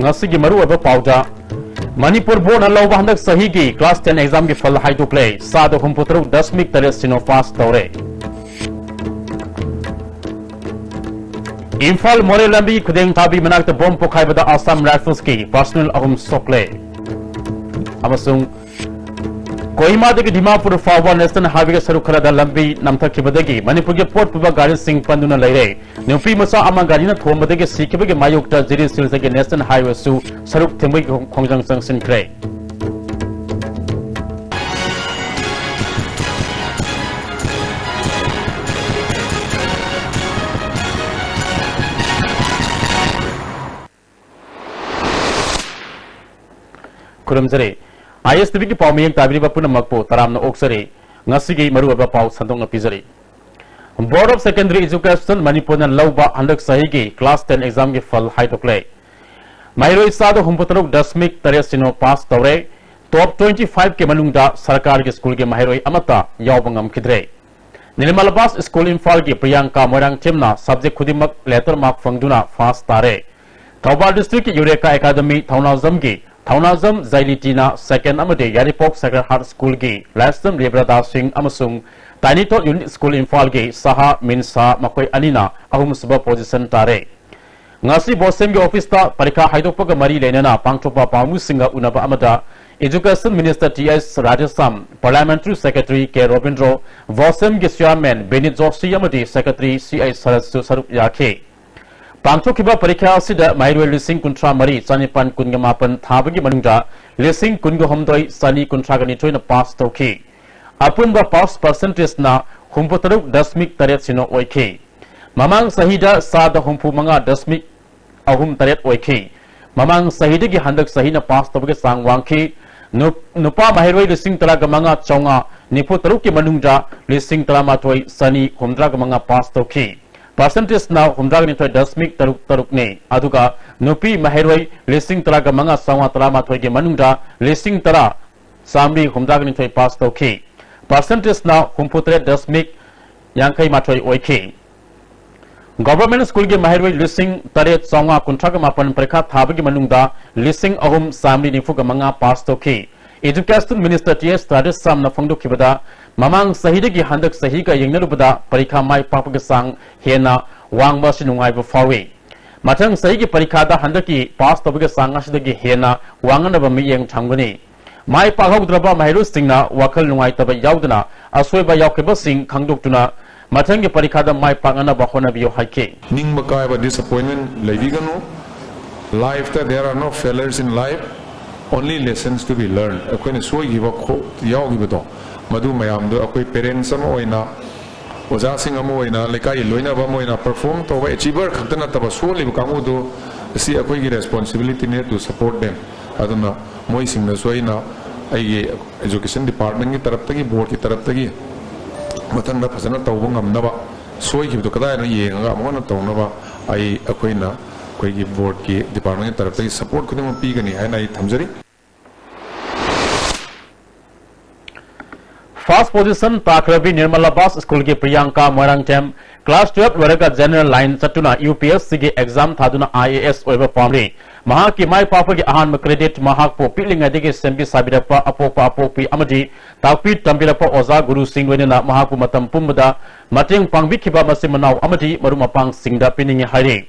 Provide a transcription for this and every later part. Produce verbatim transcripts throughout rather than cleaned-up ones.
ꯉꯁꯤꯒꯤ ꯃꯔꯨꯑꯣꯏꯕ ꯄꯥꯎꯗ, ꯃꯅꯤꯄꯨꯔ ꯕꯣꯔꯗꯅ ꯂꯧꯕ ꯍꯟꯗꯛ ꯆꯍꯤꯒꯤ ꯀ꯭ꯂꯥꯁ ꯇꯦꯟ ꯑꯦꯛꯖꯥꯝꯒꯤ ꯐꯜ ꯍꯥꯏꯗꯣꯛꯂꯦ꯫ ꯆꯥꯗ ꯍꯨꯝꯐꯨ ꯇꯔꯨꯛ ꯗꯁꯃꯤꯛ ꯇꯔꯦꯠ ꯁꯤꯅꯣ ꯄꯥꯁ ꯇꯧꯔꯦ꯫ ꯏꯝꯐꯥꯜ ꯃꯣꯔꯦ ꯂꯝꯕꯤ ꯈꯨꯗꯦꯡ ꯊꯥꯕꯤ ꯃꯅꯥꯛꯇ ꯕꯣꯝ ꯄꯣꯈꯥꯏꯕꯗ ꯑꯁꯥꯝ ꯔꯥꯏꯐꯜꯁꯀꯤ ꯄꯥꯔꯁꯣꯅꯦꯜ ꯑꯍꯨꯝ ꯁꯣꯛꯂꯦ꯫ ꯑꯃꯁꯨꯡ ꯀꯣꯍꯤꯃꯥꯗꯒꯤ ꯗꯤꯃꯥꯄꯨꯔ ꯐꯥꯎꯕ ꯅꯦꯁꯅꯦꯜ ꯍꯥꯏꯋꯦꯒꯤ ꯁꯔꯨꯛ ꯈꯔꯗ ꯂꯝꯕꯤ ꯅꯝꯊꯈꯤꯕꯗꯒꯤ ꯃꯅꯤꯄꯨꯔꯒꯤ ꯄꯣꯠ ꯄꯨꯕ ꯒꯥꯔꯤꯁꯤꯡ ꯄꯟꯗꯨꯅ ꯂꯩꯔꯦ꯫ ꯅꯨꯄꯤ ꯃꯆꯥ ꯑꯃ ꯒꯥꯔꯤꯅ ꯊꯣꯝꯕꯗꯒꯤ ꯁꯤꯈꯤꯕꯒꯤ ꯃꯥꯌꯣꯛꯇ ꯖꯤꯔꯤ ꯁꯤꯜꯆꯔꯒꯤ ꯅꯦꯁꯅꯦꯜ ꯍꯥꯏꯋꯦꯁꯨ ꯁꯔꯨꯛ ꯊꯤꯡꯕꯒꯤ ꯈꯣꯡꯖꯪ ꯆꯪꯁꯤꯟꯈ꯭ꯔꯦ꯫ ꯈꯨꯔꯨꯝꯖꯔꯤ꯫ ꯑꯥꯏ ꯑꯦꯁ ꯇꯤ ꯚꯤꯒꯤ ꯄꯥꯎ ꯃꯤꯠꯌꯦꯡ ꯇꯥꯕꯤꯔꯤꯕ ꯄꯨꯝꯅꯃꯛꯄꯨ ꯇꯔꯥꯝꯅ ꯑꯣꯛꯆꯔꯤ꯫ ꯉꯁꯤꯒꯤ ꯃꯔꯨꯑꯣꯏꯕ ꯄꯥꯎ ꯁꯟꯗꯣꯛꯅ ꯄꯤꯖꯔꯤ꯫ Board of Secondary Education ꯃꯅꯤꯄꯨꯔꯅ ꯂꯧꯕ ꯍꯟꯗꯛ ꯆꯍꯤꯒꯤ ꯀ꯭ꯂꯥꯁ ꯇꯦꯟ ꯑꯦꯛꯖꯥꯝꯒꯤ ꯐꯜ ꯍꯥꯏꯗꯣꯛꯂꯦ꯫ ꯃꯍꯩꯔꯣꯏ ꯆꯥꯗ ꯍꯨꯝꯐꯨ ꯇꯔꯨꯛ ꯗꯁꯃꯤꯛ ꯇꯔꯦꯠ ꯁꯤꯅꯣ ꯄꯥꯁ ꯇꯧꯔꯦ꯫ ꯇꯣꯞ ꯇ꯭ꯋꯦꯟꯇꯤ ꯐꯥꯏꯚꯀꯤ ꯃꯅꯨꯡꯗ ꯁꯔꯀꯥꯔꯒꯤ ꯁ꯭ꯀꯨꯜꯒꯤ ꯃꯍꯩꯔꯣꯏ ꯑꯃꯠꯇ ꯌꯥꯎꯕ ꯉꯝꯈꯤꯗ꯭ꯔꯦ꯫ ꯅꯤꯔꯃꯂꯥ ꯕꯥꯁ ꯁ꯭ꯀꯨꯜ ꯏꯝꯐꯥꯜꯒꯤ ꯄ꯭ꯔꯤꯌꯥꯡꯀꯥ ꯃꯣꯏꯔꯥꯡꯊꯦꯝꯅ ꯁꯕꯖꯦꯛ ꯈꯨꯗꯤꯡꯃꯛ ꯂꯦꯇꯔ ꯃꯥꯔꯛ ꯐꯪꯗꯨꯅ ꯐꯥꯁ ꯇꯥꯔꯦ꯫ ꯊꯧꯕꯥꯜ ꯗꯤꯁꯇ꯭ꯔꯤꯛꯀꯤ ꯌꯨꯔꯦꯀꯥ ꯑꯦꯀꯥꯗꯃꯤ ꯊꯧꯅꯥꯖꯝꯒꯤ ꯊꯧꯅꯥꯖꯝ ꯖꯥꯏꯂꯤꯇꯤꯅ ꯁꯦꯀꯦꯟ ꯑꯃꯗꯤ ꯌꯥꯏꯔꯤꯄꯣꯛ ꯁꯦꯀ꯭ꯔꯦꯠ ꯍꯥꯔꯠ ꯁ꯭ꯀꯨꯜꯒꯤ ꯂꯥꯏꯁ꯭ꯔꯝ ꯔꯦꯕ꯭ꯔꯥꯗꯥ ꯁꯤꯡ ꯑꯃꯁꯨꯡ ꯇꯥꯏꯅꯤꯇꯣꯜ ꯌꯨꯅꯤꯠ ꯁ꯭ꯀꯨꯜ ꯏꯝꯐꯥꯜꯒꯤ ꯁꯍꯥ ꯃꯤꯟꯁꯥ ꯃꯈꯣꯏ ꯑꯅꯤꯅ ꯑꯍꯨꯝꯁꯨꯕ ꯄꯣꯖꯤꯁꯟ ꯇꯥꯔꯦ꯫ ꯉꯁꯤ ꯕꯣꯁꯦꯝꯒꯤ ꯑꯣꯐꯤꯁꯇ ꯄꯔꯤꯈꯥ ꯍꯥꯏꯗꯣꯛꯄꯒ ꯃꯔꯤ ꯂꯩꯅꯅ ꯄꯥꯡꯊꯣꯛꯄ ꯄꯥꯎꯃꯤꯁꯤꯡꯒ ꯎꯅꯕ ꯑꯃꯗ Education Minister T H Radheshyam, Parliamentary Secretary ꯀꯦ ꯔꯣꯕꯤꯟꯗ꯭ꯔꯣ, ꯕꯣꯁꯦꯝꯒꯤ ꯆꯤꯌꯥꯔꯃꯦꯟ ꯕꯤꯅꯤꯠ ꯖꯣꯁꯤ ꯑꯃꯗꯤ ꯁꯦꯀ꯭ꯔꯦꯇꯔꯤ ꯁꯤ ꯑꯩꯆ ꯁꯔꯠꯁꯨ ꯁꯔꯨꯛ ꯌꯥꯈꯤ꯫ ꯄꯥꯡꯊꯣꯛꯈꯤꯕ ꯄꯔꯤꯈꯥ ꯑꯁꯤꯗ ꯃꯍꯩꯔꯣꯏ ꯂꯤꯁꯤꯡ ꯀꯨꯟꯊ꯭ꯔꯥ ꯃꯔꯤ ꯆꯥꯅꯤꯄꯥꯟ ꯀꯨꯟꯒ ꯃꯥꯄꯟ ꯊꯥꯕꯒꯤ ꯃꯅꯨꯡꯗ ꯂꯤꯁꯤꯡ ꯀꯨꯟꯒ ꯍꯨꯝꯗꯣꯏ ꯆꯥꯅꯤ ꯀꯨꯟꯊ꯭ꯔꯥꯒ ꯅꯤꯊꯣꯏꯅ ꯄꯥꯁ ꯇꯧꯈꯤ꯫ ꯑꯄꯨꯟꯕ ꯄꯥꯁ ꯄꯥꯔꯁꯦꯟꯇꯦꯖꯅ ꯍꯨꯝꯐꯨ ꯇꯔꯨꯛ ꯗꯁꯃꯤꯛ ꯇꯔꯦꯠ ꯁꯤꯅꯣ ꯑꯣꯏꯈꯤ꯫ ꯃꯃꯥꯡ ꯆꯍꯤꯗ ꯆꯥꯗ ꯍꯨꯝꯐꯨ ꯃꯉꯥ ꯗꯁꯃꯤꯛ ꯑꯍꯨꯝ ꯇꯔꯦꯠ ꯑꯣꯏꯈꯤ꯫ ꯃꯃꯥꯡ ꯆꯍꯤꯗꯒꯤ ꯍꯟꯗꯛ ꯆꯍꯤꯅ ꯄꯥꯁ ꯇꯧꯕꯒꯤ ꯆꯥꯡ ꯋꯥꯡꯈꯤ꯫ ꯅꯨ-, ꯅꯨꯄꯥ ꯃꯍꯩꯔꯣꯏ ꯂꯤꯁꯤꯡ ꯇꯔꯥꯒ ꯃꯉꯥ ꯆꯥꯝꯃꯉꯥ ꯅꯤꯐꯨ ꯇꯔꯨꯛꯀꯤ ꯃꯅꯨꯡꯗ ꯂꯤꯁꯤꯡ ꯇꯔꯥꯃꯥꯊꯣꯏ ꯆꯥꯅꯤ ꯍꯨꯝꯗ꯭ꯔꯥꯒ ꯃꯉꯥ ꯄꯥꯁ ꯇꯧꯈꯤ꯫ ꯄꯥꯔꯁꯦꯟꯇꯦꯖꯅ ꯍꯨꯝꯗ꯭ꯔꯥꯒ ꯅꯤꯊꯣꯏ ꯗꯁꯃꯤꯛ ꯇꯔꯨꯛ ꯇꯔꯨꯛꯅꯤ꯫ ꯑꯗꯨꯒ ꯅꯨꯄꯤ ꯃꯍꯩꯔꯣꯏ ꯂꯤꯁꯤꯡ ꯇꯔꯥꯒ ꯃꯉꯥ ꯆꯥꯝꯃꯉꯥ ꯇꯔꯥꯃꯥꯊꯣꯏꯒꯤ ꯃꯅꯨꯡꯗ ꯂꯤꯁꯤꯡ ꯇꯔꯥ ꯆꯥꯝꯃꯔꯤ ꯍꯨꯝꯗ꯭ꯔꯥꯒ ꯅꯤꯊꯣꯏ ꯄꯥꯁ ꯇꯧꯈꯤ꯫ ꯄꯥꯔꯁꯦꯟꯇꯦꯖꯅ ꯍꯨꯝꯐꯨ ꯇꯔꯦꯠ ꯗꯁꯃꯤꯛ ꯌꯥꯡꯈꯩ ꯃꯥꯊꯣꯏ ꯑꯣꯏꯈꯤ꯫ ꯒꯣꯚꯔꯟꯃꯦꯟꯠ ꯁ꯭ꯀꯨꯜꯒꯤ ꯃꯍꯩꯔꯣꯏ ꯂꯤꯁꯤꯡ ꯇꯔꯦꯠ ꯆꯥꯝꯃꯉꯥ ꯀꯨꯟꯊ꯭ꯔꯥꯒ ꯃꯥꯄꯟ ꯄꯔꯤꯈꯥ ꯊꯥꯕꯒꯤ ꯃꯅꯨꯡꯗ ꯂꯤꯁꯤꯡ ꯑꯍꯨꯝ ꯆꯥꯃꯔꯤ ꯅꯤꯐꯨꯒ ꯃꯉꯥ ꯄꯥꯁ ꯇꯧꯈꯤ꯫ ꯏꯖꯨꯀꯦꯁꯟ ꯃꯤꯅꯤꯁꯇꯔ ꯇꯤ ꯑꯦꯁ ꯔꯥꯙꯦꯁ꯭ꯌꯥꯝꯅ ꯐꯣꯡꯗꯣꯛꯈꯤꯕꯗ, ꯃꯃꯥꯡ ꯆꯍꯤꯗꯒꯤ ꯍꯟꯗꯛ ꯆꯍꯤꯒ ꯌꯦꯡꯅꯔꯨꯕꯗ ꯄꯔꯤꯈꯥ ꯃꯥꯏ ꯄꯥꯛꯄꯒꯤ ꯆꯥꯡ ꯍꯦꯟꯅ ꯋꯥꯡꯕ ꯑꯁꯤ ꯅꯨꯡꯉꯥꯏꯕ ꯐꯥꯎꯏ꯫ ꯃꯊꯪ ꯆꯍꯤꯒꯤ ꯄꯔꯤꯈꯥꯗ ꯍꯟꯗꯛꯀꯤ ꯄꯥꯁ ꯇꯧꯕꯒꯤ ꯆꯥꯡ ꯑꯁꯤꯗꯒꯤ ꯍꯦꯟꯅ ꯋꯥꯡꯅꯅꯕ ꯃꯤꯠꯌꯦꯡ ꯊꯝꯒꯅꯤ꯫ ꯃꯥꯏ ꯄꯥꯛꯍꯧꯗ꯭ꯔꯕ ꯃꯍꯩꯔꯣꯏꯁꯤꯡꯅ ꯋꯥꯈꯜ ꯅꯨꯡꯉꯥꯏꯇꯕ ꯌꯥꯎꯗꯅ ꯑꯁꯣꯏꯕ ꯌꯥꯎꯈꯤꯕꯁꯤꯡ ꯈꯪꯗꯣꯛꯇꯨꯅ ꯃꯊꯪꯒꯤ ꯄꯔꯤꯈꯥꯗ ꯃꯥꯏ ꯄꯥꯛꯅꯅꯕ ꯍꯣꯠꯅꯕꯤꯌꯨ ꯍꯥꯏꯈꯤ꯫ ꯅꯤꯡꯕ ꯀꯥꯏꯕ, disappointment ꯂꯩꯕꯤꯒꯅꯨ꯫ Lifeꯇ there are no failures in life, only lessons to be learned꯫ ꯑꯩꯈꯣꯏꯅ ꯁꯣꯏꯈꯤꯕ ꯈꯣ-, ꯌꯥꯎꯈꯤꯕꯗꯣ, ꯃꯗꯨ ꯃꯌꯥꯝꯗꯣ ꯑꯩꯈꯣꯏ parents ꯑꯃ ꯑꯣꯏꯅ, ꯑꯣꯖꯥꯁꯤꯡ ꯑꯃ ꯑꯣꯏꯅ, ꯂꯩꯀꯥꯏꯒꯤ ꯂꯣꯏꯅꯕ ꯑꯃ ꯑꯣꯏꯅ, perform ꯇꯧꯕ achiever ꯈꯛꯇ ꯅꯠꯇꯕ, ꯁꯣꯜꯂꯤꯕ ꯀꯥꯡꯕꯨꯗꯨ ꯑꯁꯤ ꯑꯩꯈꯣꯏꯒꯤ responsibilityꯅꯦ to support them꯫ ꯑꯗꯨꯅ ꯃꯣꯏꯁꯤꯡꯗꯁꯨ ꯑꯩꯅ ꯑꯩꯒꯤ education departmentꯀꯤ ꯇꯔꯞꯇꯒꯤ, boardꯀꯤ ꯇꯔꯞꯇꯒꯤ ꯃꯊꯪꯗ ꯐꯖꯅ ꯇꯧꯕ ꯉꯝꯅꯕ, ꯁꯣꯏꯈꯤꯕꯗꯣ ꯀꯗꯥꯏꯅꯣ ꯌꯦꯡꯉꯒ ꯑꯃꯨꯛ ꯍꯟꯅ ꯇꯧꯅꯕ ꯑꯩ, ꯑꯩꯈꯣꯏꯅ, ꯑꯩꯈꯣꯏꯒꯤ boardꯀꯤ departmentꯀꯤ ꯇꯔꯞꯇꯒꯤ support ꯈꯨꯗꯤꯡꯃꯛ ꯄꯤꯒꯅꯤ ꯍꯥꯏꯅ ꯑꯩ ꯊꯝꯖꯔꯤ꯫ First position ꯇꯥꯈ꯭ꯔꯕꯤ ꯅꯤꯔꯃꯂꯥ ꯕꯥꯁ ꯁ꯭ꯀꯨꯜꯒꯤ ꯄ꯭ꯔꯤꯌꯥꯡꯀꯥ ꯃꯣꯏꯔꯥꯡꯊꯦꯝ class twelve ꯂꯣꯏꯔꯒ general line ꯆꯠꯇꯨꯅ ꯌꯨ ꯄꯤ ꯑꯦꯁ ꯁꯤꯒꯤ exam ꯊꯥꯗꯨꯅ ꯑꯥꯏ ꯑꯦ ꯑꯦꯁ ꯑꯣꯏꯕ ꯄꯥꯝꯂꯤ꯫ ꯃꯍꯥꯛꯀꯤ ꯃꯥꯏ ꯄꯥꯛꯄꯒꯤ ꯑꯍꯥꯟꯕ credit ꯃꯍꯥꯛꯄꯨ ꯄꯤꯛꯂꯤꯉꯩꯗꯒꯤ ꯁꯦꯝꯕꯤ ꯁꯥꯕꯤꯔꯛꯄ ꯑꯄꯣꯛꯄ ꯑꯄꯣꯛꯄꯤ ꯑꯃꯗꯤ ꯇꯥꯛꯄꯤ ꯇꯝꯕꯤꯔꯛꯄ ꯑꯣꯖꯥ ꯒꯨꯔꯨꯁꯤꯡ ꯂꯣꯏꯅꯅ ꯃꯍꯥꯛꯄꯨ ꯃꯇꯝ ꯄꯨꯝꯕꯗ ꯃꯇꯦꯡ ꯄꯥꯡꯕꯤꯈꯤꯕ ꯃꯆꯤꯟ ꯃꯅꯥꯎ ꯑꯃꯗꯤ ꯃꯔꯨꯞ ꯃꯄꯥꯡꯁꯤꯡꯗ ꯄꯤꯅꯤꯡꯏ ꯍꯥꯏꯔꯤ꯫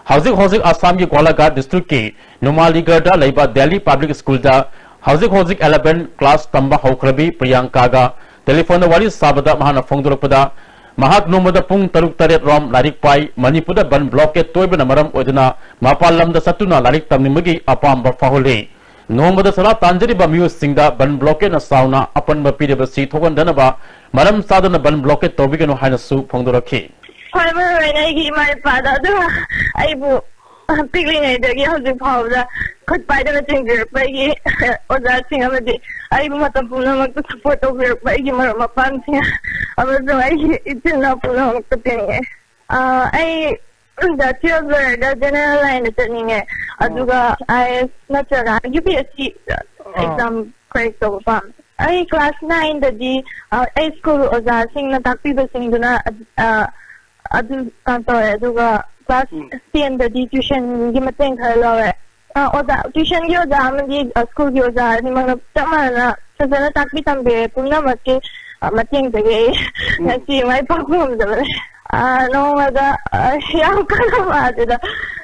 ꯍꯧꯖꯤꯛ ꯍꯧꯖꯤꯛ ꯑꯁꯥꯝꯒꯤ ꯒꯣꯂꯥꯘꯥꯠ districtꯀꯤ ꯅꯨꯃꯥꯂꯤꯒꯔꯗ ꯂꯩꯕ Delhi Public Schoolꯗ ꯍꯧꯖꯤꯛ ꯍꯧꯖꯤꯛ eleven class ꯇꯝꯕ ꯍꯧꯈ꯭ꯔꯕꯤ ꯄ꯭ꯔꯤꯌꯥꯡꯀꯥꯒ telephoneꯗ ꯋꯥꯔꯤ ꯁꯥꯕꯗ ꯃꯍꯥꯛꯅ ꯐꯣꯡꯗꯣꯔꯛꯄꯗ, ꯃꯍꯥꯛ ꯅꯣꯡꯃꯗ ꯄꯨꯡ ꯇꯔꯨꯛ ꯇꯔꯦꯠ ꯔꯣꯝ ꯂꯥꯏꯔꯤꯛ ꯄꯥꯏ꯫ ꯃꯅꯤꯄꯨꯔꯗ ꯕꯟ blockade ꯇꯣꯏꯕꯅ ꯃꯔꯝ ꯑꯣꯏꯗꯨꯅ ꯃꯄꯥꯟ ꯂꯝꯗ ꯆꯠꯇꯨꯅ ꯂꯥꯏꯔꯤꯛ ꯇꯝꯅꯤꯡꯕꯒꯤ ꯑꯄꯥꯝꯕ ꯐꯥꯎꯍꯜꯂꯤ꯫ ꯅꯣꯡꯃꯗ ꯆꯔꯥ ꯇꯥꯟꯖꯔꯤꯕ ꯃꯤꯑꯣꯏꯁꯤꯡꯗ ꯕꯟ blockadeꯅ ꯆꯥꯎꯅ ꯑꯄꯟꯕ ꯄꯤꯔꯤꯕꯁꯤ ꯊꯣꯛꯍꯟꯗꯅꯕ ꯃꯔꯝ ꯆꯥꯗꯅ ꯕꯟ blockade ꯇꯧꯕꯤꯒꯅꯨ ꯍꯥꯏꯅꯁꯨ ꯐꯣꯡꯗꯣꯔꯛꯈꯤ꯫ ꯈ꯭ꯋꯥꯏ ꯃꯔꯨ ꯑꯣꯏꯅ ꯑꯩꯒꯤ ꯏꯃꯥ ꯏꯄꯥꯗ, ꯑꯗꯨꯒ ꯑꯩꯕꯨ ꯄꯤꯛꯂꯤꯉꯩꯗꯒꯤ ꯍꯧꯖꯤꯛ ꯐꯥꯎꯕꯗ ꯈꯨꯠ ꯄꯥꯏꯗꯅ ꯆꯤꯡꯕꯤꯔꯛꯄ ꯑꯩꯒꯤ ꯑꯣꯖꯥꯁꯤꯡ ꯑꯃꯗꯤ ꯑꯩꯕꯨ ꯃꯇꯝ ꯄꯨꯝꯅꯃꯛꯇ support ꯇꯧꯕꯤꯔꯛꯄ ꯑꯩꯒꯤ ꯃꯔꯨꯞ ꯃꯄꯥꯡꯁꯤꯡ ꯑꯃꯁꯨꯡ ꯑꯩꯒꯤ ꯏꯆꯤꯜ ꯏꯅꯥꯎ ꯄꯨꯝꯅꯃꯛꯇ ꯄꯤꯅꯤꯡꯉꯦ꯫ ꯑ, ꯑꯩ ꯗ twelve ꯂꯣꯏꯔꯒ general lineꯗ ꯆꯠꯅꯤꯡꯉꯦ, ꯑꯗꯨꯒ ꯑꯥꯏ ꯑꯦ ꯑꯦꯁ ꯅꯠꯇ꯭ꯔꯒ U P S C exam crack ꯇꯧꯕ ꯄꯥꯝꯃꯦ꯫ ꯑꯩ class nineꯗꯗꯤ, ꯑ, ꯑꯩ ꯁ꯭ꯀꯨꯜ ꯑꯣꯖꯥꯁꯤꯡꯅ ꯇꯥꯛꯄꯤꯕꯁꯤꯡꯗꯨꯅ, ꯑ, ꯑꯗꯨ ꯀꯩꯅꯣ ꯇꯧꯔꯦ꯫ ꯑꯗꯨꯒ class ꯎꯝ꯫ ten ꯗꯗꯤ tuition ꯒꯤ ꯃꯇꯦꯡ ꯈꯔ ꯂꯧꯔꯦ꯫ ꯑ, ꯑꯣꯖꯥ, tuition ꯒꯤ ꯑꯣꯖꯥ ꯑꯃꯗꯤ, ꯑ, school ꯒꯤ ꯑꯣꯖꯥ ꯑꯅꯤꯃꯛꯅ ꯆꯞ ꯃꯥꯟꯅꯅ ꯐꯖꯅ ꯇꯥꯛꯄꯤ ꯇꯝꯕꯤꯔꯦ꯫ ꯄꯨꯝꯅꯃꯛꯀꯤ, ꯑ, ꯃꯇꯦꯡꯗꯒꯤ ꯑꯩ ꯎꯝ꯫ ꯉꯁꯤ ꯃꯥꯏ ꯄꯥꯛꯄ ꯉꯝꯖꯕꯅꯦ꯫ ꯑ, ꯅꯣꯡꯃꯗ, ꯑ, ꯌꯥꯝ ꯀꯟꯅ ꯋꯥꯗꯦꯗ꯫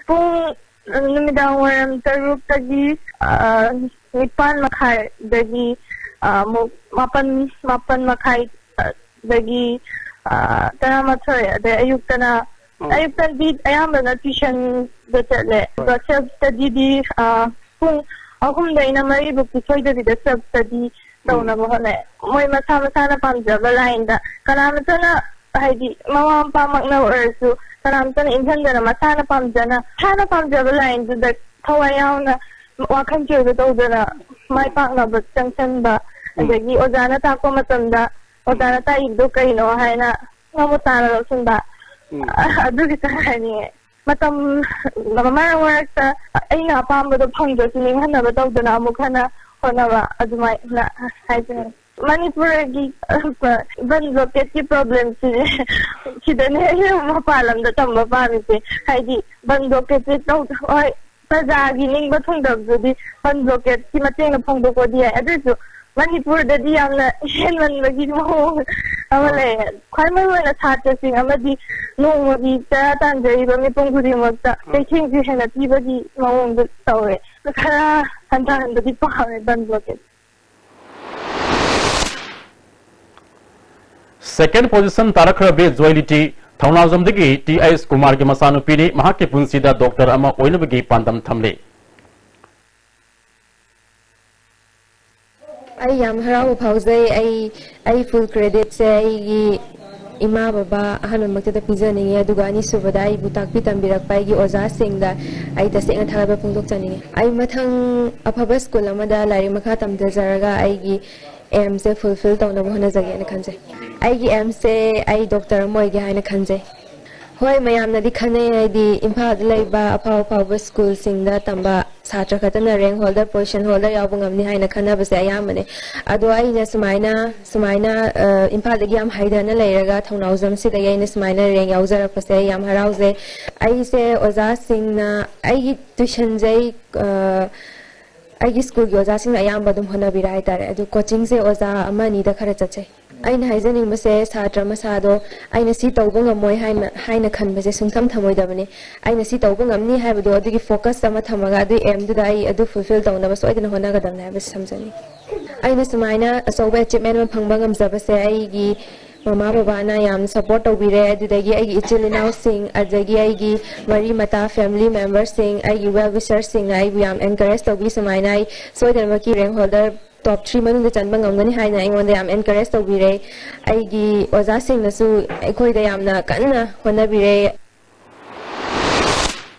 ꯄꯨꯡ, ꯑ, ꯅꯨꯃꯤꯗꯥꯡ ꯋꯥꯏꯔꯝ ꯇꯔꯨꯛꯇꯒꯤ, ꯑ, ꯅꯤꯄꯥꯟ ꯃꯈꯥꯏꯗꯒꯤ, ꯑ, ꯑꯃꯨꯛ ꯃꯥꯄꯟ, ꯃꯥꯄꯟ ꯃꯈꯥꯏ, ꯑ, ꯗꯒꯤ, ꯑ, ꯇꯔꯥꯃꯥꯊꯣꯏ, ꯑꯗꯩ ꯑꯌꯨꯛꯇꯅ, ꯑꯣ꯫ ꯑꯌꯨꯛꯇꯗꯤ ꯑꯌꯥꯝꯕꯅ tuition ꯗ ꯆꯠꯂꯦ꯫ ꯑꯗꯨꯒ self study ꯗꯤ, ꯑ, ꯄꯨꯡ ꯑꯍꯨꯝꯗꯩꯅ ꯃꯔꯤꯕꯨꯛꯇꯤ ꯁꯣꯏꯗꯕꯤꯗ self study ꯇꯧꯅꯕ ꯍꯣꯠꯅꯩ꯫ ꯃꯣꯏ ꯃꯁꯥ ꯃꯁꯥꯅ ꯄꯥꯝꯖꯕ line ꯗ, ꯀꯅꯥꯃꯠꯇꯅ, ꯍꯥꯏꯗꯤ ꯃꯃꯥ ꯃꯄꯥꯃꯛꯅ ꯑꯣꯏꯔꯁꯨ, ꯀꯅꯥꯃꯠꯇꯅ ꯏꯟꯁꯤꯟꯗꯅ ꯃꯁꯥꯅ ꯄꯥꯝꯖꯅ, ꯃꯁꯥꯅ ꯄꯥꯝꯖꯕ line ꯗꯨꯗ ꯊꯋꯥꯏ ꯌꯥꯎꯅ ꯋꯥꯈꯜ ꯆꯣꯏꯕ ꯇꯧꯗꯅ ꯃꯥꯏ ꯄꯥꯛꯅꯕ ꯆꯪꯁꯤꯟꯕ, ꯎꯝ꯫ ꯑꯗꯒꯤ ꯑꯣꯖꯥꯅ ꯇꯥꯛꯄ ꯃꯇꯝꯗ ꯑꯣꯖꯥꯅ ꯇꯥꯛꯏꯕꯗꯣ ꯀꯩꯅꯣ ꯍꯥꯏꯅ ꯃꯃꯨꯠ ꯇꯥꯅ ꯂꯧꯁꯤꯟꯕ, ꯎꯝ꯫ ꯑꯗꯨ ꯈꯤꯇꯪ ꯍꯥꯏꯅꯤꯡꯉꯦ꯫ ꯃꯇꯝ ꯃꯔꯛ ꯃꯔꯛꯇ ꯑꯩꯅ ꯑꯄꯥꯝꯕꯗꯣ ꯐꯪꯗ꯭ꯔꯁꯨ ꯅꯤꯡꯍꯟꯅꯕ ꯇꯧꯗꯅ ꯑꯃꯨꯛ ꯍꯟꯅ ꯍꯣꯠꯅꯕ, ꯑꯗꯨꯃꯥꯏꯅ ꯍꯥꯏꯖꯅꯤꯡꯉꯤ꯫ ꯃꯅꯤꯄꯨꯔꯒꯤ ꯕꯟ blockade ꯀꯤ problem ꯁꯤꯅꯦ꯫ ꯁꯤꯗꯅꯦ ꯑꯩꯅ ꯃꯄꯥꯟ ꯂꯝꯗ ꯇꯝꯕ ꯄꯥꯝꯃꯤꯁꯦ꯫ ꯍꯥꯏꯗꯤ ꯕꯟ blockade ꯁꯦ ꯇꯧ-, ꯍꯣꯏ, ꯄ꯭ꯔꯖꯥꯒꯤ ꯅꯤꯡꯕ ꯊꯨꯡꯗꯕꯗꯨꯗꯤ ꯕꯟ blockade ꯀꯤ ꯃꯇꯦꯡꯅ ꯐꯣꯡꯗꯣꯛꯄꯗꯤ ꯌꯥꯏ꯫ ꯑꯗꯨꯏꯁꯨ ꯃꯅꯤꯄꯨꯔꯗꯗꯤ ꯌꯥꯝꯅ ꯍꯦꯟꯃꯟꯕꯒꯤ ꯃꯑꯣꯡ ꯑꯃ ꯂꯩꯌꯦ꯫ ꯈ꯭ꯋꯥꯏ ꯃꯔꯨꯑꯣꯏꯅ ꯁꯥꯇ꯭ꯔꯁꯤꯡ ꯑꯃꯗꯤ ꯅꯣꯡꯃꯒꯤ ꯆꯔꯥ ꯇꯥꯟꯖꯔꯤꯕ ꯃꯤꯄꯨꯝ ꯈꯨꯗꯤꯡꯃꯛꯇ ꯆꯩꯊꯦꯡꯁꯨ ꯍꯦꯟꯅ ꯄꯤꯕꯒꯤ ꯃꯑꯣꯡꯗ ꯇꯧꯋꯦ꯫ ꯈꯔ ꯍꯟꯊꯍꯟꯕꯗꯤ ꯄꯥꯝꯃꯦ ꯕꯟ blockade꯫ Second position ꯇꯥꯔꯛꯈ꯭ꯔꯕꯤ ꯖꯣꯏꯂꯤꯇꯤ ꯊꯧꯅꯥꯖꯝꯗꯒꯤ ꯇꯤ ꯑꯩꯆ ꯀꯨꯃꯥꯔꯒꯤ ꯃꯆꯥꯅꯨꯄꯤꯅꯤ꯫ ꯃꯍꯥꯛꯀꯤ ꯄꯨꯟꯁꯤꯗ doctor ꯑꯃ ꯑꯣꯏꯅꯕꯒꯤ ꯄꯥꯟꯗꯝ ꯊꯝꯂꯤ꯫ ꯑꯩ ꯌꯥꯝ ꯍꯔꯥꯎꯕ ꯐꯥꯎꯖꯩ꯫ ꯑꯩ, ꯑꯩ full credit ꯁꯦ ꯑꯩꯒꯤ ꯏꯃꯥ ꯕꯕꯥ ꯑꯍꯥꯟꯕꯃꯛꯇꯗ ꯄꯤꯖꯅꯤꯡꯉꯤ, ꯑꯗꯨꯒ ꯑꯅꯤꯁꯨꯕꯗ ꯑꯩꯕꯨ ꯇꯥꯛꯄꯤ ꯇꯝꯕꯤꯔꯛꯄ ꯑꯩꯒꯤ ꯑꯣꯖꯥꯁꯤꯡꯗ ꯑꯩ ꯇꯁꯦꯡꯅ ꯊꯥꯒꯠꯄ ꯐꯣꯡꯗꯣꯛꯆꯅꯤꯡꯉꯤ꯫ ꯑꯩ ꯃꯊꯪ ꯑꯐꯕ school ꯑꯃꯗ ꯂꯥꯏꯔꯤꯛ ꯃꯈꯥ ꯇꯝꯊꯖꯔꯒ ꯑꯩꯒꯤ aim ꯁꯦ fulfill ꯇꯧꯅꯕ ꯍꯣꯠꯅꯖꯒꯦꯅ ꯈꯟꯖꯩ꯫ ꯑꯩꯒꯤ aim ꯁꯦ ꯑꯩ doctor ꯑꯃ ꯑꯣꯏꯒꯦ ꯍꯥꯏꯅ ꯈꯟꯖꯩ꯫ ꯍꯣꯏ, ꯃꯌꯥꯝꯅꯗꯤ ꯈꯟꯅꯩ, ꯍꯥꯏꯗꯤ ꯏꯝꯐꯥꯜꯗ ꯂꯩꯕ ꯑꯐꯥꯎ ꯑꯐꯥꯎꯕ school ꯁꯤꯡꯗ ꯇꯝꯕ ꯁꯥꯇ꯭ꯔ ꯈꯛꯇꯅ ꯔꯦꯡ ꯍꯣꯜꯗꯔ, ꯄꯣꯖꯤꯁꯟ ꯍꯣꯜꯗꯔ ꯌꯥꯎꯕ ꯉꯝꯅꯤ ꯍꯥꯏꯅ ꯈꯟꯅꯕꯁꯦ ꯑꯌꯥꯝꯕꯅꯦ꯫ ꯑꯗꯣ ꯑꯩꯅ ꯁꯨꯃꯥꯏꯅ ꯁꯨꯃꯥꯏꯅ ꯏꯝꯐꯥꯜꯗꯒꯤ ꯌꯥꯝ ꯍꯥꯏꯊꯅ ꯂꯩꯔꯒ ꯊꯧꯅꯥꯎꯖꯝꯁꯤꯗꯒꯤ ꯑꯩꯅ ꯁꯨꯃꯥꯏꯅ ꯔꯦꯡ ꯌꯥꯎꯖꯔꯛꯄꯁꯦ ꯑꯩ ꯌꯥꯝ ꯍꯔꯥꯎꯖꯩ꯫ ꯑꯩꯁꯦ ꯑꯣꯖꯥꯁꯤꯡꯅ ꯑꯩꯒꯤ ꯇ꯭ꯋꯤꯁꯟꯁꯦ ꯑꯩ ꯑꯩꯒꯤ ꯁ꯭ꯀꯨꯜꯒꯤ ꯑꯣꯖꯥꯁꯤꯡꯅ ꯑꯌꯥꯝꯕ ꯑꯗꯨꯝ ꯍꯣꯠꯅꯕꯤꯔꯦ ꯍꯥꯏꯇꯥꯔꯦ꯫ ꯑꯗꯨ ꯀꯣꯆꯤꯡꯁꯦ ꯑꯣꯖꯥ ꯑꯃ ꯑꯅꯤꯗ ꯈꯔ ꯆꯠꯆꯩ꯫ ꯑꯩꯅ ꯍꯥꯏꯖꯅꯤꯡꯕꯁꯦ ꯁꯥꯇ꯭ꯔ ꯃꯁꯥꯗꯣ ꯑꯩꯅ ꯁꯤ ꯇꯧꯕ ꯉꯝꯃꯣꯏ ꯍꯥꯏꯅ ꯍꯥꯏꯅ ꯈꯟꯕꯁꯦ ꯁꯨꯡꯊꯝ ꯊꯝꯃꯣꯏꯗꯕꯅꯤ꯫ ꯑꯩꯅ ꯁꯤ ꯇꯧꯕ ꯉꯝꯅꯤ ꯍꯥꯏꯕꯗꯣ ꯑꯗꯨꯒꯤ ꯐꯣꯀꯁ ꯑꯃ ꯊꯝꯃꯒ ꯑꯗꯨꯒꯤ ꯑꯦꯝꯗꯨꯗ ꯑꯩ ꯑꯗꯨ ꯐꯨꯜꯐꯤꯜ ꯇꯧꯅꯕ ꯁꯣꯏꯗꯅ ꯍꯣꯠꯅꯒꯗꯕꯅꯤ ꯍꯥꯏꯕꯁꯤ ꯊꯝꯖꯅꯤꯡꯉꯤ꯫ ꯑꯩꯅ ꯁꯨꯃꯥꯏꯅ ꯑꯆꯧꯕ ꯑꯦꯆꯤꯞꯃꯦꯟ ꯑꯃ ꯐꯪꯕ ꯉꯝꯖꯕꯁꯦ ꯑꯩꯒꯤ ꯃꯃꯥ ꯕꯕꯥꯅ ꯌꯥꯝ ꯁꯞꯄꯣꯔꯠ ꯇꯧꯕꯤꯔꯦ꯫ ꯑꯗꯨꯗꯒꯤ ꯑꯩꯒꯤ ꯏꯆꯤꯜ ꯏꯅꯥꯎꯁꯤꯡ, ꯑꯗꯒꯤ ꯑꯩꯒꯤ ꯃꯔꯤ ꯃꯇꯥ, ꯐꯦꯃꯤꯂꯤ ꯃꯦꯝꯕꯔꯁꯤꯡ, ꯑꯩꯒꯤ ꯋꯦꯜ ꯋꯤꯁꯔꯁꯤꯡꯅ ꯑꯩꯕꯨ ꯌꯥꯝ ꯑꯦꯟꯀꯔꯦꯖ ꯇꯧꯕꯤ꯫ ꯁꯨꯃꯥꯏꯅ ꯑꯩ ꯁꯣꯏꯗꯅꯃꯛꯀꯤ ꯔꯦꯡ ꯍꯣꯜꯗꯔ ꯇꯣꯞ ꯊ꯭ꯔꯤ ꯃꯅꯨꯡꯗ ꯆꯟꯕ ꯉꯝꯒꯅꯤ ꯍꯥꯏꯅ ꯑꯩꯉꯣꯟꯗ ꯌꯥꯝ ꯑꯦꯟꯀꯔꯦꯖ ꯇꯧꯕꯤꯔꯦ꯫ ꯑꯩꯒꯤ ꯑꯣꯖꯥꯁꯤꯡꯅꯁꯨ ꯑꯩꯈꯣꯏꯗ ꯌꯥꯝꯅ ꯀꯟꯅ ꯍꯣꯠꯅꯕꯤꯔꯦ꯫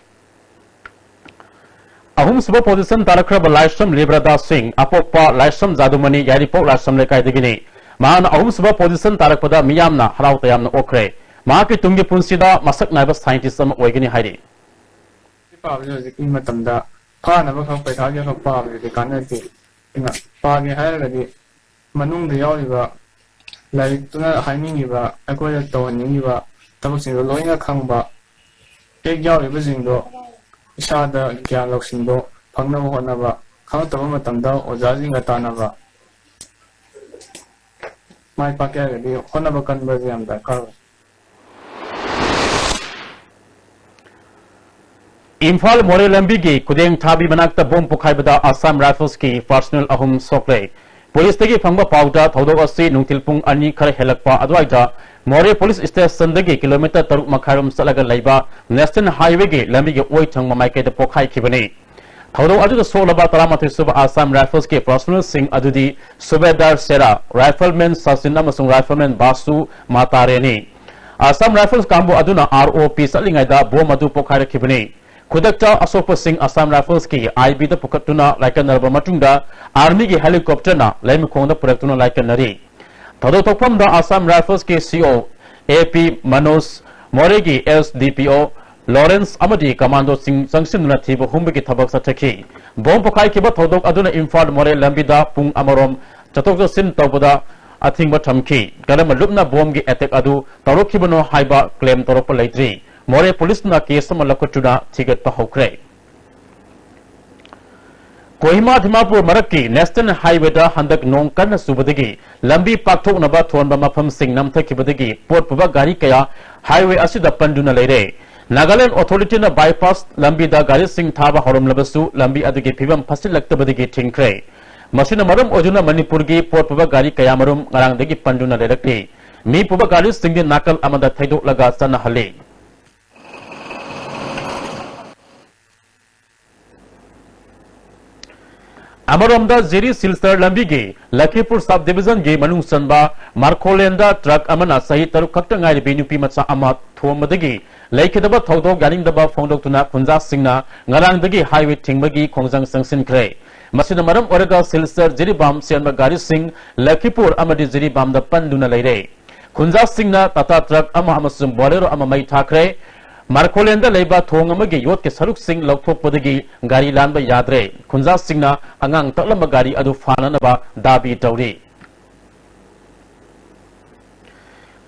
ꯑꯍꯨꯝꯁꯨꯕ ꯄꯣꯖꯤꯁꯟ ꯇꯥꯔꯛꯈ꯭ꯔꯕ ꯂꯥꯏꯁ꯭ꯔꯝ ꯂꯤꯕ꯭ꯔꯗꯥꯁ ꯁꯤꯡ, ꯑꯄꯣꯛꯄ ꯂꯥꯏꯁ꯭ꯔꯝ ꯖꯥꯗꯨꯃꯅꯤ, ꯌꯥꯏꯔꯤꯄꯣꯛ ꯂꯥꯏꯁ꯭ꯔꯝ ꯂꯩꯀꯥꯏꯗꯒꯤꯅꯤ꯫ ꯃꯍꯥꯛꯅ ꯑꯍꯨꯝꯁꯨꯕ ꯄꯣꯖꯤꯁꯟ ꯇꯥꯔꯛꯄꯗ ꯃꯤꯌꯥꯝꯅ ꯍꯔꯥꯎ ꯇꯌꯥꯝꯅ ꯑꯣꯛꯈ꯭ꯔꯦ꯫ ꯃꯍꯥꯛꯀꯤ ꯇꯨꯡꯒꯤ ꯄꯨꯟꯁꯤꯗ ꯃꯁꯛ ꯅꯥꯏꯕ ꯁꯥꯏꯟꯇꯤꯁ ꯑꯃ ꯑꯣꯏꯒꯅꯤ ꯍꯥꯏꯔꯤ꯫ ꯂꯥꯏꯔꯤꯛ ꯄꯥꯕꯁꯦ ꯍꯧꯖꯤꯛꯀꯤ ꯃꯇꯝꯗ ꯐꯥꯅꯕ ꯈꯛ ꯄꯩꯈꯥꯒꯤ ꯈꯛ ꯄꯥꯕꯗꯨꯗꯤ ꯀꯥꯟꯅꯗꯦ꯫ ꯑꯗꯨꯅ ꯄꯥꯒꯦ ꯍꯥꯏꯔꯒꯗꯤ ꯃꯅꯨꯡꯗ ꯌꯥꯎꯔꯤꯕ ꯂꯥꯏꯔꯤꯛꯇꯨꯅ ꯍꯥꯏꯅꯤꯡꯉꯤꯕ, ꯑꯩꯈꯣꯏꯅ ꯇꯧꯍꯟꯅꯤꯡꯉꯤꯕ ꯊꯕꯛꯁꯤꯡꯗꯣ ꯂꯣꯏꯅ ꯈꯪꯕ, ꯍꯦꯛ ꯌꯥꯎꯔꯤꯕꯁꯤꯡꯗꯣ ꯏꯁꯥꯗ ꯒ꯭ꯌꯥꯟ ꯂꯧꯁꯤꯡꯗꯣ ꯐꯪꯅꯕ ꯍꯣꯠꯅꯕ, ꯈꯪꯉꯛꯇꯕ ꯃꯇꯝꯗ ꯑꯣꯖꯥꯁꯤꯡꯒ ꯇꯥꯟꯅꯕ, ꯃꯥꯏ ꯄꯥꯛꯀꯦ ꯍꯥꯏꯔꯒꯗꯤ ꯍꯣꯠꯅꯕ ꯀꯟꯕꯁꯦ ꯌꯥꯝ ꯗꯔꯀꯥꯔ ꯑꯣꯏ꯫ ꯏꯝꯐꯥꯜ ꯃꯣꯔꯦ ꯂꯝꯕꯤꯒꯤ ꯈꯨꯗꯦꯡ ꯊꯥꯕꯤ ꯃꯅꯥꯛꯇ ꯕꯣꯝ ꯄꯣꯈꯥꯏꯕꯗ ꯑꯁꯥꯝ ꯔꯥꯏꯐꯜꯁꯀꯤ ꯄꯥꯔꯁꯣꯅꯦꯜ ꯑꯍꯨꯝ ꯁꯣꯛꯂꯦ꯫ ꯄꯨꯂꯤꯁꯇꯒꯤ ꯐꯪꯕ ꯄꯥꯎꯗ ꯊꯧꯗꯣꯛ ꯑꯁꯤ ꯅꯨꯡꯊꯤꯜ ꯄꯨꯡ ꯑꯅꯤ ꯈꯔ ꯍꯦꯜꯂꯛꯄ ꯑꯗꯨꯋꯥꯏꯗ ꯃꯣꯔꯦ ꯄꯨꯂꯤꯁ ꯁ꯭ꯇꯦꯁꯟꯗꯒꯤ ꯀꯤꯂꯣꯃꯤꯇꯔ ꯇꯔꯨꯛ ꯃꯈꯥꯏꯔꯣꯝ ꯆꯠꯂꯒ ꯂꯩꯕ ꯅꯦꯁꯅꯦꯜ ꯍꯥꯏꯋꯦꯒꯤ ꯂꯝꯕꯤꯒꯤ ꯑꯣꯏ ꯊꯪꯕ ꯃꯥꯏꯀꯩꯗ ꯄꯣꯈꯥꯏꯈꯤꯕꯅꯤ꯫ ꯊꯧꯗꯣꯛ ꯑꯗꯨꯗ ꯁꯣꯛꯂꯕ ꯇꯔꯥꯃꯥꯊꯣꯏ ꯁꯨꯕ ꯑꯁꯥꯝ ꯔꯥꯏꯐꯜꯁꯀꯤ ꯄꯥꯔꯁꯣꯅꯦꯜꯁꯤꯡ ꯑꯗꯨꯗꯤ ꯁꯨꯕꯦꯗꯥꯔ ꯁꯦꯔꯥ, ꯔꯥꯏꯐꯜꯃꯦꯟ ꯁꯆꯤꯟ ꯑꯃꯁꯨꯡ ꯔꯥꯏꯐꯜꯃꯦꯟ ꯕꯥꯁꯨ ꯃꯥꯇꯥꯔꯦꯅꯤ꯫ ꯑꯁꯥꯝ ꯔꯥꯏꯐꯜꯁ ꯀꯥꯡꯕꯨ ꯑꯗꯨꯅ ꯑꯥꯔ ꯑꯣ ꯄꯤ ꯆꯠꯂꯤꯉꯩꯗ ꯕꯣꯝ ꯑꯗꯨ ꯄꯣꯈꯥꯏꯔꯛꯈꯤꯕꯅꯤ꯫ ꯈꯨꯗꯛꯇ ꯑꯁꯣꯛꯄꯁꯤꯡ ꯑꯁꯥꯝ ꯔꯥꯏꯐꯜꯁꯀꯤ ꯑꯥꯏ ꯕꯤꯗ ꯄꯨꯈꯠꯇꯨꯅ ꯂꯥꯏꯀꯠꯅꯔꯕ ꯃꯇꯨꯡꯗ ꯑꯥꯔꯃꯤꯒꯤ ꯍꯦꯂꯤꯀꯣꯞꯇꯔꯅ ꯂꯩꯃꯈꯣꯡꯗ ꯄꯨꯔꯛꯇꯨꯅ ꯂꯥꯏꯀꯠꯅꯔꯤ꯫ ꯊꯧꯗꯣꯛ ꯊꯣꯛꯐꯝꯗ ꯑꯁꯥꯝ ꯔꯥꯏꯐꯜꯁꯀꯤ ꯁꯤ ꯑꯣ ꯑꯦ ꯄꯤ ꯃꯅꯣꯖ, ꯃꯣꯔꯦꯒꯤ ꯑꯦꯁ ꯗꯤ ꯄꯤ ꯑꯣ ꯂꯣꯔꯦꯟꯁ ꯑꯃꯗꯤ ꯀꯃꯥꯟꯗꯣꯁꯤꯡ ꯆꯪꯁꯤꯟꯗꯨꯅ ꯊꯤꯕ ꯍꯨꯝꯕꯒꯤ ꯊꯕꯛ ꯆꯠꯊꯈꯤ꯫ ꯕꯣꯝ ꯄꯣꯈꯥꯏꯈꯤꯕ ꯊꯧꯗꯣꯛ ꯑꯗꯨꯅ ꯏꯝꯐꯥꯜ ꯃꯣꯔꯦ ꯂꯝꯕꯤꯗ ꯄꯨꯡ ꯑꯃꯔꯣꯝ ꯆꯠꯊꯣꯛ ꯆꯠꯁꯤꯟ ꯇꯧꯕꯗ ꯑꯊꯤꯡꯕ ꯊꯝꯈꯤ꯫ ꯀꯔꯝꯕ ꯂꯨꯞꯅ ꯕꯣꯝꯒꯤ ꯑꯦꯇꯦꯛ ꯑꯗꯨ ꯇꯧꯔꯛꯈꯤꯕꯅꯣ ꯍꯥꯏꯕ ꯀ꯭ꯂꯦꯝ ꯇꯧꯔꯛꯄ ꯂꯩꯇ꯭ꯔꯤ꯫ ꯃꯣꯔꯦ ꯄꯨꯂꯤꯁꯅ ꯀꯦꯁ ꯑꯃ ꯂꯧꯈꯠꯇꯨꯅ ꯊꯤꯒꯠꯄ ꯍꯧꯈ꯭ꯔꯦ꯫ ꯀꯣꯍꯤꯃꯥ ꯗꯤꯃꯥꯄꯨꯔ ꯃꯔꯛꯀꯤ ꯅꯦꯁꯅꯦꯜ ꯍꯥꯏꯋꯦꯗ ꯍꯟꯗꯛ ꯅꯣꯡ ꯀꯟꯅ ꯆꯨꯕꯗꯒꯤ ꯂꯝꯕꯤ ꯄꯥꯛꯊꯣꯛꯅꯕ ꯊꯣꯟꯕ ꯃꯐꯝꯁꯤꯡ ꯅꯝꯊꯈꯤꯕꯗꯒꯤ ꯄꯣꯠ ꯄꯨꯕ ꯒꯥꯔꯤ ꯀꯌꯥ ꯍꯥꯏꯋꯦ ꯑꯁꯤꯗ ꯄꯟꯗꯨꯅ ꯂꯩꯔꯦ꯫ ꯅꯥꯒꯥꯂꯦꯟ ꯑꯣꯊꯣꯔꯤꯇꯤꯅ ꯕꯥꯏꯄꯥꯁ ꯂꯝꯕꯤꯗ ꯒꯥꯔꯤꯁꯤꯡ ꯊꯥꯕ ꯍꯧꯔꯝꯂꯕꯁꯨ ꯂꯝꯕꯤ ꯑꯗꯨꯒꯤ ꯐꯤꯕꯝ ꯐꯠꯁꯤꯜꯂꯛꯇꯕꯗꯒꯤ ꯊꯤꯡꯈ꯭ꯔꯦ꯫ ꯃꯁꯤꯅ ꯃꯔꯝ ꯑꯣꯏꯗꯨꯅ ꯃꯅꯤꯄꯨꯔꯒꯤ ꯄꯣꯠ ꯄꯨꯕ ꯒꯥꯔꯤ ꯀꯌꯥꯃꯔꯨꯝ ꯉꯔꯥꯡꯗꯒꯤ ꯄꯟꯗꯨꯅ ꯂꯩꯔꯛꯂꯤ꯫ ꯃꯤ ꯄꯨꯕ ꯒꯥꯔꯤꯁꯤꯡꯗꯤ ꯅꯥꯀꯜ ꯑꯃꯗ ꯊꯩꯗꯣꯛꯂꯒ ꯆꯠꯅꯍꯜꯂꯤ꯫ ꯑꯃꯔꯣꯝꯗ ꯖꯤꯔꯤ ꯁꯤꯜꯆꯔ ꯂꯝꯕꯤꯒꯤ ꯂꯈꯤꯄꯨꯔ ꯁꯕ ꯗꯤꯕꯤꯖꯟꯒꯤ ꯃꯅꯨꯡ ꯆꯟꯕ ꯃꯥꯔꯈꯣꯂꯦꯟꯗ ꯇ꯭ꯔꯛ ꯑꯃꯅ ꯆꯍꯤ ꯇꯔꯨꯛ ꯈꯛꯇ ꯉꯥꯏꯔꯤꯕꯤ ꯅꯨꯄꯤ ꯃꯆꯥ ꯑꯃ ꯊꯣꯝꯕꯗꯒꯤ ꯂꯩꯈꯤꯗꯕ ꯊꯧꯗꯣꯛ ꯌꯥꯅꯤꯡꯗꯕ ꯐꯣꯡꯗꯣꯛꯇꯨꯅ ꯈꯨꯟꯖꯥꯁꯤꯡꯅ ꯉꯔꯥꯡꯗꯒꯤ ꯍꯥꯏꯋꯦ ꯊꯤꯡꯕꯒꯤ ꯈꯣꯡꯖꯪ ꯆꯪꯁꯤꯟꯈ꯭ꯔꯦ꯫ ꯃꯁꯤꯅ ꯃꯔꯝ ꯑꯣꯏꯔꯒ ꯁꯤꯜꯆꯔ ꯖꯤꯔꯤꯕꯥꯝ ꯆꯦꯟꯕ ꯒꯥꯔꯤꯁꯤꯡ ꯂꯈꯤꯄꯨꯔ ꯑꯃꯗꯤ ꯖꯤꯔꯤꯕꯥꯝꯗ ꯄꯟꯗꯨꯅ ꯂꯩꯔꯦ꯫ ꯈꯨꯟꯖꯥꯁꯤꯡꯅ ꯇꯥꯇꯥ ꯇ꯭ꯔꯛ ꯑꯃ ꯑꯃꯁꯨꯡ ꯕꯣꯂꯦꯔꯣ ꯑꯃ ꯃꯩ ꯊꯥꯈ꯭ꯔꯦ꯫ ꯃꯥꯔꯈꯣꯂꯦꯟꯗ ꯂꯩꯕ ꯊꯣꯡ ꯑꯃꯒꯤ ꯌꯣꯠꯀꯤ ꯁꯔꯨꯛꯁꯤꯡ ꯂꯧꯊꯣꯛꯄꯗꯒꯤ ꯒꯥꯔꯤ ꯂꯥꯟꯕ ꯌꯥꯗ꯭ꯔꯦ꯫ ꯈꯨꯟꯖꯥꯁꯤꯡꯅ ꯑꯉꯥꯡ ꯇꯛꯂꯝꯕ ꯒꯥꯔꯤ ꯑꯗꯨ ꯐꯥꯅꯅꯕ ꯗꯥꯕꯤ ꯇꯧꯔꯤ꯫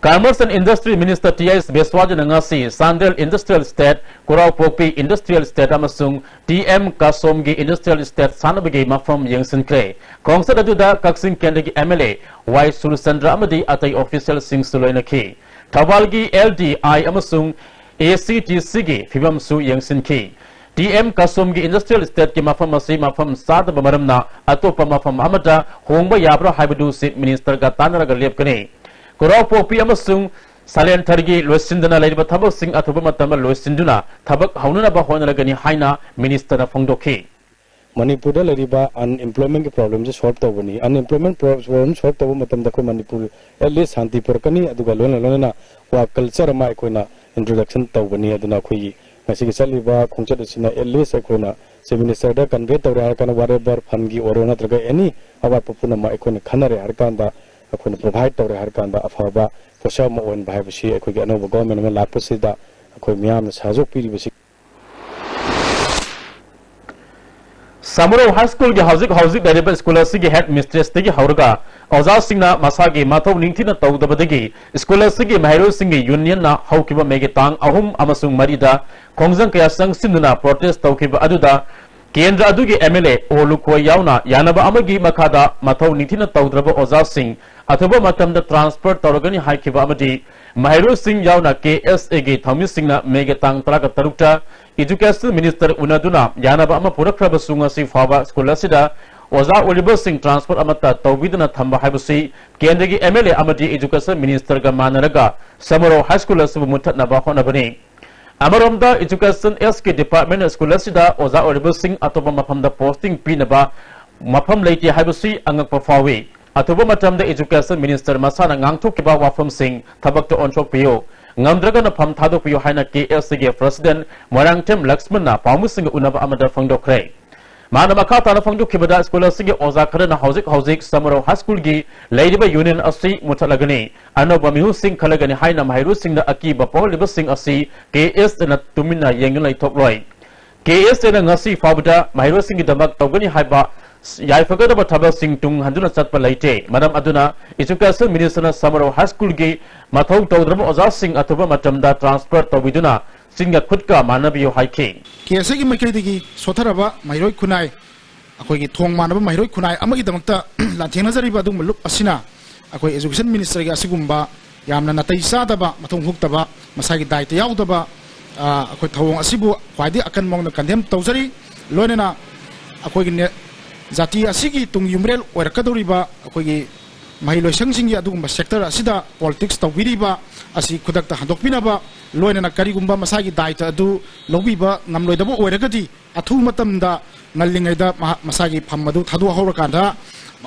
Commerce and Industry Minister T I ꯕꯤꯁ꯭ꯋꯥꯖꯤꯠꯅ ꯉꯁꯤ Chandel Industrial Estate, Koraopokpi Industrial Estate ꯑꯃꯁꯨꯡ ꯇꯤ ꯑꯦꯝ ꯀꯥꯁꯣꯝꯒꯤ Industrial Estate ꯁꯥꯟꯅꯕꯒꯤ ꯃꯐꯝ ꯌꯦꯡꯁꯤꯟꯈ꯭ꯔꯦ꯫ ꯈꯣꯡꯆꯠ ꯑꯗꯨꯗ ꯀꯛꯆꯤꯡ ꯀꯦꯟꯗ꯭ꯔꯒꯤ ꯑꯦꯝ ꯑꯦꯜ ꯑꯦ ꯋꯥꯏ ꯁꯨꯔꯆꯟꯗ꯭ꯔ ꯑꯃꯗꯤ ꯑꯇꯩ ꯑꯣꯐꯤꯁꯤꯌꯦꯜꯁꯤꯡꯁꯨ ꯂꯣꯏꯅꯈꯤ꯫ ꯊꯧꯕꯥꯜꯒꯤ ꯑꯦꯜ ꯗꯤ ꯑꯥꯏ ꯑꯃꯁꯨꯡ ꯑꯦ ꯁꯤ ꯇꯤ ꯁꯤꯒꯤ ꯐꯤꯕꯝꯁꯨ ꯌꯦꯡꯁꯤꯟꯈꯤ꯫ ꯇꯤ ꯑꯦꯝ ꯀꯥꯁꯣꯝꯒꯤ Industrial Estateꯀꯤ ꯃꯐꯝ ꯑꯁꯤ ꯃꯐꯝ ꯆꯥꯗꯕ ꯃꯔꯝꯅ ꯑꯇꯣꯞꯄ ꯃꯐꯝ ꯑꯃꯗ ꯍꯣꯡꯕ ꯌꯥꯕ꯭ꯔꯥ ꯍꯥꯏꯕꯗꯨ Chief Ministerꯒ ꯇꯥꯟꯅꯔꯒ ꯂꯦꯞꯀꯅꯤ꯫ ꯀꯣꯔꯥꯎꯄꯣꯛꯄꯤ ꯑꯃꯁꯨꯡ ꯁꯂꯦꯟꯊꯔꯒꯤ ꯂꯣꯏꯁꯤꯟꯗꯅ ꯂꯩꯔꯤꯕ ꯊꯕꯛꯁꯤꯡ ꯑꯊꯨꯕ ꯃꯇꯝꯗ ꯂꯣꯏꯁꯤꯟꯗꯨꯅ ꯊꯕꯛ ꯍꯧꯅꯅꯕ ꯍꯣꯠꯅꯔꯒꯅꯤ ꯍꯥꯏꯅ Ministerꯅ ꯐꯣꯡꯗꯣꯛꯈꯤ꯫ ꯃꯅꯤꯄꯨꯔꯗ ꯂꯩꯔꯤꯕ unemploymentꯀꯤ problemꯁꯦ solve ꯇꯧꯕꯅꯤ꯫ Unemployment problem solve ꯇꯧꯕ ꯃꯇꯝꯗ ꯑꯩꯈꯣꯏ ꯃꯅꯤꯄꯨꯔ at least ꯁꯥꯟꯇꯤ ꯄꯨꯔꯛꯀꯅꯤ, ꯑꯗꯨꯒ ꯂꯣꯏꯅ ꯂꯣꯏꯅꯅ work culture ꯑꯃ ꯑꯩꯈꯣꯏꯅ introduction ꯇꯧꯕꯅꯤ꯫ ꯑꯗꯨꯅ ꯑꯩꯈꯣꯏꯒꯤ ꯉꯁꯤꯒꯤ ꯆꯠꯂꯤꯕ ꯈꯣꯡꯆꯠ ꯑꯁꯤꯅ at least ꯑꯩꯈꯣꯏꯅ Chief Ministerꯗ convey ꯇꯧꯔꯦ ꯍꯥꯏꯔ ꯀꯥꯟꯗ whatever fundꯀꯤ ꯑꯣꯏꯔꯣ ꯅꯠꯇ꯭ꯔꯒ any ꯑꯋꯥꯠꯄ ꯄꯨꯝꯅꯃꯛ ꯑꯩꯈꯣꯏꯅ ꯈꯟꯅꯔꯦ ꯍꯥꯏꯔ ꯀꯥꯟꯗ, ꯑꯩꯈꯣꯏꯅ provide ꯇꯧꯔꯦ ꯍꯥꯏꯔ ꯀꯥꯟꯗ ꯑꯐꯕ ꯄꯣꯠꯁꯛ ꯑꯃ ꯑꯣꯏꯍꯟꯕ ꯍꯥꯏꯕꯁꯤ ꯑꯩꯈꯣꯏꯒꯤ ꯑꯅꯧꯕ government ꯑꯃ ꯂꯥꯛꯄꯁꯤꯗ ꯑꯩꯈꯣꯏ ꯃꯤꯌꯥꯝꯅ ꯁꯍꯌꯣꯒ ꯄꯤꯔꯤꯕꯁꯤ꯫ ꯁꯃꯨꯔꯧ ꯍꯥꯏ ꯁ꯭ꯀꯨꯜꯒꯤ ꯍꯧꯖꯤꯛ ꯍꯧꯖꯤꯛ ꯂꯩꯔꯤꯕ ꯁ꯭ꯀꯨꯜ ꯑꯁꯤꯒꯤ ꯍꯦꯗ ꯃꯤꯁꯇ꯭ꯔꯦꯁꯇꯒꯤ ꯍꯧꯔꯒ ꯑꯣꯖꯥꯁꯤꯡꯅ ꯃꯁꯥꯒꯤ ꯃꯊꯧ ꯅꯤꯡꯊꯤꯅ ꯇꯧꯗꯕꯗꯒꯤ ꯁ꯭ꯀꯨꯜ ꯑꯁꯤꯒꯤ ꯃꯍꯩꯔꯣꯏꯁꯤꯡꯒꯤ ꯌꯨꯅꯤꯌꯟꯅ ꯍꯧꯈꯤꯕ ꯃꯦꯒꯤ ꯇꯥꯡ ꯑꯍꯨꯝ ꯑꯃꯁꯨꯡ ꯃꯔꯤꯗ ꯈꯣꯡꯖꯪ ꯀꯌꯥ ꯆꯪꯁꯤꯟꯗꯨꯅ ꯄ꯭ꯔꯣꯇꯦꯁ ꯇꯧꯈꯤꯕ ꯑꯗꯨꯗ ꯀꯦꯟꯗ꯭ꯔ ꯑꯗꯨꯒꯤ ꯑꯦꯝ ꯑꯦꯜ ꯑꯦ ꯑꯣ ꯂꯨꯈꯣꯏ ꯌꯥꯎꯅ ꯌꯥꯅꯕ ꯑꯃꯒꯤ ꯃꯈꯥꯗ ꯃꯊꯧ ꯅꯤꯡꯊꯤꯅ ꯇꯧꯗ꯭ꯔꯕ ꯑꯣꯖꯥꯁꯤꯡ ꯑꯊꯨꯕ ꯃꯇꯝꯗ ꯇ꯭ꯔꯥꯟꯁꯐꯔ ꯇꯧꯔꯒꯅꯤ ꯍꯥꯏꯈꯤꯕ ꯑꯃꯗꯤ ꯃꯍꯩꯔꯣꯏꯁꯤꯡ ꯌꯥꯎꯅ ꯀꯦ ꯑꯦꯁ ꯑꯦꯒꯤ ꯊꯧꯃꯤꯁꯤꯡꯅ ꯃꯦꯒꯤ ꯇꯥꯡ ꯇꯔꯥꯒ ꯇꯔꯨꯛꯇ ꯏꯗꯨꯀꯦꯁꯟ ꯃꯤꯅꯤꯁꯇꯔ ꯎꯅꯗꯨꯅ ꯌꯥꯅꯕ ꯑꯃ ꯄꯨꯔꯛꯈ꯭ꯔꯕꯁꯨ ꯉꯁꯤ ꯐꯥꯎꯕ ꯁ꯭ꯀꯨꯜ ꯑꯁꯤꯗ ꯑꯣꯖꯥ ꯑꯣꯏꯔꯤꯕꯁꯤꯡ ꯇ꯭ꯔꯥꯟꯁꯐꯔ ꯑꯃꯠꯇ ꯇꯧꯕꯤꯗꯅ ꯊꯝꯕ ꯍꯥꯏꯕꯁꯤ ꯀꯦꯟꯗ꯭ꯔꯒꯤ ꯑꯦꯝ ꯑꯦꯜ ꯑꯦ ꯑꯃꯗꯤ ꯏꯗꯨꯀꯦꯁꯟ ꯃꯤꯅꯤꯁꯇꯔꯒ ꯃꯥꯟꯅꯔꯒ ꯁꯃꯨꯔꯧ ꯍꯥꯏ ꯁ꯭ꯀꯨꯜ ꯑꯁꯤꯕꯨ ꯃꯨꯠꯊꯠꯅꯕ ꯍꯣꯠꯅꯕꯅꯤ꯫ ꯑꯃꯔꯣꯝꯗ ꯏꯗꯨꯀꯦꯁꯟ ꯑꯦꯁꯀꯤ ꯗꯤꯄꯥꯔꯠꯃꯦꯟꯅ ꯁ꯭ꯀꯨꯜ ꯑꯁꯤꯗ ꯑꯣꯖꯥ ꯑꯣꯏꯔꯤꯕꯁꯤꯡ ꯑꯇꯣꯞꯄ ꯃꯐꯝꯗ ꯄꯣꯁꯇꯤꯡ ꯄꯤꯅꯕ ꯃꯐꯝ ꯂꯩꯇꯦ ꯍꯥꯏꯕꯁꯤ ꯑꯉꯛꯄ ꯐꯥꯎꯏ꯫ ꯑꯊꯨꯕ ꯃꯇꯝꯗ ꯏꯗꯨꯀꯦꯁꯟ ꯃꯤꯅꯤꯁꯇꯔ ꯃꯁꯥꯅ ꯉꯥꯡꯊꯣꯛꯈꯤꯕ ꯋꯥꯐꯝꯁꯤꯡ ꯊꯕꯛꯇ ꯑꯣꯟꯊꯣꯛꯄꯤꯌꯨ, ꯉꯝꯗ꯭ꯔꯒꯅ ꯐꯝ ꯊꯥꯗꯣꯛꯄꯤꯌꯨ ꯍꯥꯏꯅ ꯀꯦ ꯑꯦꯁ ꯁꯤꯒꯤ ꯄ꯭ꯔꯁꯤꯗꯦꯟ ꯃꯣꯏꯔꯥꯡꯊꯦꯝ ꯂꯛꯁꯃꯟꯅ ꯄꯥꯎꯃꯤꯁꯤꯡꯒ ꯎꯅꯕ ꯑꯃꯗ ꯐꯣꯡꯗꯣꯛꯈ꯭ꯔꯦ꯫ ꯃꯥꯅ ꯃꯈꯥ ꯇꯥꯅ ꯐꯣꯡꯗꯣꯛꯈꯤꯕꯗ ꯁ꯭ꯀꯨꯜ ꯑꯁꯤꯒꯤ ꯑꯣꯖꯥ ꯈꯔꯅ ꯍꯧꯖꯤꯛ ꯍꯧꯖꯤꯛ ꯁꯃꯨꯔꯧ ꯍꯥꯏ ꯁ꯭ꯀꯨꯜꯒꯤ ꯂꯩꯔꯤꯕ ꯌꯨꯅꯤꯌꯟ ꯑꯁꯤ ꯃꯨꯠꯊꯠꯂꯒꯅꯤ, ꯑꯅꯧꯕ ꯃꯤꯍꯨꯠꯁꯤꯡ ꯈꯜꯂꯒꯅꯤ ꯍꯥꯏꯅ ꯃꯍꯩꯔꯣꯏꯁꯤꯡꯅ ꯑꯀꯤꯕ ꯄꯣꯛꯍꯜꯂꯤꯕꯁꯤꯡ ꯑꯁꯤ ꯀꯦ ꯑꯦꯁ ꯑꯦꯅ ꯇꯨꯃꯤꯟꯅ ꯌꯦꯡꯗꯨꯅ ꯂꯩꯊꯣꯛꯂꯣꯏ꯫ ꯀꯦ ꯑꯦꯁ ꯑꯦꯅ ꯉꯁꯤ ꯐꯥꯎꯕꯗ ꯃꯍꯩꯔꯣꯏꯁꯤꯡꯒꯤꯗꯃꯛ ꯇꯧꯒꯅꯤ ꯍꯥꯏꯕ ꯌꯥꯏꯐꯒꯗꯕ ꯊꯕꯛꯁꯤꯡ ꯇꯨꯡ ꯍꯟꯗꯨꯅ ꯆꯠꯄ ꯂꯩꯇꯦ꯫ ꯃꯔꯝ ꯑꯗꯨꯅ ꯏꯗꯨꯀꯦꯁꯟ ꯃꯤꯅꯤꯁꯇꯔꯅ ꯁꯃꯨꯔꯧ ꯍꯥꯏ ꯁ꯭ꯀꯨꯜꯒꯤ ꯃꯊꯧ ꯇꯧꯗ꯭ꯔꯕ ꯑꯣꯖꯥꯁꯤꯡ ꯑꯊꯨꯕ ꯃꯇꯝꯗ ꯇ꯭ꯔꯥꯟꯁꯐꯔ ꯇꯧꯕꯤꯗꯨꯅ ꯆꯤꯟꯒ ꯈꯨꯠꯀ ꯃꯥꯟꯅꯕꯤꯌꯨ ꯍꯥꯏꯈꯤ꯫ ꯀꯦ ꯑꯦꯁ ꯑꯦꯒꯤ ꯃꯥꯏꯀꯩꯗꯒꯤ ꯁꯣꯠꯊꯔꯕ ꯃꯍꯩꯔꯣꯏ ꯈꯨꯟꯅꯥꯏ, ꯑꯩꯈꯣꯏꯒꯤ ꯊꯣꯡ ꯃꯥꯟꯅꯕ ꯃꯍꯩꯔꯣꯏ ꯈꯨꯟꯅꯥꯏ ꯑꯃꯒꯤꯗꯃꯛꯇ ꯂꯥꯟꯊꯦꯡꯅꯖꯔꯤꯕ ꯑꯗꯨꯒꯨꯝꯕ ꯂꯨꯞ ꯑꯁꯤꯅ ꯑꯩꯈꯣꯏ ꯏꯗꯨꯀꯦꯁꯟ ꯃꯤꯅꯤꯁꯇꯔꯒꯤ ꯑꯁꯤꯒꯨꯝꯕ ꯌꯥꯝꯅ ꯅꯥꯇꯩ ꯆꯥꯗꯕ, ꯃꯊꯧ ꯍꯨꯛꯇꯕ, ꯃꯁꯥꯒꯤ ꯗꯥꯏꯇ ꯌꯥꯎꯗꯕ, ꯑ, ꯑꯩꯈꯣꯏ ꯊꯧꯑꯣꯡ ꯑꯁꯤꯕꯨ ꯈ꯭ꯋꯥꯏꯗꯒꯤ ꯑꯀꯟꯕ ꯃꯑꯣꯡꯗ ꯀꯟꯗꯦꯝ ꯇꯧꯖꯔꯤ꯫ ꯂꯣꯏꯅꯅ ꯑꯩꯈꯣꯏꯒꯤ ꯅꯦ-, ꯖꯥꯇꯤ ꯑꯁꯤꯒꯤ ꯇꯨꯡꯒꯤ ꯌꯨꯝꯕꯤꯔꯦꯜ ꯑꯣꯏꯔꯛꯀꯗꯧꯔꯤꯕ ꯑꯩꯈꯣꯏꯒꯤ ꯃꯍꯩ ꯂꯣꯏꯁꯪꯁꯤꯡꯒꯤ ꯑꯗꯨꯒꯨꯝꯕ ꯁꯦꯛꯇꯔ ꯑꯁꯤꯗ ꯄꯣꯂꯤꯇꯤꯛꯁ ꯇꯧꯕꯤꯔꯤꯕ ꯑꯁꯤ ꯈꯨꯗꯛꯇ ꯍꯟꯗꯣꯛꯄꯤꯅꯕ, ꯂꯣꯏꯅꯅ ꯀꯔꯤꯒꯨꯝꯕ ꯃꯁꯥꯒꯤ ꯗꯥꯏꯇ ꯑꯗꯨ ꯂꯧꯕꯤꯕ ꯉꯝꯂꯣꯏꯗꯕ ꯑꯣꯏꯔꯒꯗꯤ ꯑꯊꯨꯕ ꯃꯇꯝꯗ ꯉꯜꯂꯤꯉꯩꯗ ꯃꯍꯥꯛ ꯃꯁꯥꯒꯤ ꯐꯝ ꯑꯗꯨ ꯊꯥꯗꯣꯛꯍꯧꯔꯀꯥꯟꯗ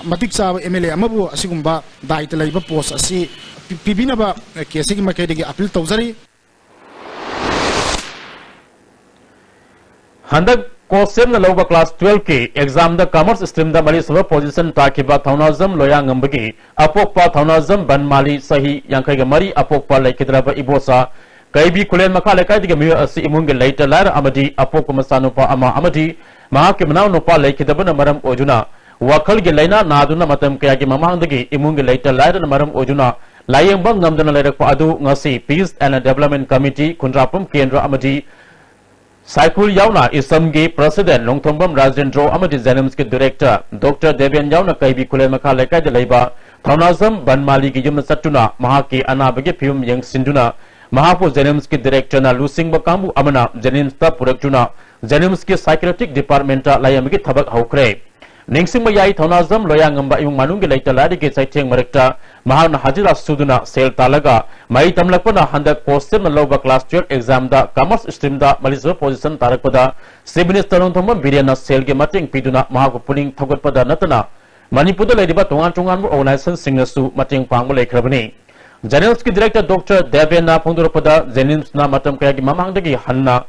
ꯃꯇꯤꯛ ꯆꯥꯕ ꯑꯦꯝ ꯑꯦꯜ ꯑꯦ ꯑꯃꯕꯨ ꯑꯁꯤꯒꯨꯝꯕ ꯗꯥꯏꯇ ꯂꯩꯕ ꯄꯣꯁ ꯑꯁꯤ ꯄꯤ-, ꯄꯤꯕꯤꯅꯕ ꯀꯦ ꯑꯦꯁ ꯑꯦꯒꯤ ꯃꯥꯏꯀꯩꯗꯒꯤ ꯑꯄꯤꯜ ꯇꯧꯖꯔꯤ꯫ ꯍꯟꯗꯛ ꯀꯣꯁꯦꯝꯅ ꯂꯧꯕ ꯀ꯭ꯂꯥꯁ ꯇꯨꯋꯦꯜꯐꯀꯤ ꯑꯦꯛꯖꯥꯝꯗ ꯀꯃꯔꯁ ꯁ꯭ꯇ꯭ꯔꯤꯝꯗ ꯃꯔꯤꯁꯨꯕ ꯄꯣꯖꯤꯁꯟ ꯇꯥꯈꯤꯕ ꯊꯧꯅꯥꯖꯝ ꯂꯣꯌꯥꯉꯝꯕꯒꯤ ꯑꯄꯣꯛꯄ ꯊꯧꯅꯥꯖꯝ ꯕꯟꯃꯥꯂꯤ ꯆꯍꯤ ꯌꯥꯡꯈꯩꯒ ꯃꯔꯤ ꯑꯄꯣꯛꯄ ꯂꯩꯈꯤꯗ꯭ꯔꯕ ꯏꯕꯣꯆꯥ ꯀꯩꯕꯤ ꯈꯨꯂꯦꯟ ꯃꯈꯥ ꯂꯩꯀꯥꯏꯗꯒꯤ ꯃꯤꯑꯣꯏ ꯑꯁꯤ ꯏꯃꯨꯡꯒꯤ ꯂꯩꯇ ꯂꯥꯏꯔ ꯑꯃꯗꯤ ꯑꯄꯣꯛꯄ ꯃꯆꯥꯅꯨꯄꯥ ꯑꯃ ꯑꯃꯗꯤ ꯃꯍꯥꯛꯀꯤ ꯃꯅꯥꯎꯅꯨꯄꯥ ꯂꯩꯈꯤꯗꯕꯅ ꯃꯔꯝ ꯑꯣꯏꯗꯨꯅ ꯋꯥꯈꯜꯒꯤ ꯂꯥꯏꯅꯥ ꯅꯥꯗꯨꯅ ꯃꯇꯝ ꯀꯌꯥꯒꯤ ꯃꯃꯥꯡꯗꯒꯤ ꯏꯃꯨꯡꯒꯤ ꯂꯩꯇ ꯂꯥꯏꯔꯅ ꯃꯔꯝ ꯑꯣꯏꯗꯨꯅ ꯂꯥꯌꯦꯡꯕ ꯉꯝꯗꯅ ꯂꯩꯔꯛꯄ ꯑꯗꯨ ꯉꯁꯤ Peace and Development Committee, ꯈꯨꯟꯗ꯭ꯔꯥꯛꯄꯝ ꯀꯦꯟꯗ꯭ꯔ ꯑꯃꯗꯤ ꯁꯥꯏꯈꯨꯜ ꯌꯥꯎꯅ ꯏꯁꯝꯒꯤ President ꯂꯣꯡꯊꯣꯡꯕꯝ ꯔꯥꯖꯦꯟꯗ꯭ꯔꯣ ꯑꯃꯗꯤ JNIMSꯀꯤ Director Doctor ꯗꯦꯕꯦꯟ ꯌꯥꯎꯅ ꯀꯩꯕꯤ ꯈꯨꯂꯦꯟ ꯃꯈꯥ ꯂꯩꯀꯥꯏꯗ ꯂꯩꯕ ꯊꯧꯅꯥꯖꯝ ꯕꯟꯃꯥꯂꯤꯒꯤ ꯌꯨꯝꯗ ꯆꯠꯇꯨꯅ ꯃꯍꯥꯛꯀꯤ ꯑꯅꯥꯕꯒꯤ ꯐꯤꯕꯝ ꯌꯦꯡꯁꯤꯟꯗꯨꯅ ꯃꯍꯥꯛꯄꯨ JNIMSꯀꯤ Directorꯅ ꯂꯨꯆꯤꯡꯕ ꯀꯥꯡꯕꯨ ꯑꯃꯅ JNIMSꯇ ꯄꯨꯔꯛꯇꯨꯅ JNIMSꯀꯤ Psychiatric Departmentꯇ ꯂꯥꯌꯦꯡꯕꯒꯤ ꯊꯕꯛ ꯍꯧꯈ꯭ꯔꯦ꯫ ꯅꯤꯡꯁꯤꯡꯕ ꯌꯥꯏ, ꯊꯧꯅꯥꯖꯝ ꯂꯣꯌꯥꯉꯝꯕ ꯏꯃꯨꯡ ꯃꯅꯨꯡꯒꯤ ꯂꯩꯇ ꯂꯥꯏꯔꯒꯤ ꯆꯩꯊꯦꯡ ꯃꯔꯛꯇ ꯃꯍꯥꯛꯅ ꯍꯖꯤꯔꯥ ꯁꯨꯗꯨꯅ ꯁꯦꯜ ꯇꯥꯜꯂꯒ ꯃꯍꯩ ꯇꯝꯂꯛꯄꯅ ꯍꯟꯗꯛ ꯀꯣꯔꯁ ꯁꯦꯝꯅ ꯂꯧꯕ class twelve examꯗ Commerce streamꯗ ꯃꯔꯤꯁꯨꯕ position ꯇꯥꯔꯛꯄꯗ Chief Minister ꯅꯣꯡꯊꯣꯝꯕꯝ ꯕꯤꯔꯦꯟꯅ ꯁꯦꯜꯒꯤ ꯃꯇꯦꯡ ꯄꯤꯗꯨꯅ ꯃꯍꯥꯛꯄꯨ ꯄꯨꯛꯅꯤꯡ ꯊꯧꯒꯠꯄꯗ ꯅꯠꯇꯅ ꯃꯅꯤꯄꯨꯔꯗ ꯂꯩꯔꯤꯕ ꯇꯣꯉꯥꯟ ꯇꯣꯉꯥꯟꯕ organizationꯁꯤꯡꯅꯁꯨ ꯃꯇꯦꯡ ꯄꯥꯡꯕ ꯂꯩꯈ꯭ꯔꯕꯅꯤ꯫ JNIMSꯀꯤ Director Doctor ꯗꯦꯕꯦꯟꯅ ꯐꯣꯡꯗꯣꯔꯛꯄꯗ, JNIMSꯅ ꯃꯇꯝ ꯀꯌꯥꯒꯤ ꯃꯃꯥꯡꯗꯒꯤ ꯍꯟꯅ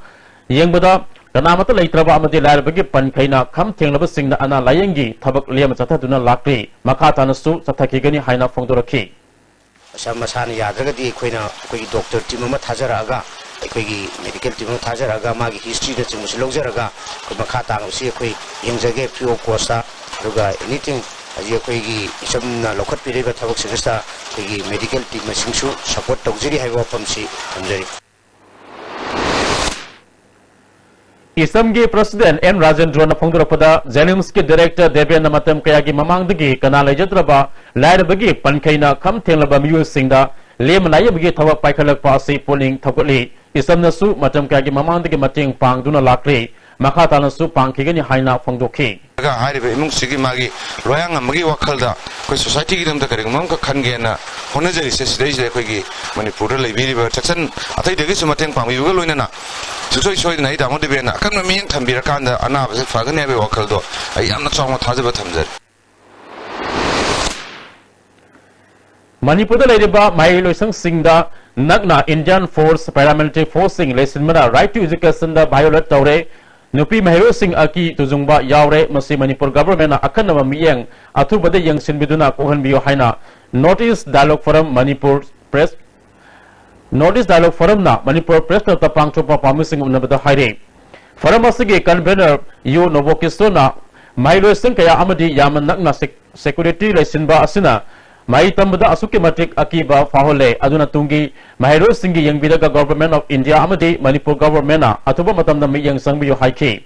ꯌꯦꯡꯕꯗ ꯀꯅꯥꯃꯠꯇ ꯂꯩꯇ꯭ꯔꯕ ꯑꯃꯗꯤ ꯂꯥꯏꯔꯕꯒꯤ ꯄꯟꯈꯩꯅ ꯈꯝ ꯊꯦꯡꯂꯕꯁꯤꯡꯅ ꯑꯅꯥ ꯂꯥꯌꯦꯡꯒꯤ ꯊꯕꯛ ꯂꯦꯝꯅ ꯆꯠꯊꯗꯨꯅ ꯂꯥꯛꯂꯤ꯫ ꯃꯈꯥ ꯇꯥꯅꯁꯨ ꯆꯠꯊꯈꯤꯒꯅꯤ ꯍꯥꯏꯅ ꯐꯣꯡꯗꯣꯔꯛꯈꯤ꯫ ꯃꯁꯥ ꯃꯁꯥꯅ ꯌꯥꯗ꯭ꯔꯒꯗꯤ ꯑꯩꯈꯣꯏꯅ ꯑꯩꯈꯣꯏꯒꯤ doctor team ꯑꯃ ꯊꯥꯖꯔꯛꯑꯒ, ꯑꯩꯈꯣꯏꯒꯤ medical team ꯑꯃ ꯊꯥꯖꯔꯛꯑꯒ, ꯃꯥꯒꯤ historyꯅꯆꯤꯡꯕꯁꯨ ꯂꯧꯖꯔꯒ, ꯑꯩꯈꯣꯏ ꯃꯈꯥ ꯇꯥꯡꯕꯁꯤ ꯑꯩꯈꯣꯏ ꯌꯦꯡꯖꯒꯦ free of costꯇ꯫ ꯑꯗꯨꯒ anything ꯍꯧꯖꯤꯛ ꯑꯩꯈꯣꯏꯒꯤ ꯏꯆꯝꯅ ꯂꯧꯈꯠꯄꯤꯔꯤꯕ ꯊꯕꯛꯁꯤꯡ ꯑꯁꯤꯗ ꯑꯩꯈꯣꯏꯒꯤ medical teamꯅꯆꯤꯡꯁꯨ support ꯇꯧꯖꯔꯤ ꯍꯥꯏꯕ ꯋꯥꯐꯝꯁꯤ ꯊꯝꯖꯔꯤ꯫ ꯏꯁꯝꯒꯤ President ꯑꯦꯝ ꯔꯥꯖꯦꯟꯗ꯭ꯔꯣꯅ ꯐꯣꯡꯗꯣꯔꯛꯄꯗ, JNIMSꯀꯤ Director ꯗꯦꯕꯦꯟꯅ ꯃꯇꯝ ꯀꯌꯥꯒꯤ ꯃꯃꯥꯡꯗꯒꯤ ꯀꯅꯥ ꯂꯩꯖꯗ꯭ꯔꯕ ꯂꯥꯏꯔꯕꯒꯤ ꯄꯟꯈꯩꯅ ꯈꯝ ꯊꯦꯡꯂꯕ ꯃꯤꯑꯣꯏꯁꯤꯡꯗ ꯂꯦꯝꯅ ꯂꯥꯏꯌꯦꯡꯕꯒꯤ ꯊꯕꯛ ꯄꯥꯏꯈꯠꯂꯛꯄ ꯑꯁꯤ ꯄꯨꯛꯅꯤꯡ ꯊꯧꯒꯠꯂꯤ꯫ ꯏꯁꯝꯅꯁꯨ ꯃꯇꯝ ꯀꯌꯥꯒꯤ ꯃꯃꯥꯡꯗꯒꯤ ꯃꯇꯦꯡ ꯄꯥꯡꯗꯨꯅ ꯂꯥꯛꯂꯤ꯫ ꯃꯈꯥ ꯇꯥꯅꯁꯨ ꯄꯥꯡꯈꯤꯒꯅꯤ ꯍꯥꯏꯅ ꯐꯣꯡꯗꯣꯛꯈꯤ꯫ ꯍꯥꯏꯔꯤꯕ ꯏꯃꯨꯡꯁꯤꯒꯤ ꯃꯥꯒꯤ ꯂꯣꯌꯥꯉꯝꯕꯒꯤ ꯋꯥꯈꯜꯗ ꯑꯩꯈꯣꯏ societyꯒꯤꯗꯃꯛꯇ ꯀꯔꯤꯒꯨꯝꯕ ꯑꯃꯈꯛ ꯈꯟꯒꯦꯅ ꯍꯣꯠꯅꯖꯔꯤꯁꯦ꯫ ꯁꯤꯗꯩꯁꯤꯗ ꯑꯩꯈꯣꯏꯒꯤ ꯃꯅꯤꯄꯨꯔꯗ ꯂꯩꯕꯤꯔꯤꯕ section ꯑꯇꯩꯗꯒꯤꯁꯨ ꯃꯇꯦꯡ ꯄꯥꯡꯕꯤꯕꯒ ꯂꯣꯏꯅꯅ ꯁꯨꯡꯁꯣꯏ ꯁꯣꯏꯗꯅ ꯑꯩ ꯇꯥꯃꯣ ꯗꯦꯕꯦꯟꯅ ꯑꯀꯟꯕ ꯃꯤꯠꯌꯦꯡ ꯊꯝꯕꯤꯔꯀꯥꯟꯗ ꯑꯅꯥꯕꯁꯦ ꯐꯒꯅꯤ ꯍꯥꯏꯕꯒꯤ ꯋꯥꯈꯜꯗꯣ ꯑꯩ ꯌꯥꯝꯅ ꯆꯥꯎꯅ ꯊꯥꯖꯕ ꯊꯝꯖꯔꯤ꯫ ꯃꯅꯤꯄꯨꯔꯗ ꯂꯩꯔꯤꯕ ꯃꯍꯩꯂꯣꯏꯁꯪꯁꯤꯡꯗ ꯅꯛꯅ Indian Force, Paramilitary Forceꯁꯤꯡ ꯂꯩꯁꯤꯟꯕꯅ Right to Educationꯗ violate ꯇꯧꯔꯦ꯫ ꯅꯨꯄꯤ ꯃꯍꯩꯔꯣꯏꯁꯤꯡ ꯑꯀꯤ ꯇꯨꯖꯨꯡꯕ ꯌꯥꯎꯔꯦ꯫ ꯃꯁꯤ ꯃꯅꯤꯄꯨꯔ governmentꯅ ꯑꯈꯟꯅꯕ ꯃꯤꯠꯌꯦꯡ ꯑꯊꯨꯕꯗ ꯌꯦꯡꯁꯤꯟꯕꯤꯗꯨꯅ ꯀꯣꯛꯍꯟꯕꯤꯌꯨ ꯍꯥꯏꯅ North East Dialogue Forum Manipur Press North East Dialogue Forumꯅ Manipur Press Clubꯇ ꯄꯥꯡꯊꯣꯛꯄ ꯄꯥꯝꯃꯤꯁꯤꯡ ꯎꯅꯕꯗ ꯍꯥꯏꯔꯤ꯫ Forum ꯑꯁꯤꯒꯤ convener ꯌꯨ ꯅꯣꯕꯣꯀꯤꯁꯣꯔꯅ ꯃꯍꯩꯔꯣꯏꯁꯤꯡ ꯀꯌꯥ ꯑꯃꯗꯤ ꯌꯥꯝꯅ ꯅꯛꯅ sec-, security ꯂꯩꯁꯤꯟꯕ ꯑꯁꯤꯅ ꯃꯍꯩ ꯇꯝꯕꯗ ꯑꯁꯨꯛꯀꯤ ꯃꯇꯤꯛ ꯑꯀꯤꯕ ꯐꯥꯎꯍꯜꯂꯦ, ꯑꯗꯨꯅ ꯇꯨꯡꯒꯤ ꯃꯍꯩꯔꯣꯏꯁꯤꯡꯒꯤ ꯌꯦꯡꯕꯤꯔꯒ Government of India ꯑꯃꯗꯤ ꯃꯅꯤꯄꯨꯔ Governmentꯅ ꯑꯊꯨꯕ ꯃꯇꯝꯗ ꯃꯤꯠꯌꯦꯡ ꯆꯪꯕꯤꯌꯨ ꯍꯥꯏꯈꯤ꯫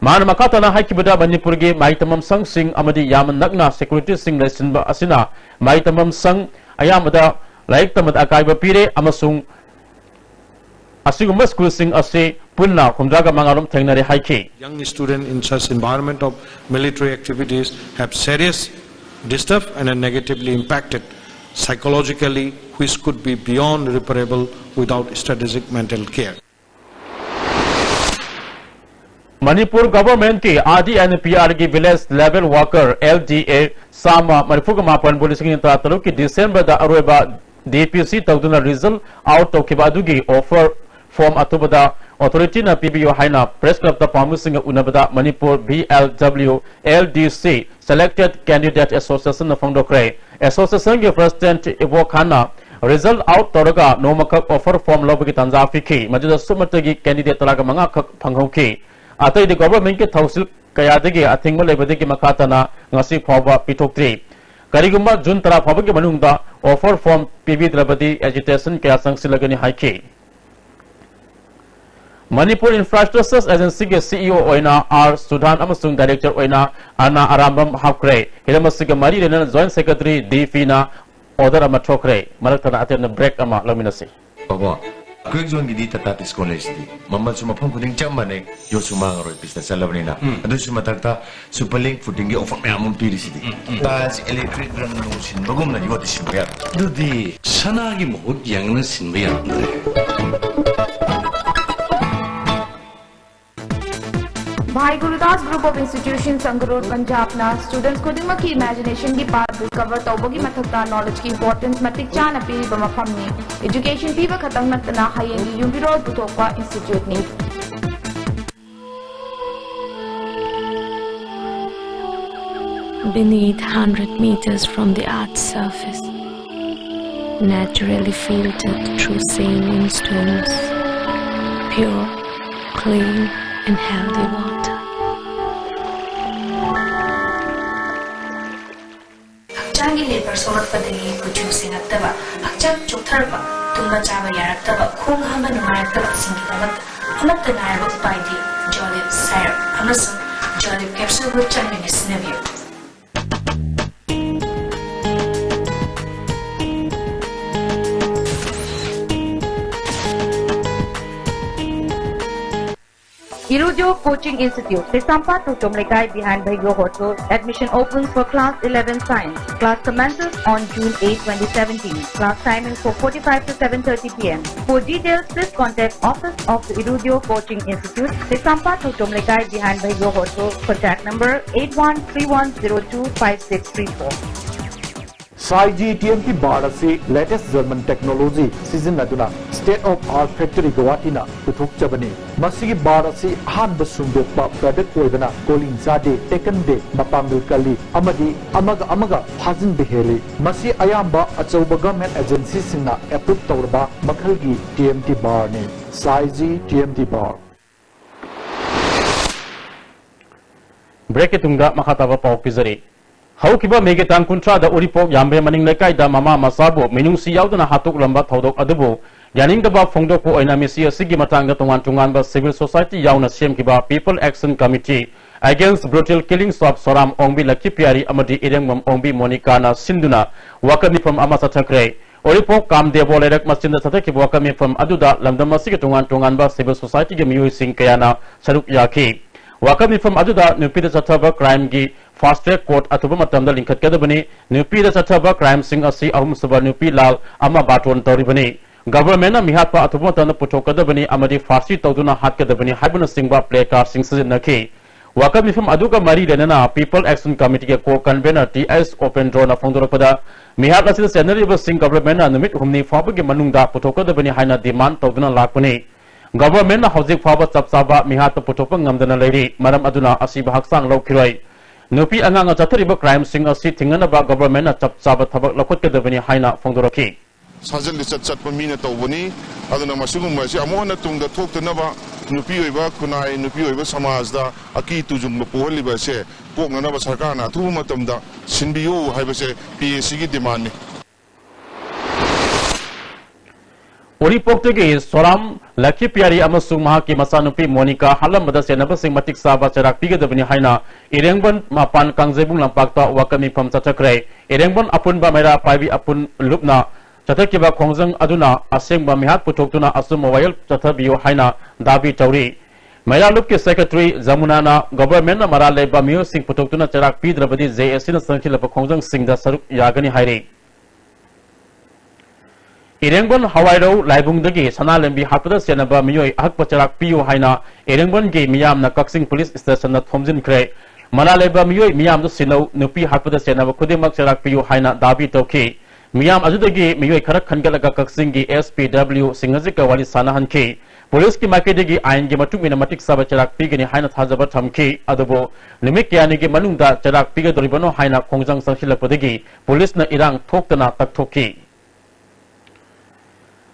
ꯃꯍꯥꯛꯅ ꯃꯈꯥ ꯇꯥꯅ ꯍꯥꯏꯈꯤꯕꯗ, ꯃꯅꯤꯄꯨꯔꯒꯤ ꯃꯍꯩ ꯇꯝꯐꯝ ꯁꯪꯁꯤꯡ ꯑꯃꯗꯤ ꯌꯥꯝꯅ ꯅꯛꯅ securityꯁꯤꯡ ꯂꯩꯁꯤꯟꯕ ꯑꯁꯤꯅ ꯃꯍꯩ ꯇꯝꯐꯝ ꯁꯪ ꯑꯌꯥꯝꯕꯗ ꯂꯥꯏꯔꯤꯛ ꯇꯝꯕꯗ ꯑꯀꯥꯏꯕ ꯄꯤꯔꯦ ꯑꯃꯁꯨꯡ ꯑꯁꯤꯒꯨꯝꯕ ꯁ꯭ꯀꯨꯜꯁꯤꯡ ꯑꯁꯤ ꯄꯨꯟꯅ ꯍꯨꯝꯗ꯭ꯔꯥꯒ ꯃꯉꯥꯔꯣꯝ ꯊꯦꯡꯅꯔꯦ ꯍꯥꯏꯈꯤ꯫ Young student in such environment of military activities have serious disturbed and are negatively impacted psychologically, which could be beyond reparable without strategic mental care. Manipur Governmentꯀꯤ R D and P Rꯒꯤ Village Level Worker, L D A, ꯆꯥꯝꯃ ꯃꯔꯤꯐꯨꯒ ꯃꯥꯄꯟꯕꯨ ꯂꯤꯁꯤꯡ ꯑꯅꯤ ꯇꯔꯥꯇꯔꯨꯛꯀꯤ Decemberꯗ ꯑꯔꯣꯏꯕ D P C ꯇꯧꯗꯨꯅ result out ꯇꯧꯈꯤꯕ ꯑꯗꯨꯒꯤ offer form ꯑꯊꯨꯕꯗ authorityꯅ ꯄꯤꯕꯤꯌꯨ ꯍꯥꯏꯅ Press Clubꯇ ꯄꯥꯎꯃꯤꯁꯤꯡꯒ ꯎꯅꯕꯗ Manipur V L W L D C Selected Candidate Associationꯅ ꯐꯣꯡꯗꯣꯛꯈ꯭ꯔꯦ꯫ Associationꯒꯤ President ꯏꯕꯣ ꯈꯥꯟꯅ result out ꯇꯧꯔꯒ ꯅꯣꯡꯃꯈꯛ offer form ꯂꯧꯕꯒꯤ ꯇꯥꯟꯖꯥ ꯄꯤꯈꯤ꯫ ꯃꯗꯨꯗ ꯁꯨꯞꯅꯇꯒꯤ candidate ꯇꯔꯥꯒ ꯃꯉꯥ ꯈꯛ ꯐꯪꯍꯧꯈꯤ꯫ ꯑꯇꯩꯗꯤ Governmentꯀꯤ ꯊꯧꯁꯤꯜ ꯀꯌꯥꯗꯒꯤ ꯑꯊꯤꯡꯕ ꯂꯩꯕꯗꯒꯤ ꯃꯈꯥ ꯇꯥꯅ ꯉꯁꯤ ꯐꯥꯎꯕ ꯄꯤꯊꯣꯛꯇ꯭ꯔꯤ꯫ ꯀꯔꯤꯒꯨꯝꯕ June ꯇꯔꯥ ꯐꯥꯎꯕꯒꯤ ꯃꯅꯨꯡꯗ offer form ꯄꯤꯕꯤꯗ꯭ꯔꯕꯗꯤ agitation ꯀꯌꯥ ꯆꯪꯁꯤꯜꯂꯒꯅꯤ ꯍꯥꯏꯈꯤ꯫ Manipur Infrastructures Agencyꯒꯤ C E O ꯑꯣꯏꯅ R ꯁꯨꯙꯥꯟ ꯑꯃꯁꯨꯡ Director ꯑꯣꯏꯅ ꯑꯅꯥ ꯑꯔꯥꯝꯕꯝ ꯍꯥꯞꯈ꯭ꯔꯦ꯫ ꯍꯤꯔꯝ ꯑꯁꯤꯒ ꯃꯔꯤ ꯂꯩꯅꯅ Joint Secretary D Pꯅ order ꯑꯃ ꯊꯣꯛꯈ꯭ꯔꯦ꯫ ꯃꯔꯛ ꯊꯠꯅ ꯑꯇꯦꯟꯕ break ꯑꯃ ꯂꯧꯃꯤꯟꯅꯁꯤ꯫ ꯕꯣ, ꯀ꯭ꯋꯤꯛ ꯖꯣꯟꯒꯤꯗꯤ ꯇꯥꯇꯥ ꯇꯤꯁꯀꯣꯟ ꯂꯩꯁꯤꯗꯤ꯫ ꯃꯃꯜꯁꯨ ꯃꯐꯝ ꯈꯨꯗꯤꯡ ꯆꯞ ꯃꯥꯟꯅꯩ, ꯌꯣꯠꯁꯨ ꯃꯥꯡꯉꯔꯣꯏ, ꯄꯤꯁꯇ ꯆꯠꯂꯕꯅꯤꯅ꯫ ꯎꯝ꯫ ꯑꯗꯨꯁꯨ ꯃꯊꯛꯇ super link footingꯒꯤ offer ꯃꯌꯥꯝ ꯑꯃ ꯄꯤꯔꯤꯁꯤꯗꯤ꯫ ꯎꯝ, ꯎꯝ꯫ ꯇꯥꯏꯜꯁ electric ꯔꯪ ꯅꯨꯡ ꯁꯤꯟꯕꯒꯨꯝꯅ ꯌꯣꯠꯇꯤ ꯁꯤꯟꯕ ꯌꯥꯔꯣꯏ꯫ ꯑꯗꯨꯗꯤ ꯁꯅꯥꯒꯤ ꯃꯍꯨꯠ ꯌꯥꯡꯅ ꯁꯤꯟꯕ ꯌꯥꯔꯝꯗ꯭ꯔꯦ꯫ Bhai Gurudas Group of Institutions, Sangrur, Punjabꯅ students ꯈꯨꯗꯤꯡꯃꯛꯀꯤ imaginationꯒꯤ path discover ꯇꯧꯕꯒꯤ ꯃꯊꯛꯇ knowledgeꯀꯤ importance ꯃꯇꯤꯛ ꯆꯥꯅ ꯄꯤꯔꯤꯕ ꯃꯐꯝꯅꯤ꯫ Education ꯄꯤꯕ ꯈꯛꯇꯪ ꯅꯠꯇꯅ ꯍꯌꯦꯡꯒꯤ ꯌꯨꯝꯕꯤꯔꯣꯜ ꯄꯨꯊꯣꯛꯄ instituteꯅꯤ꯫ Beneath, hundred meters from the earth's surface, naturally filtered through saline stones, pure, clean, and healthy water. ꯍꯛꯆꯥꯡꯒꯤ ꯂꯦꯕꯔ ꯁꯣꯛꯂꯛꯄꯗꯒꯤ ꯀꯨꯆꯨ ꯁꯦꯡꯉꯛꯇꯕ, ꯍꯛꯆꯥꯡ ꯆꯣꯛꯊꯔꯛꯄ, ꯇꯨꯝꯕ ꯆꯥꯕ ꯌꯥꯔꯛꯇꯕ, ꯈꯣꯡ ꯍꯥꯝꯕ ꯅꯨꯡꯉꯥꯏꯔꯛꯇꯕꯁꯤꯡꯒꯤꯗꯃꯛꯇ ꯑꯃꯠꯇ ꯉꯥꯏꯔꯕ ꯎꯄꯥꯏꯗꯤ ꯖꯣꯂꯤꯞ ꯁꯥꯏꯔꯞ ꯑꯃꯁꯨꯡ ꯖꯣꯂꯤꯞ ꯀꯦꯞꯁꯨꯜꯕꯨ ꯆꯥꯡ ꯅꯥꯏꯅ ꯁꯤꯖꯤꯟꯅꯕꯤꯌꯨ꯫ Irudio Coaching Institute, Kaisampa Tochom Lekai behind Bhaigo Hotel. Admission opens for class eleven science. Class commences on June eighth, twenty seventeen. Class timings for forty-five to seven thirty p m. For details, please contact Office of the Irudio Coaching Institute, Kaisampa Tochom Lekai behind Bhaigo Hotel. Contact number eight one three one zero two five six three four. Saiji T M T bar ꯑꯁꯤ latest German technology ꯁꯤꯖꯤꯟꯅꯗꯨꯅ state of art factory ꯒꯧꯍꯥꯇꯤꯅ ꯄꯨꯊꯣꯛꯆꯕꯅꯤ꯫ ꯃꯁꯤꯒꯤ bar ꯑꯁꯤ ꯑꯍꯥꯟꯕ ꯁꯨꯡꯗꯣꯛꯄ product ꯑꯣꯏꯕꯅ calling ꯆꯥꯗꯦ, ꯇꯦꯛꯀꯟꯗꯦ, ꯃꯄꯥꯡꯒꯜ ꯀꯜꯂꯤ ꯑꯃꯗꯤ ꯑꯃꯒ ꯑꯃꯒ ꯐꯥꯖꯤꯟꯕ ꯍꯦꯜꯂꯤ꯫ ꯃꯁꯤ ꯑꯌꯥꯝꯕ ꯑꯆꯧꯕ ꯒꯚꯔꯟꯃꯦꯟꯠ ꯑꯦꯖꯦꯟꯁꯤꯁꯤꯡꯅ ꯑꯦꯄ꯭ꯔꯨꯚ ꯇꯧꯔꯕ ꯃꯈꯜꯒꯤ ꯇꯤ ꯑꯦꯝ ꯇꯤ ꯕꯥꯔꯅꯤ꯫ Saiji T M T bar. ꯕ꯭ꯔꯦꯛꯀꯤ ꯇꯨꯡꯗ ꯃꯈꯥ ꯇꯥꯕ ꯄꯥꯎ ꯄꯤꯖꯔꯤ꯫ ꯍꯧꯈꯤꯕ ꯃꯦꯒꯤ ꯇꯥꯡ ꯀꯨꯟꯊ꯭ꯔꯥꯗ ꯎꯔꯤꯄꯣꯛ ꯌꯥꯝꯕꯦꯝ ꯃꯅꯤꯡ ꯂꯩꯀꯥꯏꯗ ꯃꯃꯥ ꯃꯆꯥꯕꯨ ꯃꯤꯅꯨꯡꯁꯤ ꯌꯥꯎꯗꯅ ꯍꯥꯠꯇꯣꯛꯂꯝꯕ ꯊꯧꯗꯣꯛ ꯑꯗꯨꯕꯨ ꯌꯥꯅꯤꯡꯗꯕ ꯐꯣꯡꯗꯣꯛꯄ ꯑꯣꯏꯅ ꯃꯤꯁꯤ ꯑꯁꯤꯒꯤ ꯃꯇꯥꯡꯗ ꯇꯣꯉꯥꯟ ꯇꯣꯉꯥꯟꯕ civil society ꯌꯥꯎꯅ ꯁꯦꯝꯈꯤꯕ People Action Committee Against Brutal Killings of Soram ꯑꯣꯡꯕꯤ ꯂꯛꯈꯤꯄꯤꯌꯥꯔꯤ ꯑꯃꯗꯤ ꯏꯔꯦꯡꯕꯝ ꯑꯣꯡꯕꯤ ꯃꯣꯅꯤꯀꯥꯅ ꯁꯤꯟꯗꯨꯅ ꯋꯥꯀꯠ ꯃꯤꯐꯝ ꯑꯃ ꯆꯠꯊꯈ꯭ꯔꯦ꯫ ꯎꯔꯤꯄꯣꯛ ꯀꯥꯝꯗꯦꯕꯣ ꯂꯩꯔꯛ ꯃꯆꯤꯟꯗ ꯆꯠꯊꯈꯤꯕ ꯋꯥꯀꯠ ꯃꯤꯐꯝ ꯑꯗꯨꯗ ꯂꯝꯗꯝ ꯑꯁꯤꯒꯤ ꯇꯣꯉꯥꯟ ꯇꯣꯉꯥꯟꯕ civil societyꯒꯤ ꯃꯤꯑꯣꯏꯁꯤꯡ ꯀꯌꯥꯅ ꯁꯔꯨꯛ ꯌꯥꯈꯤ꯫ ꯋꯥꯀꯠ ꯃꯤꯐꯝ ꯑꯗꯨꯗ ꯅꯨꯄꯤꯗ ꯆꯠꯊꯕ crimeꯒꯤ fast track court ꯑꯊꯨꯕ ꯃꯇꯝꯗ ꯂꯤꯡꯈꯠꯀꯗꯕꯅꯤ, ꯅꯨꯄꯤꯗ ꯆꯠꯊꯕ crimeꯁꯤꯡ ꯑꯁꯤ ꯑꯍꯨꯝꯁꯨꯕ ꯅꯨꯄꯤ ꯂꯥꯜ ꯑꯃ ꯕꯥꯇꯣꯟ ꯇꯧꯔꯤꯕꯅꯤ, governmentꯅ ꯃꯤꯍꯥꯠꯄ ꯑꯊꯨꯕ ꯃꯇꯝꯗ ꯄꯨꯊꯣꯛꯀꯗꯕꯅꯤ ꯑꯃꯗꯤ ꯐꯥꯁꯤ ꯇꯧꯗꯨꯅ ꯍꯥꯠꯀꯗꯕꯅꯤ ꯍꯥꯏꯕꯅꯆꯤꯡꯕ placardꯁꯤꯡ ꯁꯤꯖꯤꯟꯅꯈꯤ꯫ ꯋꯥꯀꯠ ꯃꯤꯐꯝ ꯑꯗꯨꯒ ꯃꯔꯤ ꯂꯩꯅꯅ People Action Committeeꯒꯤ co-convener ꯇꯤ ꯑꯦꯁ ꯎꯄꯦꯟꯗ꯭ꯔꯣꯅ ꯐꯣꯡꯗꯣꯔꯛꯄꯗ, ꯃꯤꯍꯥꯠ ꯑꯁꯤꯗ ꯆꯦꯟꯅꯔꯤꯕꯁꯤꯡ governmentꯅ ꯅꯨꯃꯤꯠ ꯍꯨꯝꯅꯤ ꯐꯥꯎꯕꯒꯤ ꯃꯅꯨꯡꯗ ꯄꯨꯊꯣꯛꯀꯗꯕꯅꯤ ꯍꯥꯏꯅ demand ꯇꯧꯗꯨꯅ ꯂꯥꯛꯄꯅꯤ꯫ Governmentꯅ ꯍꯧꯖꯤꯛ ꯐꯥꯎꯕ ꯆꯞ ꯆꯥꯕ ꯃꯤꯍꯥꯠꯇ ꯄꯨꯊꯣꯛꯄ ꯉꯝꯗꯅ ꯂꯩꯔꯤ, ꯃꯔꯝ ꯑꯗꯨꯅ ꯑꯁꯤꯕ ꯍꯛꯆꯥꯡ ꯂꯧꯈꯤꯔꯣꯏ꯫ ꯅꯨꯄꯤ ꯑꯉꯥꯡꯅ ꯆꯠꯊꯔꯤꯕ crimeꯁꯤꯡ ꯑꯁꯤ ꯊꯤꯡꯅꯅꯕ governmentꯅ ꯆꯞ ꯆꯥꯕ ꯊꯕꯛ ꯂꯧꯈꯠꯀꯗꯕꯅꯤ ꯍꯥꯏꯅ ꯐꯣꯡꯗꯣꯔꯛꯈꯤ꯫ ꯁꯥꯖꯠ ꯂꯤꯆꯠ ꯆꯠꯄ ꯃꯤꯅ ꯇꯧꯕꯅꯤ꯫ ꯑꯗꯨꯅ ꯃꯁꯤꯒꯨꯝꯕ ꯑꯁꯤ ꯑꯃꯨꯛ ꯍꯟꯅ ꯇꯨꯡꯗ ꯊꯣꯛꯇꯅꯕ, ꯅꯨꯄꯤ ꯑꯣꯏꯕ ꯈꯨꯟꯅꯥꯏ, ꯅꯨꯄꯤ ꯑꯣꯏꯕ ꯁꯃꯥꯖꯗ ꯑꯀꯤ ꯇꯨꯖꯨꯡꯕ ꯄꯣꯛꯍꯜꯂꯤꯕ ꯑꯁꯦ ꯀꯣꯛꯅꯅꯕ ꯁꯔꯀꯥꯔꯅ ꯑꯊꯨꯕ ꯃꯇꯝꯗ ꯁꯤꯟꯕꯤꯌꯨ ꯍꯥꯏꯕꯁꯦ ꯄꯤ ꯑꯦ ꯁꯤꯒꯤ ꯗꯤꯃꯥꯟꯅꯤ꯫ ꯎꯔꯤꯄꯣꯛꯇꯒꯤ ꯁꯣꯔꯥꯝ ꯂꯛꯈꯤꯄꯤꯌꯥꯔꯤ ꯑꯃꯁꯨꯡ ꯃꯍꯥꯛꯀꯤ ꯃꯆꯥꯅꯨꯄꯤ ꯃꯣꯅꯤꯀꯥ ꯍꯥꯠꯂꯝꯕꯗ ꯆꯦꯟꯅꯕꯁꯤꯡ ꯃꯇꯤꯛ ꯆꯥꯕ ꯆꯩꯔꯥꯛ ꯄꯤꯒꯗꯕꯅꯤ ꯍꯥꯏꯅ ꯏꯔꯦꯡꯕꯟ ꯃꯄꯥꯟ ꯀꯥꯡꯖꯩꯕꯨꯡ ꯂꯝꯄꯥꯛꯇ ꯋꯥꯀꯠ ꯃꯤꯐꯝ ꯆꯠꯊꯈ꯭ꯔꯦ꯫ ꯏꯔꯦꯡꯕꯟ ꯑꯄꯨꯟꯕ ꯃꯩꯔꯥ ꯄꯥꯏꯕꯤ ꯑꯄꯨꯟ ꯂꯨꯞꯅ ꯆꯠꯊꯈꯤꯕ ꯈꯣꯡꯖꯪ ꯑꯗꯨꯅ ꯑꯁꯦꯡꯕ ꯃꯤꯍꯥꯠ ꯄꯨꯊꯣꯛꯇꯨꯅ ꯑꯆꯨꯝꯕ ꯋꯥꯌꯦꯜ ꯆꯠꯊꯕꯤꯌꯨ ꯍꯥꯏꯅ ꯗꯥꯕꯤ ꯇꯧꯔꯤ꯫ ꯃꯩꯔꯥ ꯂꯨꯞꯀꯤ ꯁꯦꯀ꯭ꯔꯦꯇꯔꯤ ꯖꯃꯨꯅꯥꯅ ꯒꯣꯚꯔꯟꯃꯦꯟꯠꯅ ꯃꯔꯥꯜ ꯂꯩꯕ ꯃꯤꯑꯣꯏꯁꯤꯡ ꯄꯨꯊꯣꯛꯇꯨꯅ ꯆꯩꯔꯥꯛ ꯄꯤꯗ꯭ꯔꯕꯗꯤ ꯖꯦ ꯑꯦ ꯁꯤꯅ ꯆꯪꯁꯤꯜꯂꯛꯄ ꯈꯣꯡꯖꯪꯁꯤꯡꯗ ꯁꯔꯨꯛ ꯌꯥꯒꯅꯤ ꯍꯥꯏꯔꯤ꯫ ꯏꯔꯦꯡꯕꯟ ꯍꯋꯥꯏꯔꯧ ꯂꯥꯏꯕꯨꯡꯗꯒꯤ ꯁꯅꯥꯂꯦꯝꯕꯤ ꯍꯥꯠꯄꯗ ꯆꯦꯟꯅꯕ ꯃꯤꯑꯣꯏ ꯑꯍꯛꯄ ꯆꯩꯔꯥꯛ ꯄꯤꯌꯨ ꯍꯥꯏꯅ ꯏꯔꯦꯡꯕꯟꯒꯤ ꯃꯤꯌꯥꯝꯅ ꯀꯛꯆꯤꯡ ꯄꯨꯂꯤꯁ ꯁ꯭ꯇꯦꯁꯟꯗ ꯊꯣꯝꯖꯤꯟꯈ꯭ꯔꯦ꯫ ꯃꯔꯥꯜ ꯂꯩꯕ ꯃꯤꯑꯣꯏ ꯃꯤꯌꯥꯝꯗꯨ ꯁꯤꯟꯅꯧ, ꯅꯨꯄꯤ ꯍꯥꯠꯄꯗ ꯆꯦꯟꯅꯕ ꯈꯨꯗꯤꯡꯃꯛ ꯆꯩꯔꯥꯛ ꯄꯤꯌꯨ ꯍꯥꯏꯅ ꯗꯥꯕꯤ ꯇꯧꯈꯤ꯫ ꯃꯤꯌꯥꯝ ꯑꯗꯨꯗꯒꯤ ꯃꯤꯑꯣꯏ ꯈꯔ ꯈꯟꯒꯠꯂꯒ ꯀꯛꯆꯤꯡꯒꯤ ꯑꯦꯁ ꯄꯤ ꯗꯕ꯭ꯂꯤꯎ ꯁꯤꯡꯍꯖꯤꯠꯀ ꯋꯥꯔꯤ ꯁꯥꯟꯅꯍꯟꯈꯤ꯫ ꯄꯨꯂꯤꯁꯀꯤ ꯃꯥꯏꯀꯩꯗꯒꯤ ꯑꯥꯏꯟꯒꯤ ꯃꯇꯨꯡ ꯏꯟꯅ ꯃꯇꯤꯛ ꯆꯥꯕ ꯆꯩꯔꯥꯛ ꯄꯤꯒꯅꯤ ꯍꯥꯏꯅ ꯊꯥꯖꯕ ꯊꯝꯈꯤ꯫ ꯑꯗꯨꯕꯨ ꯅꯨꯃꯤꯠ ꯀꯌꯥꯅꯤꯒꯤ ꯃꯅꯨꯡꯗ ꯆꯩꯔꯥꯛ ꯄꯤꯒꯗꯧꯔꯤꯕꯅꯣ ꯍꯥꯏꯅ ꯈꯣꯡꯖꯪ ꯆꯪꯁꯤꯜꯂꯛꯄꯗꯒꯤ ꯄꯨꯂꯤꯁꯅ ꯏꯔꯥꯡ ꯊꯣꯛꯇꯅ ꯇꯛꯊꯣꯛꯈꯤ꯫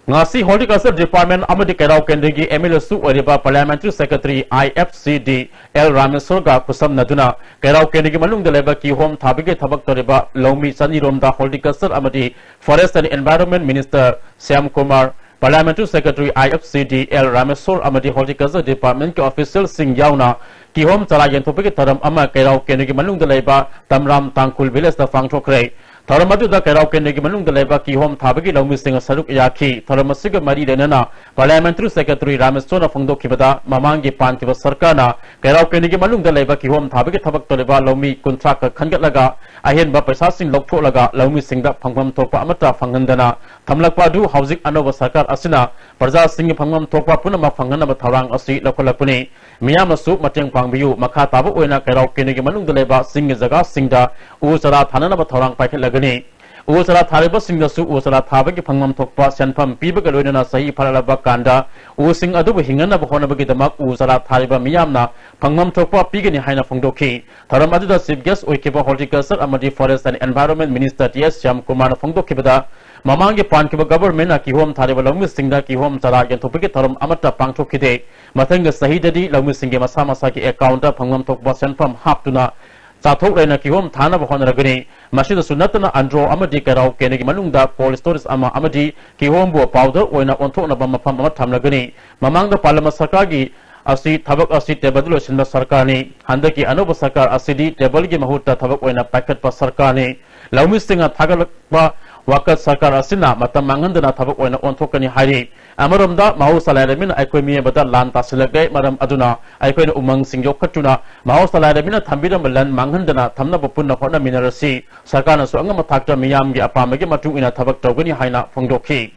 ꯉꯁꯤ ꯍꯣꯔꯇꯤꯀꯜꯆꯔ ꯗꯤꯄꯥꯔꯠꯃꯦꯟꯠ ꯑꯃꯗꯤ ꯀꯩꯔꯥꯎ ꯀꯦꯟꯗ꯭ꯔꯒꯤ ꯑꯦꯝ ꯑꯦꯜ ꯑꯦꯁꯨ ꯑꯣꯏꯔꯤꯕ ꯄꯥꯔꯂꯤꯌꯥꯃꯦꯟꯇꯔꯤ ꯁꯦꯀ꯭ꯔꯦꯇꯔꯤ ꯑꯥꯏ ꯑꯦꯐ ꯁꯤ ꯗꯤ ꯑꯦꯜ ꯔꯥꯃꯦꯁꯣꯔꯒ ꯈꯨꯠꯁꯝꯅꯗꯨꯅ ꯀꯩꯔꯥꯎ ꯀꯦꯟꯗ꯭ꯔꯒꯤ ꯃꯅꯨꯡꯗ ꯂꯩꯕ ꯀꯤꯍꯣꯝ ꯊꯥꯕꯒꯤ ꯊꯕꯛ ꯇꯧꯔꯤꯕ ꯂꯧꯃꯤ ꯆꯅꯤꯔꯣꯝꯗ ꯍꯣꯔꯇꯤꯀꯜꯆꯔ ꯑꯃꯗꯤ forest and environment minister Shyam Kumar, parliamentary secretary I F C D L Rameshwor ꯑꯃꯗꯤ ꯍꯣꯔꯇꯤꯀꯜꯆꯔ ꯗꯤꯄꯥꯔꯠꯃꯦꯟꯠꯀꯤ ꯑꯣꯐꯤꯁꯤꯌꯦꯜꯁꯤꯡ ꯌꯥꯎꯅ ꯀꯤꯍꯣꯝ ꯆꯥꯔꯥ ꯌꯦꯟꯊꯣꯛꯄꯒꯤ ꯊꯧꯔꯝ ꯑꯃ ꯀꯩꯔꯥꯎ ꯀꯦꯟꯗ꯭ꯔꯒꯤ ꯃꯅꯨꯡꯗ ꯂꯩꯕ ꯇꯝꯔꯥꯝ ꯇꯥꯡꯈꯨꯜ ꯚꯤꯂꯦꯖꯇ ꯄꯥꯡꯊꯣꯛꯈ꯭ꯔꯦ꯫ ꯊꯧꯔꯝ ꯑꯗꯨꯗ ꯀꯩꯔꯥꯎ ꯀꯦꯟꯗ꯭ꯔꯒꯤ ꯃꯅꯨꯡꯗ ꯂꯩꯕ ꯀꯤꯍꯣꯝ ꯊꯥꯕꯒꯤ ꯂꯧꯃꯤꯁꯤꯡꯅ ꯁꯔꯨꯛ ꯌꯥꯈꯤ꯫ ꯊꯧꯔꯝ ꯑꯁꯤꯒ ꯃꯔꯤ ꯂꯩꯅꯅ ꯄꯥꯔꯂꯤꯌꯥꯃꯦꯟꯇꯔꯤ ꯁꯦꯀ꯭ꯔꯦꯇꯔꯤ ꯔꯥꯃꯦꯁꯣꯔꯅ ꯐꯣꯡꯗꯣꯛꯈꯤꯕꯗ, ꯃꯃꯥꯡꯒꯤ ꯄꯥꯟꯈꯤꯕ ꯁꯔꯀꯥꯔꯅ ꯀꯩꯔꯥꯎ ꯀꯦꯟꯗ꯭ꯔꯒꯤ ꯃꯅꯨꯡꯗ ꯂꯩꯕ ꯀꯤꯍꯣꯝ ꯊꯥꯕꯒꯤ ꯊꯕꯛ ꯇꯧꯔꯤꯕ ꯂꯧꯃꯤ ꯀꯨꯟꯊ꯭ꯔꯥ ꯈꯛ ꯈꯟꯒꯠꯂꯒ ꯑꯍꯦꯟꯕ ꯄꯩꯁꯥꯁꯤꯡ ꯂꯧꯊꯣꯛꯂꯒ ꯂꯧꯃꯤꯁꯤꯡꯗ ꯐꯪꯐꯝ ꯊꯣꯛꯄ ꯑꯃꯠꯇ ꯐꯪꯍꯟꯗꯅ ꯊꯝꯂꯛꯄ ꯑꯗꯨ ꯍꯧꯖꯤꯛ ꯑꯅꯧꯕ ꯁꯔꯀꯥꯔ ꯑꯁꯤꯅ ꯄ꯭ꯔꯖꯥꯁꯤꯡꯒꯤ ꯐꯪꯐꯝ ꯊꯣꯛꯄ ꯄꯨꯝꯅꯃꯛ ꯐꯪꯍꯟꯅꯕ ꯊꯧꯔꯥꯡ ꯑꯁꯤ ꯂꯧꯈꯠꯂꯛꯄꯅꯤ꯫ ꯃꯤꯌꯥꯝꯅꯁꯨ ꯃꯇꯦꯡ ꯄꯥꯡꯕꯤꯌꯨ꯫ ꯃꯈꯥ ꯇꯥꯕ ꯑꯣꯏꯅ ꯀꯩꯔꯥꯎ ꯀꯦꯟꯗ꯭ꯔꯒꯤ ꯃꯅꯨꯡꯗ ꯂꯩꯕ ꯆꯤꯡꯒꯤ ꯖꯒꯥꯁꯤꯡꯗ ꯎ ꯆꯥꯔꯥ ꯊꯥꯅꯅꯕ ꯊꯧꯔꯥꯡ ꯄꯥꯏꯈꯠꯂꯒꯅꯤ꯫ ꯎ ꯆꯥꯔꯥ ꯊꯥꯔꯤꯕꯁꯤꯡꯗꯁꯨ ꯎ ꯆꯥꯔꯥ ꯊꯥꯕꯒꯤ ꯐꯪꯐꯝ ꯊꯣꯛꯄ ꯁꯦꯟꯐꯝ ꯄꯤꯕꯒ ꯂꯣꯏꯅꯅ ꯆꯍꯤ ꯐꯥꯔꯛꯂꯕ ꯀꯥꯟꯗ ꯎꯁꯤꯡ ꯑꯗꯨꯕꯨ ꯍꯤꯡꯍꯟꯅꯕ ꯍꯣꯠꯅꯕꯒꯤꯗꯃꯛ ꯎ ꯆꯥꯔꯥ ꯊꯥꯔꯤꯕ ꯃꯤꯌꯥꯝꯅ ꯐꯪꯐꯝ ꯊꯣꯛꯄ ꯄꯤꯒꯅꯤ ꯍꯥꯏꯅ ꯐꯣꯡꯗꯣꯛꯈꯤ꯫ ꯊꯧꯔꯝ ꯑꯗꯨꯗ ꯆꯤꯐ ꯒꯦꯁ ꯑꯣꯏꯈꯤꯕ ꯍꯣꯔꯇꯤꯀꯜꯆꯔ ꯑꯃꯗꯤ forest and environment minister T S Shyam ꯀꯨꯃꯥꯔꯅ ꯐꯣꯡꯗꯣꯛꯈꯤꯕꯗ, ꯃꯃꯥꯡꯒꯤ ꯄꯥꯟꯈꯤꯕ ꯒꯚꯔꯟꯃꯦꯟꯠꯅ ꯀꯤꯍꯣꯝ ꯊꯥꯔꯤꯕ ꯂꯧꯃꯤꯁꯤꯡꯗ ꯀꯤꯍꯣꯝ ꯆꯥꯔꯥ ꯌꯦꯟꯊꯣꯛꯄꯒꯤ ꯊꯧꯔꯝ ꯑꯃꯠꯇ ꯄꯥꯡꯊꯣꯛꯈꯤꯗꯦ꯫ ꯃꯊꯪꯒꯤ ꯆꯍꯤꯗꯗꯤ ꯂꯧꯃꯤꯁꯤꯡꯒꯤ ꯃꯁꯥ ꯃꯁꯥꯒꯤ ꯑꯦꯀꯥꯎꯟꯠꯇ ꯐꯪꯐꯝ ꯊꯣꯛꯄ ꯁꯦꯟꯐꯝ ꯍꯥꯞꯇꯨꯅ ꯆꯥꯊꯣꯛ ꯂꯩꯅ ꯀꯤꯍꯣꯝ ꯊꯥꯅꯕ ꯍꯣꯠꯅꯔꯒꯅꯤ꯫ ꯃꯁꯤꯗꯁꯨ ꯅꯠꯇꯅ ꯑꯟꯗ꯭ꯔꯣ ꯑꯃꯗꯤ ꯀꯩꯔꯥꯎ ꯀꯦꯟꯗꯒꯤ ꯃꯅꯨꯡꯗ ꯀꯣꯜꯗ ꯁ꯭ꯇꯣꯔꯦꯖ ꯑꯃ ꯑꯃꯗꯤ ꯀꯤꯍꯣꯝꯕꯨ ꯄꯥꯎꯗꯔ ꯑꯣꯏꯅ ꯑꯣꯟꯊꯣꯛꯅꯕ ꯃꯐꯝ ꯑꯃ ꯊꯝꯂꯒꯅꯤ꯫ ꯃꯃꯥꯡꯗ ꯄꯥꯜꯂꯝꯕ ꯁꯔꯀꯥꯔꯒꯤ ꯑꯁꯤ ꯊꯕꯛ ꯑꯁꯤ ꯇꯦꯕꯜꯗ ꯂꯣꯏꯁꯤꯟꯕ ꯁꯔꯀꯥꯔꯅꯤ꯫ ꯍꯟꯗꯛꯀꯤ ꯑꯅꯧꯕ ꯁꯔꯀꯥꯔ ꯑꯁꯤꯗꯤ ꯇꯦꯕꯜꯒꯤ ꯃꯍꯨꯠꯇ ꯊꯕꯛ ꯑꯣꯏꯅ ꯄꯥꯏꯈꯠꯄ ꯁꯔꯀꯥꯔꯅꯤ꯫ ꯂꯧꯃꯤꯁꯤꯡꯅ ꯊꯥꯒꯠꯂꯛꯄ ꯋꯥꯀꯠ ꯁꯔꯀꯥꯔ ꯑꯁꯤꯅ ꯃꯇꯝ ꯃꯥꯡꯍꯟꯗꯅ ꯊꯕꯛ ꯑꯣꯏꯅ ꯑꯣꯟꯊꯣꯛꯀꯅꯤ ꯍꯥꯏꯔꯤ꯫ ꯑꯃꯔꯣꯝꯗ ꯃꯍꯧꯁꯥ ꯂꯥꯏꯔꯕꯅ ꯑꯩꯈꯣꯏ ꯃꯤꯑꯣꯏꯕꯗ ꯂꯥꯟ ꯇꯥꯁꯤꯜꯂꯛꯂꯦ꯫ ꯃꯔꯝ ꯑꯗꯨꯅ ꯑꯩꯈꯣꯏꯅ ꯎꯃꯪꯁꯤꯡ ꯌꯣꯛꯈꯠꯇꯨꯅ ꯃꯍꯧꯁꯥ ꯂꯥꯏꯔꯕꯅ ꯊꯝꯕꯤꯔꯝꯕ ꯂꯟ ꯃꯥꯡꯍꯟꯗꯅ ꯊꯝꯅꯕ ꯄꯨꯟꯅ ꯍꯣꯠꯅꯃꯤꯟꯅꯔꯁꯤ꯫ ꯁꯔꯀꯥꯔꯅꯁꯨ ꯑꯉꯝꯕ ꯊꯥꯛꯇ ꯃꯤꯌꯥꯝꯒꯤ ꯑꯄꯥꯝꯕꯒꯤ ꯃꯇꯨꯡ ꯏꯟꯅ ꯊꯕꯛ ꯇꯧꯒꯅꯤ ꯍꯥꯏꯅ ꯐꯣꯡꯗꯣꯛꯈꯤ꯫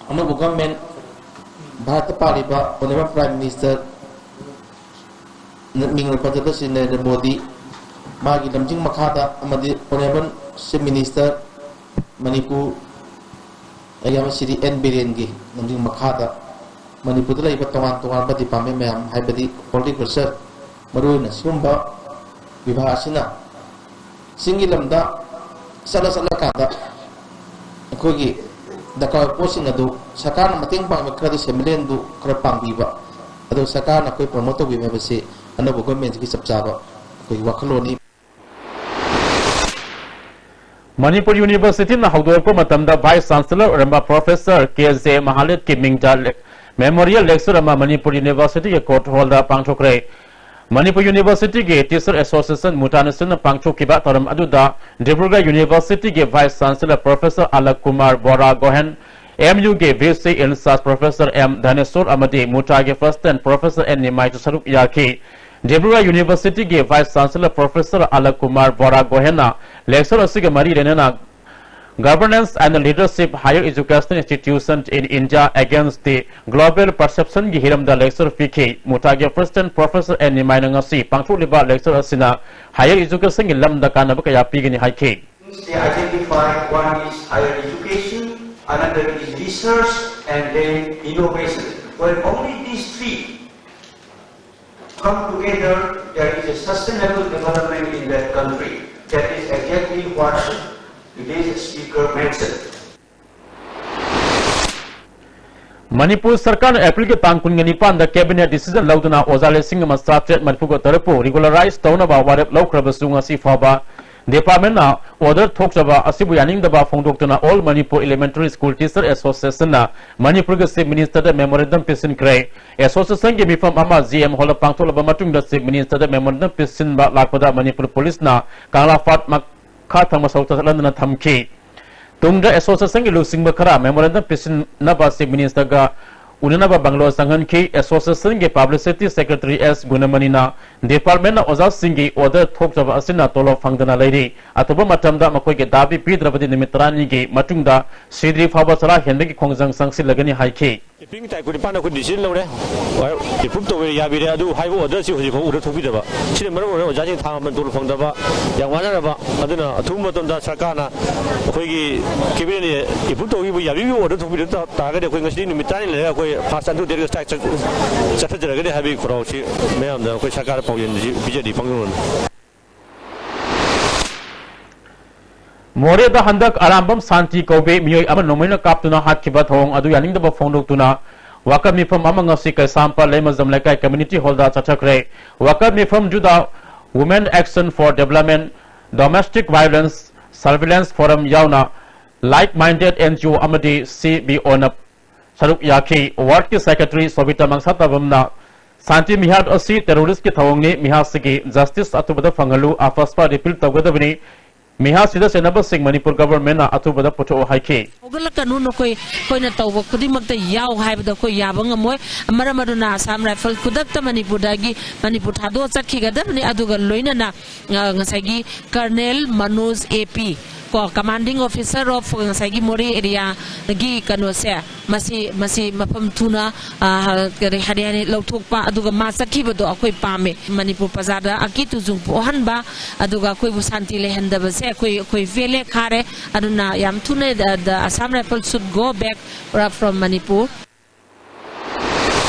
ꯑꯅꯧꯕ ꯒꯚꯔꯟꯃꯦꯟꯠ, ꯚꯥꯔꯠꯇ ꯄꯥꯜꯂꯤꯕ ꯑꯣꯅꯔꯦꯕꯜ ꯄ꯭ꯔꯥꯏꯝ ꯃꯤꯅꯤꯁꯇꯔ ꯃꯤꯡ ꯑꯣꯏꯅ ꯄꯟꯖꯗ ꯁ꯭ꯔꯤ ꯅꯔꯦꯟꯗ꯭ꯔ ꯃꯣꯗꯤ, ꯃꯥꯒꯤ ꯂꯝꯖꯤꯡ ꯃꯈꯥꯗ ꯑꯃꯗꯤ ꯑꯣꯅꯔꯦꯕꯜ ꯆꯤꯐ ꯃꯤꯅꯤꯁꯇꯔ ꯃꯅꯤꯄꯨꯔ, ꯑꯌꯥꯝꯕ ꯁ꯭ꯔꯤ ꯑꯦꯟ ꯕꯤꯔꯦꯟꯒꯤ ꯂꯝꯖꯤꯡ ꯃꯈꯥꯗ ꯃꯅꯤꯄꯨꯔꯗ ꯂꯩꯕ ꯇꯣꯉꯥꯟ ꯇꯣꯉꯥꯟꯕ ꯗꯤꯄꯥꯔꯠꯃꯦꯟ ꯃꯌꯥꯝ, ꯍꯥꯏꯕꯗꯤ ꯍꯣꯔꯇꯤꯀꯜꯆꯔ, ꯃꯔꯨꯑꯣꯏꯅ ꯁꯤꯒꯨꯝꯕ ꯕꯤꯚꯥꯒ ꯑꯁꯤꯅ ꯆꯤꯡꯒꯤ ꯂꯝꯗ ꯆꯠꯂ ꯆꯠꯂꯀꯥꯟꯗ ꯑꯩꯈꯣꯏꯒꯤ ꯗꯔꯀꯥꯔ ꯑꯣꯏꯕ ꯄꯣꯠꯁꯤꯡ ꯑꯗꯨ ꯁꯔꯀꯥꯔꯅ ꯃꯇꯦꯡ ꯄꯥꯡꯕ ꯈꯔꯗꯤ ꯁꯦꯟꯃꯤꯠꯂꯦꯟꯗꯨ ꯈꯔ ꯄꯥꯡꯕꯤꯕ, ꯑꯗꯨ ꯁꯔꯀꯥꯔꯅ ꯑꯩꯈꯣꯏ ꯄ꯭ꯔꯣꯃꯣꯠ ꯇꯧꯕꯤꯕ ꯍꯥꯏꯕꯁꯤ ꯑꯅꯧꯕ ꯒꯣꯔꯃꯦꯟꯁꯤꯒꯤ ꯆꯞ ꯆꯥꯕ ꯑꯩꯈꯣꯏꯒꯤ ꯋꯥꯈꯜꯂꯣꯟꯅꯤ꯫ ꯃꯅꯤꯄꯨꯔ ꯌꯨꯅꯤꯚꯔꯁꯤꯇꯤꯅ ꯍꯧꯗꯣꯔꯛꯄ ꯃꯇꯝꯗ ꯚꯥꯏꯁ ꯆꯥꯟꯁꯦꯂꯔ ꯑꯣꯏꯔꯝꯕ ꯄ꯭ꯔꯣꯐꯦꯁꯔ ꯀꯦ ꯖꯦ ꯃꯍꯥꯂꯦꯠꯀꯤ ꯃꯤꯡꯗ ꯂꯦ-, ꯃꯦꯃꯣꯔꯤꯌꯦꯜ ꯂꯦꯛꯆꯔ ꯑꯃ ꯃꯅꯤꯄꯨꯔ ꯌꯨꯅꯤꯚꯔꯁꯤꯇꯤꯒꯤ ꯀꯣꯔꯠ ꯍꯣꯜꯗ ꯄꯥꯡꯊꯣꯛꯈ꯭ꯔꯦ꯫ ꯃꯅꯤꯄꯨꯔ ꯌꯨꯅꯤꯚꯔꯁꯤꯇꯤꯒꯤ ꯇꯤꯆꯔ ꯑꯦꯁꯣꯁꯤꯌꯦꯁꯟ ꯃꯨꯇꯥꯅ ꯁꯤꯟꯅ ꯄꯥꯡꯊꯣꯛꯈꯤꯕ ꯊꯧꯔꯝ ꯑꯗꯨꯗ ꯗꯤꯕ꯭ꯔꯨꯒꯔ ꯌꯨꯅꯤꯚꯔꯁꯤꯇꯤꯒꯤ ꯚꯥꯏꯁ ꯆꯥꯟꯁꯦꯂꯔ ꯄ꯭ꯔꯣꯐꯦꯁꯔ ꯑꯂꯛ ꯀꯨꯃꯥꯔ ꯕꯣꯔꯥ ꯒꯣꯍꯦꯟ, ꯑꯦꯝ ꯌꯨꯒꯤ V C in-charge professor M ꯙꯅꯦꯁꯣꯔ ꯑꯃꯗꯤ ꯃꯨꯇꯥꯒꯤ ꯄ꯭ꯔꯁꯤꯗꯦꯟꯠ ꯄ꯭ꯔꯣꯐꯦꯁꯔ ꯑꯦꯟ ꯅꯤꯃꯥꯏꯁꯨ ꯁꯔꯨꯛ ꯌꯥꯈꯤ꯫ ꯗꯤꯕ꯭ꯔꯨꯒꯔ ꯌꯨꯅꯤꯚꯔꯁꯤꯇꯤꯒꯤ ꯚꯥꯏꯁ ꯆꯥꯟꯁꯦꯂꯔ ꯄ꯭ꯔꯣꯐꯦꯁꯔ ꯑꯂꯛ ꯀꯨꯃꯥꯔ ꯕꯣꯔꯥ ꯒꯣꯍꯦꯟꯅ ꯂꯦꯛꯆꯔ ꯑꯁꯤꯒ ꯃꯔꯤ ꯂꯩꯅꯅ Governance and Leadership Higher Education Institutions in India Against the Global Perception ꯒꯤ ꯍꯤꯔꯝꯗ ꯂꯦꯛꯆꯔ ꯄꯤꯈꯤ꯫ ꯃꯨꯇꯥꯒꯤ ꯄ꯭ꯔꯁꯤꯗꯦꯟꯠ ꯄ꯭ꯔꯣꯐꯦꯁꯔ ꯑꯦꯟ ꯅꯤꯃꯥꯏꯅ ꯉꯁꯤ ꯄꯥꯡꯊꯣꯛꯂꯤꯕ ꯂꯦꯛꯆꯔ ꯑꯁꯤꯅ ꯍꯥꯌꯔ ꯏꯖꯨꯀꯦꯁꯟꯒꯤ ꯂꯝꯗ ꯀꯥꯟꯅꯕ ꯀꯌꯥ ꯄꯤꯒꯅꯤ ꯍꯥꯏꯈꯤ꯫ They identify, one is higher education, another is research, and then innovation. When only these three come together, there is a sustainable development in that country. That is exactly what today's speaker mentioned. Manipur ꯁꯔꯀꯥꯔꯅ ꯑꯦꯄ꯭ꯔꯤꯜꯒꯤ ꯇꯥꯡ ꯀꯨꯟꯒ ꯅꯤꯄꯥꯟꯗ cabinet decision ꯂꯧꯗꯨꯅ ꯑꯣꯖꯥ ꯂꯤꯁꯤꯡ ꯑꯃ ꯆꯥꯇ꯭ꯔꯦꯠ ꯃꯔꯤꯐꯨꯒ ꯇꯔꯨꯛꯄꯨ regularize ꯇꯧꯅꯕ ꯋꯥꯔꯦꯞ ꯂꯧꯈ꯭ꯔꯕꯁꯨ, ꯉꯁꯤ ꯐꯥꯎꯕ departmentꯅ order ꯊꯣꯛꯆꯕ ꯑꯁꯤꯕꯨ ꯌꯥꯅꯤꯡꯗꯕ ꯐꯣꯡꯗꯣꯛꯇꯨꯅ All Manipur Elementary School Teacher Associationꯅ ꯃꯅꯤꯄꯨꯔꯒꯤ Chief Ministerꯗ memorandum ꯄꯤꯁꯤꯟꯈ꯭ꯔꯦ꯫ Associationꯒꯤ ꯃꯤꯐꯝ ꯑꯃ G M Hallꯗ ꯄꯥꯡꯊꯣꯛꯂꯕ ꯃꯇꯨꯡꯗ Chief Ministerꯗ memorandum ꯄꯤꯁꯤꯟꯕ ꯂꯥꯛꯄꯗ ꯃꯅꯤꯄꯨꯔ ꯄꯨꯂꯤꯁꯅ ꯀꯪꯂꯥꯄꯥꯠ ꯃꯈꯥ ꯊꯪꯕ ꯁꯔꯨꯛꯇ ꯆꯠꯍꯟꯗꯨꯅ ꯊꯝꯈꯤ꯫ ꯇꯨꯡꯗ Associationꯒꯤ ꯂꯨꯆꯤꯡꯕ ꯈꯔ memorandum ꯄꯤꯁꯤꯟꯅꯕ Chief Ministerꯒ ꯎꯅꯅꯕ ꯕꯪꯒꯂꯣꯔ ꯆꯪꯍꯟꯈꯤ꯫ Associationꯒꯤ Publicity Secretary S ꯒꯨꯅꯃꯅꯤꯅ departmentꯅ ꯑꯣꯖꯥꯁꯤꯡꯒꯤ order ꯊꯣꯛꯆꯕ ꯑꯁꯤꯅ ꯇꯣꯂꯣꯞ ꯐꯪꯗꯅ ꯂꯩꯔꯤ, ꯑꯊꯨꯕ ꯃꯇꯝꯗ ꯃꯈꯣꯏꯒꯤ ꯗꯥꯕꯤ ꯄꯤꯗ꯭ꯔꯕꯗꯤ ꯅꯨꯃꯤꯠ ꯇꯔꯥꯅꯤꯒꯤ ꯃꯇꯨꯡꯗ ꯁꯤꯗ꯭ꯔꯤ ꯐꯥꯎꯕ ꯆꯔꯥ ꯍꯦꯟꯕꯒꯤ ꯈꯣꯡꯖꯪ ꯆꯪꯁꯤꯜꯂꯒꯅꯤ ꯍꯥꯏꯈꯤ꯫ ꯑꯦꯄ꯭ꯔꯤꯜꯒꯤ ꯇꯥꯔꯤꯛ ꯀꯨꯟꯅꯤꯄꯥꯟꯗ ꯑꯩꯈꯣꯏ decision ꯂꯧꯔꯦ, approve ꯇꯧꯕꯤꯔꯦ, ꯌꯥꯕꯤꯔꯦ꯫ ꯑꯗꯨ ꯍꯥꯏꯕ orderꯁꯤ ꯍꯧꯖꯤꯛ ꯐꯥꯎ order ꯊꯣꯛꯄꯤꯗꯕ, ꯁꯤꯅ ꯃꯔꯝ ꯑꯣꯏꯔꯒ ꯑꯣꯖꯥꯁꯤꯡ ꯊꯥ ꯑꯃ ꯇꯣꯂꯣꯞ ꯐꯪꯗꯕ ꯌꯥꯝ ꯋꯥꯅꯔꯕ꯫ ꯑꯗꯨꯅ ꯑꯊꯨꯕ ꯃꯇꯝꯗ ꯁꯔꯀꯥꯔꯅ ꯑꯩꯈꯣꯏꯒꯤ cabinetꯅ approve ꯇꯧꯕꯤꯕ ꯌꯥꯕꯤꯕ order ꯊꯣꯛꯄꯤꯗ ꯇꯥꯔꯒꯗꯤ ꯑꯩꯈꯣꯏ ꯉꯁꯤ ꯅꯨꯃꯤꯠ ꯇꯔꯥꯅꯤ ꯂꯩꯔꯒ ꯑꯩꯈꯣꯏ first unto death strike ꯆꯠ-, ꯆꯠꯊꯖꯔꯒꯅꯤ ꯍꯥꯏꯕꯒꯤ ꯈꯧꯔꯥꯎꯁꯤ ꯃꯌꯥꯝꯗ ꯑꯩꯈꯣꯏ ꯁꯔꯀꯥꯔꯗ ꯄꯥꯎꯖꯦꯜꯁꯤ ꯄꯤꯖꯔꯤ ꯄꯥꯡꯖꯧꯅꯅ꯫ ꯃꯣꯔꯦꯗ ꯍꯟꯗꯛ ꯑꯔꯥꯝꯕꯝ ꯁꯥꯟꯇꯤ ꯀꯧꯕꯤ ꯃꯤꯑꯣꯏ ꯑꯃ ꯅꯣꯡꯃꯩꯅ ꯀꯥꯞꯇꯨꯅ ꯍꯥꯠꯈꯤꯕ ꯊꯧꯑꯣꯡ ꯑꯗꯨ ꯌꯥꯅꯤꯡꯗꯕ ꯐꯣꯡꯗꯣꯛꯇꯨꯅ ꯋꯥꯀꯠ ꯃꯤꯐꯝ ꯑꯃ ꯉꯁꯤ ꯀꯩꯁꯥꯝꯄꯥꯠ ꯂꯩꯃꯖꯝ ꯂꯩꯀꯥꯏ community hallꯗ ꯆꯠꯊꯈ꯭ꯔꯦ꯫ ꯋꯥꯀꯠ ꯃꯤꯐꯝꯗꯨꯗ Women Action for Development, Domestic Violence Surveillance Forum ꯌꯥꯎꯅ like minded N G O ꯑꯃꯗꯤ C B Oꯅ ꯁꯔꯨꯛ ꯌꯥꯈꯤ꯫ Wardꯀꯤ Secretary ꯁꯣꯕꯤꯇꯥ ꯃꯪꯁꯥꯇꯥꯕꯝꯅ ꯁꯥꯟꯇꯤ ꯃꯤꯍꯥꯠ ꯑꯁꯤ terroristꯀꯤ ꯊꯧꯑꯣꯡꯅꯤ, ꯃꯤꯍꯥꯠꯁꯤꯒꯤ justice ꯑꯊꯨꯕꯗ ꯐꯪꯍꯜꯂꯨ, ꯑꯐꯁꯄ repeal ꯇꯧꯒꯗꯕꯅꯤ, ꯃꯤꯍꯥꯠꯁꯤꯗ ꯆꯦꯟꯅꯕꯁꯤꯡ ꯃꯅꯤꯄꯨꯔ governmentꯅ ꯑꯊꯨꯕꯗ ꯄꯨꯊꯣꯛꯎ ꯍꯥꯏꯈꯤ꯫ ꯍꯧꯒꯠꯂꯛꯀꯅꯨ, ꯅꯈꯣꯏ, ꯑꯩꯈꯣꯏꯅ ꯇꯧꯕ ꯈꯨꯗꯤꯡꯃꯛꯇ ꯌꯥꯎ ꯍꯥꯏꯕꯗ ꯑꯩꯈꯣꯏ ꯌꯥꯕ ꯉꯝꯃꯣꯏ꯫ ꯃꯔꯝ ꯑꯗꯨꯅ Assam Rifle ꯈꯨꯗꯛꯇ ꯃꯅꯤꯄꯨꯔꯗꯒꯤ, ꯃꯅꯤꯄꯨꯔ ꯊꯥꯗꯣꯛꯑ ꯆꯠꯈꯤꯒꯗꯕꯅꯤ꯫ ꯑꯗꯨꯒ ꯂꯣꯏꯅꯅ, ꯑ, ꯉꯁꯥꯏꯒꯤ Colonel Manoj A P, ꯀꯣ, Commanding Officer of ꯉꯁꯥꯏꯒꯤ ꯃꯣꯔꯦ areaꯒꯤ ꯀꯩꯅꯣꯁꯦ, ꯃꯁꯤ, ꯃꯁꯤ ꯃꯐꯝ ꯊꯨꯅ, ꯑ, ꯀꯔꯤ, ꯍꯔꯤꯌꯥꯅꯤ ꯂꯧꯊꯣꯛꯄ, ꯑꯗꯨꯒ ꯃꯥ ꯆꯠꯈꯤꯕꯗꯣ ꯑꯩꯈꯣꯏ ꯄꯥꯝꯃꯦ꯫ ꯃꯅꯤꯄꯨꯔ ꯄ꯭ꯔꯖꯥꯗ ꯑꯀꯤ ꯇꯨꯖꯨꯡ ꯄꯣꯛꯍꯟꯕ, ꯑꯗꯨꯒ ꯑꯩꯈꯣꯏꯕꯨ ꯁꯥꯟꯇꯤ ꯂꯩꯍꯟꯗꯕꯁꯦ ꯑꯩꯈꯣꯏ, ꯑꯩꯈꯣꯏ ꯄꯦꯜꯂꯦ, ꯈꯥꯔꯦ꯫ ꯑꯗꯨꯅ ꯌꯥꯝ ꯊꯨꯅ, the, the Assam Rifle should go back, uh, from Manipur꯫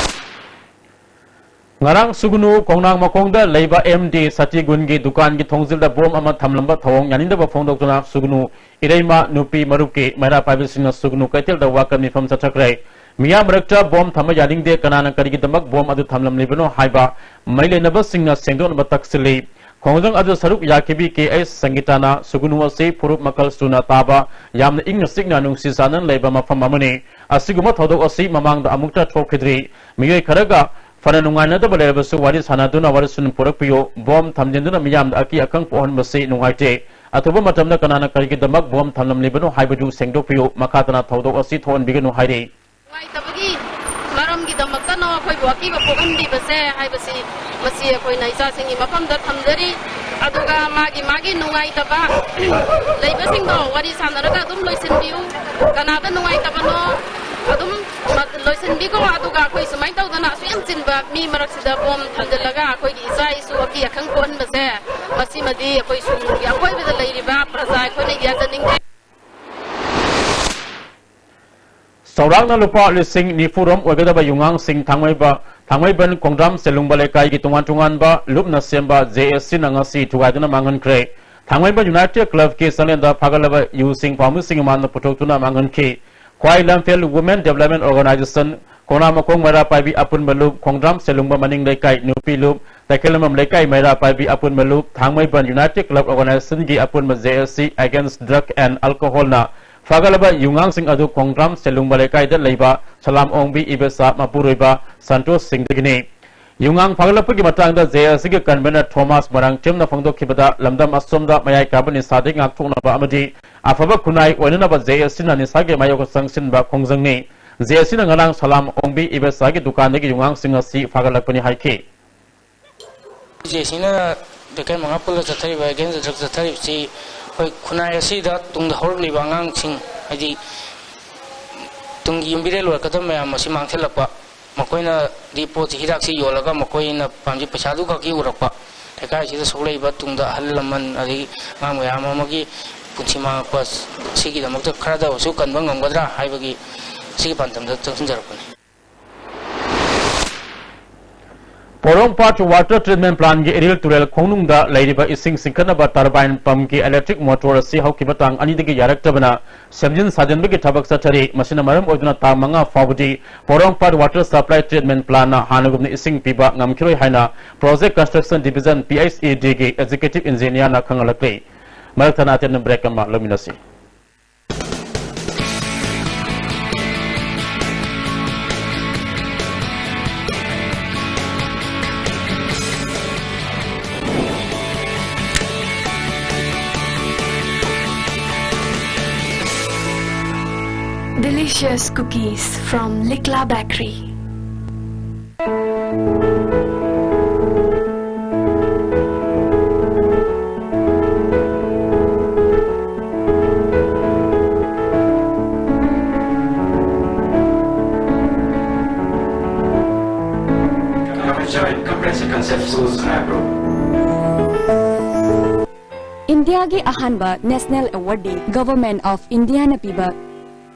ꯉꯔꯥꯡ ꯁꯨꯒꯅꯨ ꯈꯣꯡꯅꯥꯡ ꯃꯈꯣꯡꯗ ꯂꯩꯕ M D ꯁꯇꯤꯒꯨꯟꯒꯤ ꯗꯨꯀꯥꯟꯒꯤ ꯊꯣꯡꯖꯤꯜꯗ ꯕꯣꯝ ꯑꯃ ꯊꯝꯂꯝꯕ ꯊꯧꯑꯣꯡ ꯌꯥꯅꯤꯡꯗꯕ ꯐꯣꯡꯗꯣꯛꯇꯨꯅ ꯁꯨꯒꯅꯨ ꯏꯔꯩꯃ ꯅꯨꯄꯤ ꯃꯔꯨꯞꯀꯤ ꯃꯩꯔꯥ ꯄꯥꯏꯕꯤꯁꯤꯡꯅ ꯁꯨꯒꯅꯨ ꯀꯩꯊꯦꯜꯗ ꯋꯥꯀꯠ ꯃꯤꯐꯝ ꯆꯠꯊꯈ꯭ꯔꯦ꯫ ꯃꯤꯌꯥꯝ ꯃꯔꯛꯇ ꯕꯣꯝ ꯊꯝꯕ ꯌꯥꯅꯤꯡꯗꯦ, ꯀꯅꯥꯅ ꯀꯔꯤꯒꯤꯗꯃꯛ ꯕꯣꯝ ꯑꯗꯨ ꯊꯝꯂꯝꯂꯤꯕꯅꯣ ꯍꯥꯏꯕ ꯃꯔꯤ ꯂꯩꯅꯕꯁꯤꯡꯅ ꯁꯦꯡꯗꯣꯛꯅꯕ ꯇꯛꯁꯤꯜꯂꯤ꯫ ꯈꯣꯡꯖꯪ ꯑꯗꯨ ꯁꯔꯨꯛ ꯌꯥꯈꯤꯕꯤ ꯀꯦ ꯑꯩꯆ ꯁꯪꯒꯤꯇꯥꯅ ꯁꯨꯒꯨꯅꯨ ꯑꯁꯤ ꯐꯨꯔꯨꯞ ꯃꯈꯜ ꯁꯨꯅ ꯇꯥꯕ, ꯌꯥꯝꯅ ꯏꯪꯅ ꯆꯤꯛꯅ ꯅꯨꯡꯁꯤ ꯆꯥꯟꯅꯅ ꯂꯩꯕ ꯃꯐꯝ ꯑꯃꯅꯤ꯫ ꯑꯁꯤꯒꯨꯝꯕ ꯊꯧꯗꯣꯛ ꯑꯁꯤ ꯃꯃꯥꯡꯗ ꯑꯃꯨꯛꯇ ꯊꯣꯛꯈꯤꯗ꯭ꯔꯤ꯫ ꯃꯤꯑꯣꯏ ꯈꯔꯒ ꯐꯅ ꯅꯨꯡꯉꯥꯏꯅꯗꯕ ꯂꯩꯔꯕꯁꯨ ꯋꯥꯔꯤ ꯁꯥꯟꯅꯗꯨꯅ ꯋꯥꯔꯤ ꯁꯨꯅ ꯄꯨꯔꯛꯄꯤꯌꯨ꯫ ꯕꯣꯝ ꯊꯝꯖꯤꯟꯗꯨꯅ ꯃꯤꯌꯥꯝꯗ ꯑꯀꯤ ꯑꯈꯪ ꯄꯣꯛꯍꯟꯕꯁꯤ ꯅꯨꯡꯉꯥꯏꯇꯦ꯫ ꯑꯊꯨꯕ ꯃꯇꯝꯗ ꯀꯅꯥꯅ ꯀꯔꯤꯒꯤꯗꯃꯛ ꯕꯣꯝ ꯊꯝꯂꯝꯂꯤꯕꯅꯣ ꯍꯥꯏꯕꯗꯨ ꯁꯦꯡꯗꯣꯛꯄꯤꯌꯨ꯫ ꯃꯈꯥ ꯇꯥꯅ ꯊꯧꯗꯣꯛ ꯑꯁꯤ ꯊꯣꯛꯍꯟꯕꯤꯒꯅꯨ ꯍꯥꯏꯔꯤ꯫ ꯅꯨꯡꯉꯥꯏꯇꯕꯒꯤ ꯃꯔꯝꯒꯤꯗꯃꯛꯇꯅ ꯑꯩꯈꯣꯏꯕꯨ ꯑꯀꯤꯕ ꯄꯣꯛꯍꯟꯕꯤꯕꯁꯦ ꯍꯥꯏꯕꯁꯤ, ꯃꯁꯤ ꯑꯩꯈꯣꯏꯅ ꯏꯆꯥꯁꯤꯡꯒꯤ ꯃꯐꯝꯗ ꯊꯝꯖꯔꯤ꯫ ꯑꯗꯨꯒ ꯃꯥꯒꯤ ꯃꯥꯒꯤ ꯅꯨꯡꯉꯥꯏꯇꯕ ꯂꯩꯕꯁꯤꯡꯗꯣ ꯋꯥꯔꯤ ꯁꯥꯟꯅꯔꯒ ꯑꯗꯨꯝ ꯂꯣꯏꯁꯤꯟꯕꯤꯌꯨ꯫ ꯀꯅꯥꯗ ꯅꯨꯡꯉꯥꯏꯇꯕꯅꯣ ꯑꯗꯨꯝ ꯂꯣꯏꯁꯤꯟꯕꯤꯈꯣ꯫ ꯑꯗꯨꯒ ꯑꯩꯈꯣꯏ ꯁꯨꯃꯥꯏꯅ ꯇꯧꯗꯅ ꯑꯁꯨꯛ ꯌꯥꯝ ꯆꯤꯟꯕ ꯃꯤ ꯃꯔꯛꯁꯤꯗ ꯕꯣꯝ ꯊꯝꯖꯤꯜꯂꯒ ꯑꯩꯈꯣꯏꯒꯤ ꯏꯆꯥ ꯏꯁꯨ ꯑꯀꯤ ꯑꯈꯪ ꯄꯣꯛꯍꯟꯕꯁꯦ, ꯃꯁꯤꯃꯗꯤ ꯑꯩꯈꯣꯏ ꯁꯨꯝꯒꯤ ꯑꯀꯣꯏꯕꯗ ꯂꯩꯔꯤꯕ ꯄ꯭ꯔꯖꯥ ꯑꯩꯈꯣꯏꯅ ꯌꯥꯖꯅꯤꯡꯗꯦ꯫ ꯆꯥꯎꯔꯥꯛꯅ ꯂꯨꯄꯥ ꯂꯤꯁꯤꯡ ꯅꯤꯐꯨ ꯔꯣꯝ ꯑꯣꯏꯒꯗꯕ ꯌꯨꯉꯥꯡꯁꯤꯡ ꯊꯥꯡꯃꯩꯕ-, ꯊꯥꯡꯃꯩꯕꯟ ꯈꯣꯡꯗ꯭ꯔꯥꯝ ꯁꯦꯂꯨꯡꯕ ꯂꯩꯀꯥꯏꯒꯤ ꯇꯣꯉꯥꯟ ꯇꯣꯉꯥꯟꯕ ꯂꯨꯞꯅ ꯁꯦꯝꯕ ꯖꯦ ꯑꯦꯁ ꯁꯤꯅ ꯉꯁꯤ ꯊꯨꯒꯥꯏꯗꯨꯅ ꯃꯥꯡꯍꯟꯈ꯭ꯔꯦ꯫ ꯊꯥꯡꯃꯩꯕꯟ ꯌꯨꯅꯥꯏꯇꯦꯗ ꯀ꯭ꯂꯕꯀꯤ ꯆꯥꯛꯂꯦꯟꯗ ꯐꯥꯒꯠꯂꯕ ꯌꯨꯁꯤꯡ ꯄꯥꯝꯕꯤꯁꯤꯡꯒꯤ ꯃꯃꯥꯡꯗ ꯄꯨꯊꯣꯛꯇꯨꯅ ꯃꯥꯡꯍꯟꯈꯤ꯫ ꯈ꯭ꯋꯥꯏ ꯂꯝꯐꯦꯜ Women Development Organization, ꯈꯣꯡꯅꯥꯡꯃꯈꯣꯡ ꯃꯩꯔꯥ ꯄꯥꯏꯕꯤ ꯑꯄꯨꯟꯕ ꯂꯨꯞ, ꯈꯣꯡꯗ꯭ꯔꯥꯝ ꯁꯦꯂꯨꯡꯕ ꯃꯅꯤꯡ ꯂꯩꯀꯥꯏ ꯅꯨꯄꯤ ꯂꯨꯞ, ꯇꯈꯦꯜꯂꯝꯕꯝ ꯂꯩꯀꯥꯏ ꯃꯩꯔꯥ ꯄꯥꯏꯕꯤ ꯑꯄꯨꯟꯕ ꯂꯨꯞ, ꯊꯥꯡꯃꯩꯕꯟ United Club Organizationꯒꯤ ꯑꯄꯨꯟꯕ J S C Against Drug and Alcoholꯅ ꯐꯥꯒꯠꯂꯕ ꯌꯨꯉꯥꯡꯁꯤꯡ ꯑꯗꯨ ꯈꯣꯡꯗ꯭ꯔꯥꯝ ꯁꯦꯂꯨꯡꯕ ꯂꯩꯀꯥꯏꯗ ꯂꯩꯕ ꯁꯂꯥꯝ ꯑꯣꯡꯕꯤ ꯏꯕꯦꯆꯥ ꯃꯄꯨꯔꯣꯏꯕ ꯁꯟꯇꯣꯁ ꯁꯤꯡꯗꯒꯤꯅꯤ꯫ ꯌꯨꯉꯥꯡ ꯐꯥꯒꯠꯂꯛꯄꯒꯤ ꯃꯇꯥꯡꯗ J S Cꯒꯤ convener ꯊꯣꯃꯥꯁ ꯃꯣꯏꯔꯥꯡꯊꯦꯝꯅ ꯐꯣꯡꯗꯣꯛꯈꯤꯕꯗ, ꯂꯝꯗꯝ ꯑꯁꯣꯝꯗ ꯃꯌꯥꯏ ꯀꯥꯕ ꯅꯤꯁꯥꯗꯒꯤ ꯉꯥꯛꯊꯣꯛꯅꯕ ꯑꯃꯗꯤ ꯑꯐꯕ ꯈꯨꯟꯅꯥꯏ ꯑꯣꯏꯅꯅꯕ J S Cꯅ ꯅꯤꯁꯥꯒꯤ ꯃꯥꯌꯣꯛꯇ ꯆꯪꯁꯤꯟꯕ ꯈꯣꯡꯖꯪꯅꯤ꯫ J S Cꯅ ꯉꯔꯥꯡ ꯁꯂꯥꯝ ꯑꯣꯡꯕꯤ ꯏꯕꯦꯆꯥꯒꯤ ꯗꯨꯀꯥꯟꯗꯒꯤ ꯌꯨꯉꯥꯡꯁꯤꯡ ꯑꯁꯤ ꯐꯥꯒꯠꯂꯛꯄꯅꯤ ꯍꯥꯏꯈꯤ꯫ J S Cꯅ ꯂꯩꯀꯥꯏ ꯃꯉꯥ ꯄꯨꯜꯂ ꯆꯠꯊꯔꯤꯕ Against Drug ꯆꯠꯊꯔꯤꯕꯁꯤ ꯑꯩꯈꯣꯏ ꯈꯨꯟꯅꯥꯏ ꯑꯁꯤꯗ ꯇꯨꯡꯗ ꯍꯧꯔꯛꯂꯤꯕ ꯑꯉꯥꯡꯁꯤꯡ, ꯍꯥꯏꯗꯤ ꯇꯨꯡꯒꯤ ꯌꯨꯝꯕꯤꯔꯦꯜ ꯑꯣꯏꯔꯛꯀꯗꯕ ꯃꯌꯥꯝ ꯑꯁꯤ ꯃꯥꯡꯁꯤꯜꯂꯛꯄ, ꯃꯈꯣꯏꯅꯗꯤ ꯄꯣꯠꯁꯤ, ꯍꯤꯗꯥꯛꯁꯤ ꯌꯣꯜꯂꯒ ꯃꯈꯣꯏꯅ ꯄꯥꯝꯖꯕ ꯄꯩꯁꯥꯗꯨ ꯈꯛꯀꯤ ꯎꯔꯛꯄ, ꯂꯩꯀꯥꯏꯁꯤꯗ ꯁꯣꯛꯂꯛꯏꯕ ꯇꯨꯡꯗ ꯑꯍꯜ ꯂꯃꯟ ꯑꯗꯒꯤ ꯑꯉꯥꯡ ꯃꯌꯥꯝ ꯑꯃꯒꯤ ꯄꯨꯟꯁꯤ ꯃꯥꯡꯂꯛꯄ, ꯁꯤꯒꯤꯗꯃꯛꯇ ꯈꯔꯗ ꯑꯣꯏꯔꯁꯨ ꯀꯟꯕ ꯉꯝꯒꯗ꯭ꯔꯥ ꯍꯥꯏꯕꯒꯤ ꯁꯤꯒꯤ ꯄꯥꯟꯗꯝꯗ ꯆꯪꯁꯤꯟꯖꯔꯛꯄꯅꯤ꯫ ꯄꯣꯔꯣꯝꯄꯥꯠ Water Treatment Plant ꯒꯤ ꯏꯔꯤꯜ ꯇꯨꯔꯦꯜ ꯈꯣꯡꯅꯨꯡꯗ ꯂꯩꯔꯤꯕ ꯏꯁꯤꯡ ꯆꯤꯡꯈꯠꯅꯕ turbine pump ꯀꯤ electric motor ꯑꯁꯤ ꯍꯧꯈꯤꯕ ꯇꯥꯡ ꯑꯅꯤꯗꯒꯤ ꯌꯥꯔꯛꯇꯕꯅ ꯁꯦꯝꯖꯤꯟ ꯁꯥꯖꯤꯟꯕꯒꯤ ꯊꯕꯛ ꯆꯠꯊꯔꯤ꯫ ꯃꯁꯤꯅ ꯃꯔꯝ ꯑꯣꯏꯗꯨꯅ ꯇꯥꯡ ꯃꯉꯥ ꯐꯥꯎꯕꯗꯤ ꯄꯣꯔꯣꯝꯄꯥꯠ Water Supply Treatment Plant ꯅ ꯍꯥꯟꯅꯒꯨꯝꯅ ꯏꯁꯤꯡ ꯄꯤꯕ ꯉꯝꯈꯤꯔꯣꯏ ꯍꯥꯏꯅ Project Construction Division, P H E D ꯒꯤ executive engineer ꯅ ꯈꯪꯍꯜꯂꯛꯂꯤ꯫ ꯃꯔꯛ ꯊꯠꯅ ꯑꯇꯦꯟꯕ break ꯑꯃ ꯂꯧꯃꯤꯟꯅꯁꯤ꯫ Delicious cookies from Likla Bakery. ꯏꯟꯗꯤꯌꯥꯒꯤ ꯑꯍꯥꯟꯕ national award D Government of India ꯅ ꯄꯤꯕ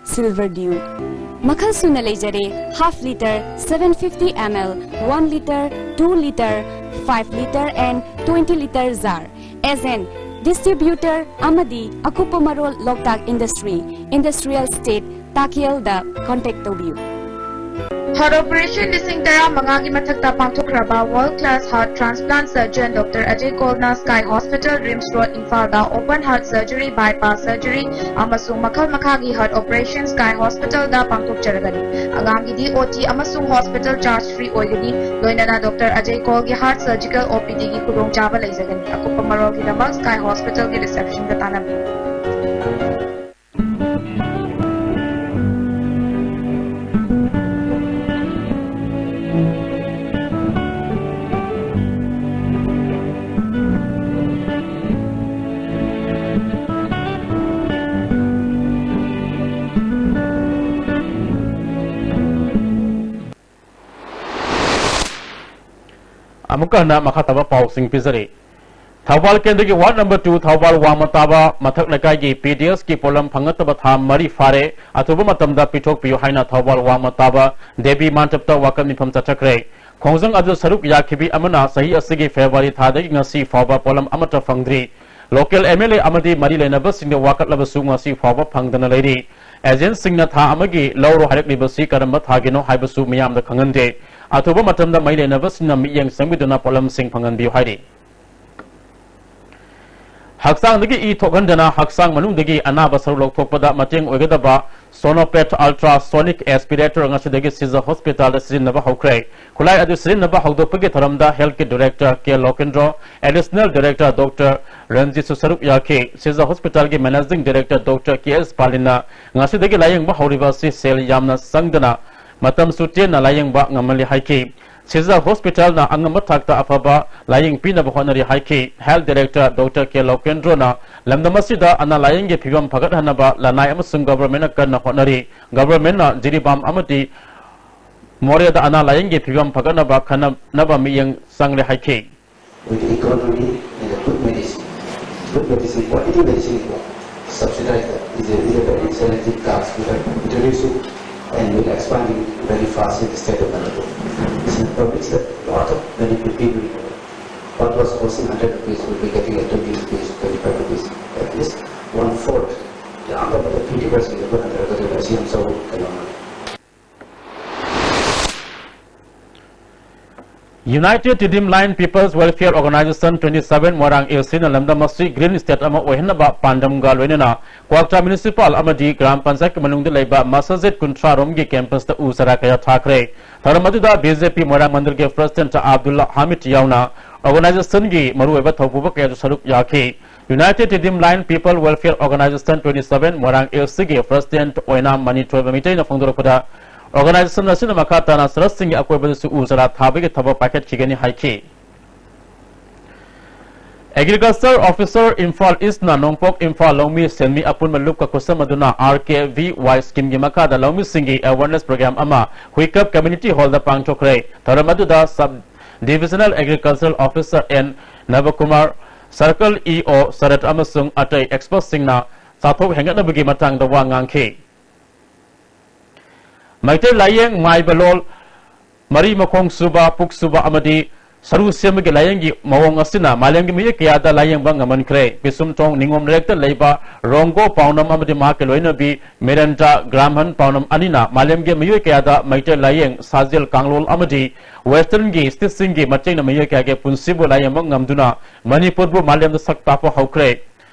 Silver Dew꯫ ꯃꯈꯜ ꯁꯨꯅ ꯂꯩꯖꯔꯦ: half litre, seven fifty M L, one litre, two litre, five litre and twenty litre jar꯫ Agent, distributor ꯑꯃꯗꯤ ꯑꯀꯨꯞꯄ ꯃꯔꯣꯜ ꯂꯣꯛꯇꯥꯛ Industry, Industrial Estate, ꯇꯥꯀꯦꯜꯗ contact ꯇꯧꯕꯤꯌꯨ꯫ Heart operation ꯂꯤꯁꯤꯡ ꯇꯔꯥ ꯃꯉꯥꯒꯤ ꯃꯊꯛꯇ ꯄꯥꯡꯊꯣꯛꯈ꯭ꯔꯕ world class heart transplant surgeon Doctor Ajay Kaul ꯅ Sky Hospital, RIMS Road, ꯏꯝꯐꯥꯜꯗ open heart surgery, bypass surgery ꯑꯃꯁꯨꯡ ꯃꯈꯜ ꯃꯈꯥꯒꯤ heart operation Sky Hospital ꯗ ꯄꯥꯡꯊꯣꯛꯆꯔꯒꯅꯤ꯫ ꯑꯉꯥꯡꯒꯤꯗꯤ O T ꯑꯃꯁꯨꯡ hospital charge free ꯑꯣꯏꯒꯅꯤ꯫ ꯂꯣꯏꯅꯅ Doctor Ajay Kaul ꯒꯤ heart surgical O P D ꯒꯤ ꯈꯨꯗꯣꯡꯆꯥꯕ ꯂꯩꯖꯒꯅꯤ꯫ ꯑꯀꯨꯞꯄ ꯃꯔꯣꯜꯒꯤꯗꯃꯛ Sky Hospital ꯒꯤ reception ꯗ ꯇꯥꯟꯅꯕꯤꯌꯨ꯫ ꯑꯃꯨꯛꯀ ꯍꯟꯅ ꯃꯈꯥ ꯇꯥꯕ ꯄꯥꯎꯁꯤꯡ ꯄꯤꯖꯔꯤ꯫ ꯊꯧꯕꯥꯜ ꯀꯦꯟꯗ꯭ꯔꯒꯤ ꯋꯥꯔꯗ ꯅꯝꯕꯔ ꯇꯨ, ꯊꯧꯕꯥꯜ ꯋꯥꯡꯃ ꯇꯥꯕ ꯃꯊꯛ ꯂꯩꯀꯥꯏꯒꯤ ꯄꯤ ꯗꯤ ꯑꯦꯁꯀꯤ ꯄꯣꯠꯂꯝ ꯐꯪꯉꯛꯇꯕ ꯊꯥ ꯃꯔꯤ ꯐꯥꯔꯦ, ꯑꯊꯨꯕ ꯃꯇꯝꯗ ꯄꯤꯊꯣꯛꯄꯤꯌꯨ ꯍꯥꯏꯅ ꯊꯧꯕꯥꯜ ꯋꯥꯡꯃ ꯇꯥꯕ ꯗꯦꯕꯤ ꯃꯥꯟꯇꯞꯇ ꯋꯥꯀꯠ ꯃꯤꯐꯝ ꯆꯠꯊꯈ꯭ꯔꯦ꯫ ꯈꯣꯡꯖꯪ ꯑꯗꯨ ꯁꯔꯨꯛ ꯌꯥꯈꯤꯕꯤ ꯑꯃꯅ ꯆꯍꯤ ꯑꯁꯤꯒꯤ ꯐꯦꯕ꯭ꯔꯨꯋꯥꯔꯤ ꯊꯥꯗꯒꯤ ꯉꯁꯤ ꯐꯥꯎꯕ ꯄꯣꯠꯂꯝ ꯑꯃꯠꯇ ꯐꯪꯗ꯭ꯔꯤ꯫ ꯂꯣꯀꯦꯜ ꯑꯦꯝ ꯑꯦꯜ ꯑꯦ ꯑꯃꯗꯤ ꯃꯔꯤ ꯂꯩꯅꯕꯁꯤꯡꯗ ꯋꯥꯀꯠꯂꯕꯁꯨ ꯉꯁꯤ ꯐꯥꯎꯕ ꯐꯪꯗꯅ ꯂꯩꯔꯤ꯫ ꯑꯦꯖꯦꯟꯁꯤꯡꯅ ꯊꯥ ꯑꯃꯒꯤ ꯂꯧꯔꯣ ꯍꯥꯏꯔꯛꯂꯤꯕꯁꯤ ꯀꯔꯝꯕ ꯊꯥꯒꯤꯅꯣ ꯍꯥꯏꯕꯁꯨ ꯃꯤꯌꯥꯝꯗ ꯈꯪꯍꯟꯗꯦ꯫ ꯑꯊꯨꯕ ꯃꯇꯝꯗ ꯃꯔꯤ ꯂꯩꯅꯕꯁꯤꯡꯅ ꯃꯤꯠꯌꯦꯡ ꯆꯪꯕꯤꯗꯨꯅ ꯄꯣꯠꯂꯝꯁꯤꯡ ꯐꯪꯍꯟꯕꯤꯌꯨ ꯍꯥꯏꯔꯤ꯫ ꯍꯛꯆꯥꯡꯗꯒꯤ ꯏ ꯊꯣꯛꯍꯟꯗꯅ ꯍꯛꯆꯥꯡ ꯃꯅꯨꯡꯗꯒꯤ ꯑꯅꯥꯕ ꯁꯔꯨꯛ ꯂꯧꯊꯣꯛꯄꯗ ꯃꯇꯦꯡ ꯑꯣꯏꯒꯗꯕ Sonopet Ultrasonic Aspirator ꯉꯁꯤꯗꯒꯤ ꯁꯤꯖ ꯍꯣꯁꯄꯤꯇꯥꯜꯗ ꯁꯤꯖꯤꯟꯅꯕ ꯍꯧꯈ꯭ꯔꯦ꯫ ꯈꯨꯠꯂꯥꯏ ꯑꯗꯨ ꯁꯤꯖꯤꯟꯅꯕ ꯍꯧꯗꯣꯛꯄꯒꯤ ꯊꯧꯔꯝꯗ ꯍꯦꯜꯊꯀꯤ ꯗꯥꯏꯔꯦꯛꯇꯔ ꯀꯦ ꯂꯣꯀꯦꯟꯗ꯭ꯔꯣ, ꯑꯦꯗꯤꯁꯅꯦꯜ ꯗꯥꯏꯔꯦꯛꯇꯔ ꯗꯣꯛꯇꯔ ꯔꯟꯖꯤꯠꯁꯨ ꯁꯔꯨꯛ ꯌꯥꯈꯤ꯫ ꯁꯤꯖ ꯍꯣꯁꯄꯤꯇꯥꯜꯒꯤ ꯃꯦꯅꯦꯖꯤꯡ ꯗꯥꯏꯔꯦꯛꯇꯔ ꯗꯣꯛꯇꯔ ꯀꯦ ꯑꯦꯁ ꯄꯥꯂꯤꯟꯅ ꯉꯁꯤꯗꯒꯤ ꯂꯥꯌꯦꯡꯕ ꯍꯧꯔꯤꯕ ꯑꯁꯤ ꯁꯦꯜ ꯌꯥꯝꯅ ꯆꯪꯗꯅ ꯃꯇꯝꯁꯨ ꯇꯦꯟꯅ ꯂꯥꯌꯦꯡꯕ ꯉꯝꯍꯜꯂꯤ ꯍꯥꯏꯈꯤ꯫ ꯁꯤꯖ ꯍꯣꯁꯄꯤꯇꯥꯜꯅ ꯑꯉꯝꯕ ꯊꯥꯛꯇ ꯑꯐꯕ ꯂꯥꯌꯦꯡ ꯄꯤꯅꯕ ꯍꯣꯠꯅꯔꯤ ꯍꯥꯏꯈꯤ꯫ ꯍꯦꯜꯊ ꯗꯥꯏꯔꯦꯛꯇꯔ ꯗꯣꯛꯇꯔ ꯀꯦ ꯂꯣꯀꯦꯟꯗ꯭ꯔꯣꯅ ꯂꯝꯗꯝ ꯑꯁꯤꯗ ꯑꯅꯥ ꯂꯥꯌꯦꯡꯒꯤ ꯐꯤꯕꯝ ꯐꯒꯠꯍꯟꯅꯕ ꯂꯅꯥꯏ ꯑꯃꯁꯨꯡ ꯒꯚꯔꯟꯃꯦꯟꯠꯅ ꯀꯟꯅ ꯍꯣꯠꯅꯔꯤ꯫ ꯒꯚꯔꯟꯃꯦꯟꯠꯅ ꯖꯤꯔꯤꯕꯥꯝ ꯑꯃꯗꯤ ꯃꯣꯔꯦꯗ ꯑꯅꯥ ꯂꯥꯌꯦꯡꯒꯤ ꯐꯤꯕꯝ ꯐꯒꯠꯅꯕ ꯈꯟꯅꯅꯕ ꯃꯤꯠꯌꯦꯡ ꯆꯪꯂꯦ ꯍꯥꯏꯈꯤ꯫ With the economy and the good medicine, good medicine, quality medicine, subsidize that is a, is a very challenging task. We have introduced it and will expand it very fast in the state of Manipur. This is, permits a lot of benefit people. What was costing hundred rupees will be getting at twenty rupees, twenty-five rupees, at least one fourth. यहाँ पर मतलब fifty percent के ऊपर hundred का जो वैसे हम सब करना। United Tedim Line People's Welfare Organization twenty seven ꯃꯣꯏꯔꯥꯡ ꯑꯦꯜ ꯁꯤꯅ ꯂꯝꯗꯝ ꯑꯁꯤ ꯒ꯭ꯔꯤꯟ ꯁ꯭ꯇꯦꯠ ꯑꯃ ꯑꯣꯏꯍꯟꯅꯕ ꯄꯥꯟꯗꯝꯒ ꯂꯣꯏꯅꯅ ꯀ꯭ꯋꯥꯛꯇꯥ ꯃ꯭ꯌꯨꯅꯤꯁꯤꯄꯥꯜ ꯑꯃꯗꯤ ꯒ꯭ꯔꯥꯝ ꯄꯟꯆꯥꯌꯠꯀꯤ ꯃꯅꯨꯡꯗ ꯂꯩꯕ ꯃꯁꯖꯤꯗ ꯀꯨꯟꯊ꯭ꯔꯥ ꯔꯣꯝꯒꯤ ꯀꯦꯝꯄꯁꯇ ꯎ ꯆꯥꯔꯥ ꯀꯌꯥ ꯊꯥꯈ꯭ꯔꯦ꯫ ꯊꯧꯔꯝ ꯑꯗꯨꯗ ꯕꯤ ꯖꯦ ꯄꯤ ꯃꯣꯏꯔꯥꯡ ꯃꯟꯗꯜꯒꯤ ꯄ꯭ꯔꯁꯤꯗꯦꯟꯠ ꯑꯕꯗꯨꯜ ꯍꯥꯃꯤꯗ ꯌꯥꯎꯅ ꯑꯣꯔꯒꯅꯥꯏꯖꯦꯁꯟꯒꯤ ꯃꯔꯨꯑꯣꯏꯕ ꯊꯧꯄꯨꯕ ꯀꯌꯥꯁꯨ ꯁꯔꯨꯛ ꯌꯥꯈꯤ꯫ United Tedim Line People Welfare Organization twenty seven ꯃꯣꯏꯔꯥꯡ ꯑꯦꯜ ꯁꯤꯒꯤ ꯄ꯭ꯔꯁꯤꯗꯦꯟꯠ ꯑꯣꯏꯅ ꯃꯅꯤ ꯊꯣꯏꯕ ꯃꯩꯇꯩꯅ ꯐꯣꯡꯗꯣꯔꯛꯄꯗ, ꯑꯣꯔꯒꯅꯥꯏꯖꯦꯁꯟ ꯑꯁꯤꯅ ꯃꯈꯥ ꯇꯥꯅ ꯁꯍꯔꯁꯤꯡꯒꯤ ꯑꯀꯣꯏꯕꯗꯁꯨ ꯎ ꯆꯥꯔꯥ ꯊꯥꯕꯒꯤ ꯊꯕꯛ ꯄꯥꯏꯈꯠꯈꯤꯒꯅꯤ ꯍꯥꯏꯈꯤ꯫ ꯑꯦꯒ꯭ꯔꯤꯀꯜꯆꯔ ꯑꯣꯐꯤꯁꯔ ꯏꯝꯐꯥꯜ ꯏꯁꯅ ꯅꯣꯡꯄꯣꯛ ꯏꯝꯐꯥꯜ ꯂꯧꯃꯤ ꯁꯦꯟꯃꯤ ꯑꯄꯨꯟꯕ ꯂꯨꯞꯀ ꯈꯨꯠꯁꯝꯅꯗꯨꯅ ꯑꯥꯔ ꯀꯦ ꯚꯤ ꯋꯥꯏ ꯁ꯭ꯀꯤꯝꯒꯤ ꯃꯈꯥꯗ ꯂꯧꯃꯤꯁꯤꯡꯒꯤ ꯑꯦꯋꯥꯔꯅꯦꯁ ꯄ꯭ꯔꯣꯒ꯭ꯔꯥꯝ ꯑꯃ ꯍꯨꯏꯀꯞ ꯀꯝꯃ꯭ꯌꯨꯅꯤꯇꯤ ꯍꯣꯜꯗ ꯄꯥꯡꯊꯣꯛꯈ꯭ꯔꯦ꯫ ꯊꯧꯔꯝ ꯑꯗꯨꯗ sub divisional agriculture officer N Nabakumar, circle E O ꯁꯔꯠ ꯑꯃꯁꯨꯡ ꯑꯇꯩ expertꯁꯤꯡꯅ ꯆꯥꯊꯣꯛ ꯍꯦꯟꯒꯠꯅꯕꯒꯤ ꯃꯇꯥꯡꯗ ꯋꯥ ꯉꯥꯡꯈꯤ꯫ ꯃꯩꯇꯩ ꯂꯥꯏꯌꯦꯡ ꯃꯥꯏꯕ ꯂꯣꯜ ꯃꯔꯤ ꯃꯈꯣꯡ ꯁꯨꯕ, ꯄꯨꯛ ꯁꯨꯕ ꯑꯃꯗꯤ ꯁꯔꯨ ꯁꯦꯝꯕꯒꯤ ꯂꯥꯏꯌꯦꯡꯒꯤ ꯃꯑꯣꯡ ꯑꯁꯤꯅ ꯃꯥꯂꯦꯝꯒꯤ ꯃꯤꯑꯣꯏ ꯀꯌꯥꯗ ꯂꯥꯏꯌꯦꯡꯕ ꯉꯝꯍꯟꯈ꯭ꯔꯦ꯫ ꯄꯤꯁꯨꯝꯊꯣꯡ ꯅꯤꯉꯣꯝ ꯂꯩꯔꯛꯇ ꯂꯩꯕ ꯔꯣꯡꯒꯣ ꯄꯥꯎꯅꯝ ꯑꯃꯗꯤ ꯃꯍꯥꯛꯀꯤ ꯂꯣꯏꯅꯕꯤ ꯃꯤꯔꯟꯗꯥ ꯒ꯭ꯔꯥꯝꯍꯟ ꯄꯥꯎꯅꯝ ꯑꯅꯤꯅ ꯃꯥꯂꯦꯝꯒꯤ ꯃꯤꯑꯣꯏ ꯀꯌꯥꯗ ꯃꯩꯇꯩ ꯂꯥꯏꯌꯦꯡ, ꯁꯥꯖꯦꯜ ꯀꯥꯡꯂꯣꯜ ꯑꯃꯗꯤ westernꯒꯤ ꯁ꯭ꯇꯤꯆꯁꯤꯡꯒꯤ ꯃꯇꯦꯡꯅ ꯃꯤꯑꯣꯏ ꯀꯌꯥꯒꯤ ꯄꯨꯟꯁꯤꯕꯨ ꯂꯥꯏꯌꯦꯡꯕ ꯉꯝꯗꯨꯅ ꯃꯅꯤꯄꯨꯔꯕꯨ ꯃꯥꯂꯦꯝꯗ ꯁꯛ ꯇꯥꯛꯄ ꯍꯧꯈ꯭ꯔꯦ꯫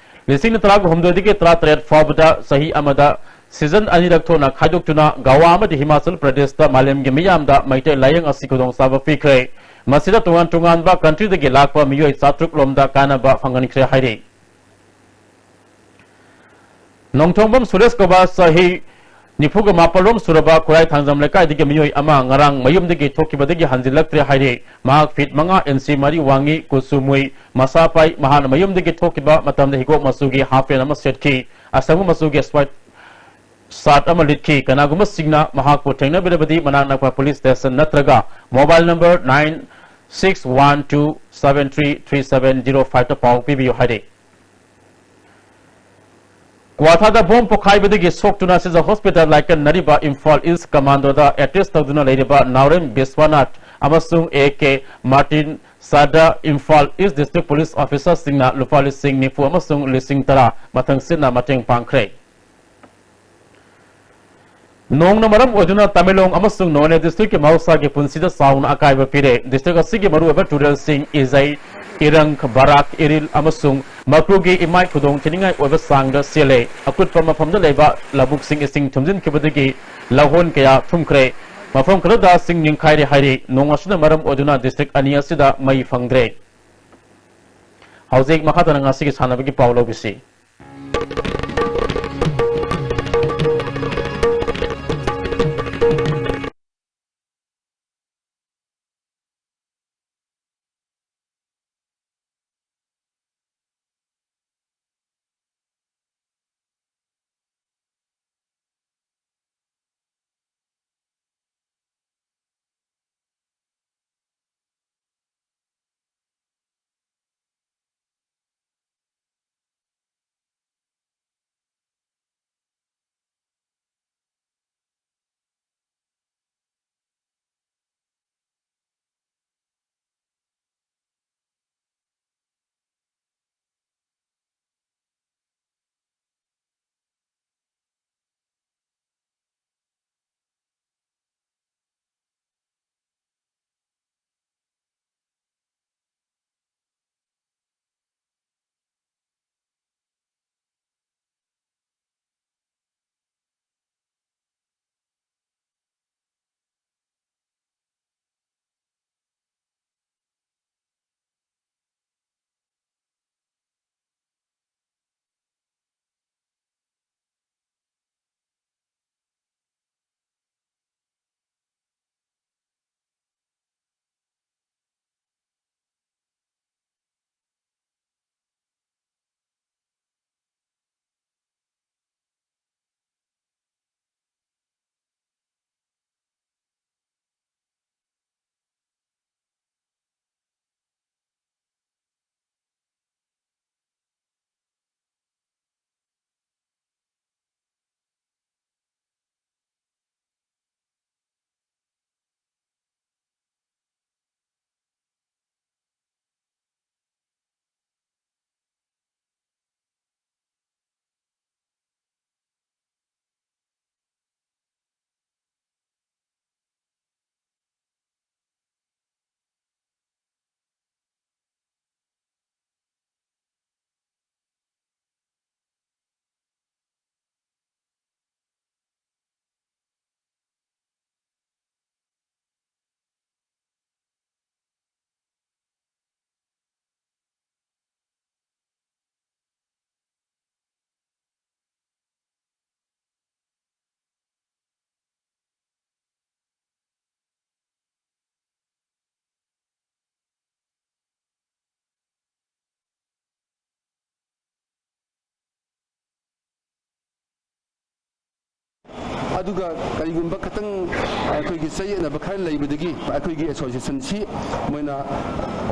ꯂꯤꯁꯤꯡ ꯇꯔꯥꯍꯨꯝꯗꯣꯏꯗꯒꯤ ꯇꯔꯥꯇꯔꯦꯠ ꯐꯥꯎꯕꯗ ꯆꯍꯤ ꯑꯃꯗ season ꯑꯅꯤꯔꯛ ꯊꯣꯛꯅ ꯈꯥꯏꯗꯣꯛꯇꯨꯅ ꯒꯋꯥ ꯑꯃꯗꯤ ꯍꯤꯃꯥꯆꯜ ꯄ꯭ꯔꯗꯦꯁꯇ ꯃꯥꯂꯦꯝꯒꯤ ꯃꯤꯌꯥꯝꯗ ꯃꯩꯇꯩ ꯂꯥꯏꯌꯦꯡ ꯑꯁꯤ ꯈꯨꯗꯣꯡꯆꯥꯕ ꯄꯤꯈ꯭ꯔꯦ꯫ ꯃꯁꯤꯗ ꯇꯣꯉꯥꯟ ꯇꯣꯉꯥꯟꯕ countryꯗꯒꯤ ꯂꯥꯛꯄ ꯃꯤꯑꯣꯏ ꯆꯥꯇ꯭ꯔꯨꯛ ꯂꯣꯝꯗ ꯀꯥꯟꯅꯕ ꯐꯪꯍꯟꯈ꯭ꯔꯦ ꯍꯥꯏꯔꯤ꯫ ꯅꯣꯡꯊꯣꯡꯕꯝ ꯁꯨꯔꯦꯁ ꯀꯧꯕ ꯆꯍꯤ ꯅꯤꯐꯨꯒ ꯃꯥꯄꯜ ꯔꯣꯝ ꯁꯨꯔꯕ ꯈꯨꯔꯥꯏ ꯊꯥꯡꯖꯝ ꯂꯩꯀꯥꯏꯗꯒꯤ ꯃꯤꯑꯣꯏ ꯑꯃ ꯉꯔꯥꯡ ꯃꯌꯨꯝꯗꯒꯤ ꯊꯣꯛꯈꯤꯕꯗꯒꯤ ꯍꯟꯖꯤꯜꯂꯛꯇ꯭ꯔꯦ ꯍꯥꯏꯔꯤ꯫ ꯃꯍꯥꯛ feet ꯃꯉꯥ inch ꯃꯔꯤ ꯋꯥꯡꯉꯤ, ꯀꯨꯆꯨ ꯃꯨꯏ, ꯃꯁꯥ ꯄꯥꯏ꯫ ꯃꯍꯥꯛꯅ ꯃꯌꯨꯝꯗꯒꯤ ꯊꯣꯛꯈꯤꯕ ꯃꯇꯝꯗ ꯍꯤꯒꯣꯛ ꯃꯆꯨꯒꯤ half pant ꯑꯃ ꯁꯦꯠꯈꯤ, ꯑꯁꯪꯕ ꯃꯆꯨꯒꯤ ꯁ꯭ꯋꯥꯏꯠ shirt ꯑꯃ ꯂꯤꯠꯈꯤ꯫ ꯀꯅꯥꯒꯨꯝꯕꯁꯤꯡꯅ ꯃꯍꯥꯛꯄꯨ ꯊꯦꯡꯅꯕꯤꯔꯕꯗꯤ ꯃꯅꯥꯛ ꯅꯛꯄ police station ꯅꯠꯇ꯭ꯔꯒ mobile number nine six one two seven three three seven zero fiveꯇ ꯄꯥꯎ ꯄꯤꯕꯤꯌꯨ ꯍꯥꯏꯔꯤ꯫ ꯀ꯭ꯋꯥꯊꯥꯗ ꯕꯣꯝ ꯄꯣꯈꯥꯏꯕꯗꯒꯤ ꯁꯣꯛꯇꯨꯅ ꯁꯤꯖ hospital ꯂꯥꯏꯀꯠꯅꯔꯤꯕ ꯏꯝꯐꯥꯜ East commandoꯗ attach ꯇꯧꯗꯨꯅ ꯂꯩꯔꯤꯕ ꯅꯥꯎꯔꯦꯝ ꯕꯤꯁ꯭ꯋꯥꯅꯥꯊ ꯑꯃꯁꯨꯡ A K ꯃꯥꯔꯇꯤꯟ ꯁꯥꯗ ꯏꯝꯐꯥꯜ East district police officerꯁꯤꯡꯅ ꯂꯨꯄꯥ ꯂꯤꯁꯤꯡ ꯅꯤꯐꯨ ꯑꯃꯁꯨꯡ ꯂꯤꯁꯤꯡ ꯇꯔꯥ ꯃꯊꯪꯁꯤꯠꯅ ꯃꯇꯦꯡ ꯄꯥꯡꯈ꯭ꯔꯦ꯫ ꯅꯣꯡꯅ ꯃꯔꯝ ꯑꯣꯏꯗꯨꯅ ꯇꯃꯦꯡꯂꯣꯡ ꯑꯃꯁꯨꯡ ꯅꯣꯅꯦ districtꯀꯤ ꯃꯍꯧꯁꯥꯒꯤ ꯄꯨꯟꯁꯤꯗ ꯆꯥꯎꯅ ꯑꯀꯥꯏꯕ ꯄꯤꯔꯦ꯫ District ꯑꯁꯤꯒꯤ ꯃꯔꯨꯑꯣꯏꯕ ꯇꯨꯔꯦꯜꯁꯤꯡ ꯏꯖꯩ, ꯏꯔꯪ, ꯕꯔꯥꯛ, ꯏꯔꯤꯜ ꯑꯃꯁꯨꯡ ꯃꯀ꯭ꯔꯨꯒꯤ ꯏꯃꯥꯏ ꯈꯨꯗꯣꯡ ꯊꯤꯅꯤꯡꯉꯥꯏ ꯑꯣꯏꯕ ꯆꯥꯡꯗ ꯆꯦꯜꯂꯦ꯫ ꯑꯀꯨꯠꯄ ꯃꯐꯝꯗ ꯂꯩꯕ ꯂꯧꯕꯨꯛꯁꯤꯡ ꯏꯁꯤꯡ ꯊꯨꯝꯖꯤꯟꯈꯤꯕꯗꯒꯤ ꯂꯧꯍꯣꯟ ꯀꯌꯥ ꯊꯨꯝꯈ꯭ꯔꯦ꯫ ꯃꯐꯝ ꯈꯔꯗ ꯆꯤꯡ ꯅꯤꯡꯈꯥꯏꯔꯦ ꯍꯥꯏꯔꯤ꯫ ꯅꯣꯡ ꯑꯁꯤꯅ ꯃꯔꯝ ꯑꯣꯏꯗꯨꯅ district ꯑꯅꯤ ꯑꯁꯤꯗ ꯃꯩ ꯐꯪꯗ꯭ꯔꯦ꯫ ꯍꯧꯖꯤꯛ ꯃꯈꯥ ꯇꯥꯅ ꯉꯁꯤꯒꯤ ꯁꯥꯟꯅꯕꯒꯤ ꯄꯥꯎ ꯂꯧꯈꯤꯁꯤ꯫ ꯑꯗꯨꯒ ꯀꯔꯤꯒꯨꯝꯕ ꯈꯤꯇꯪ ꯑꯩꯈꯣꯏꯒꯤ ꯆꯌꯦꯠꯅꯕ ꯈꯔ ꯂꯩꯕꯗꯒꯤ ꯑꯩꯈꯣꯏꯒꯤ ꯑꯦꯁꯣꯁꯤꯌꯦꯁꯟꯁꯤ ꯃꯣꯏꯅ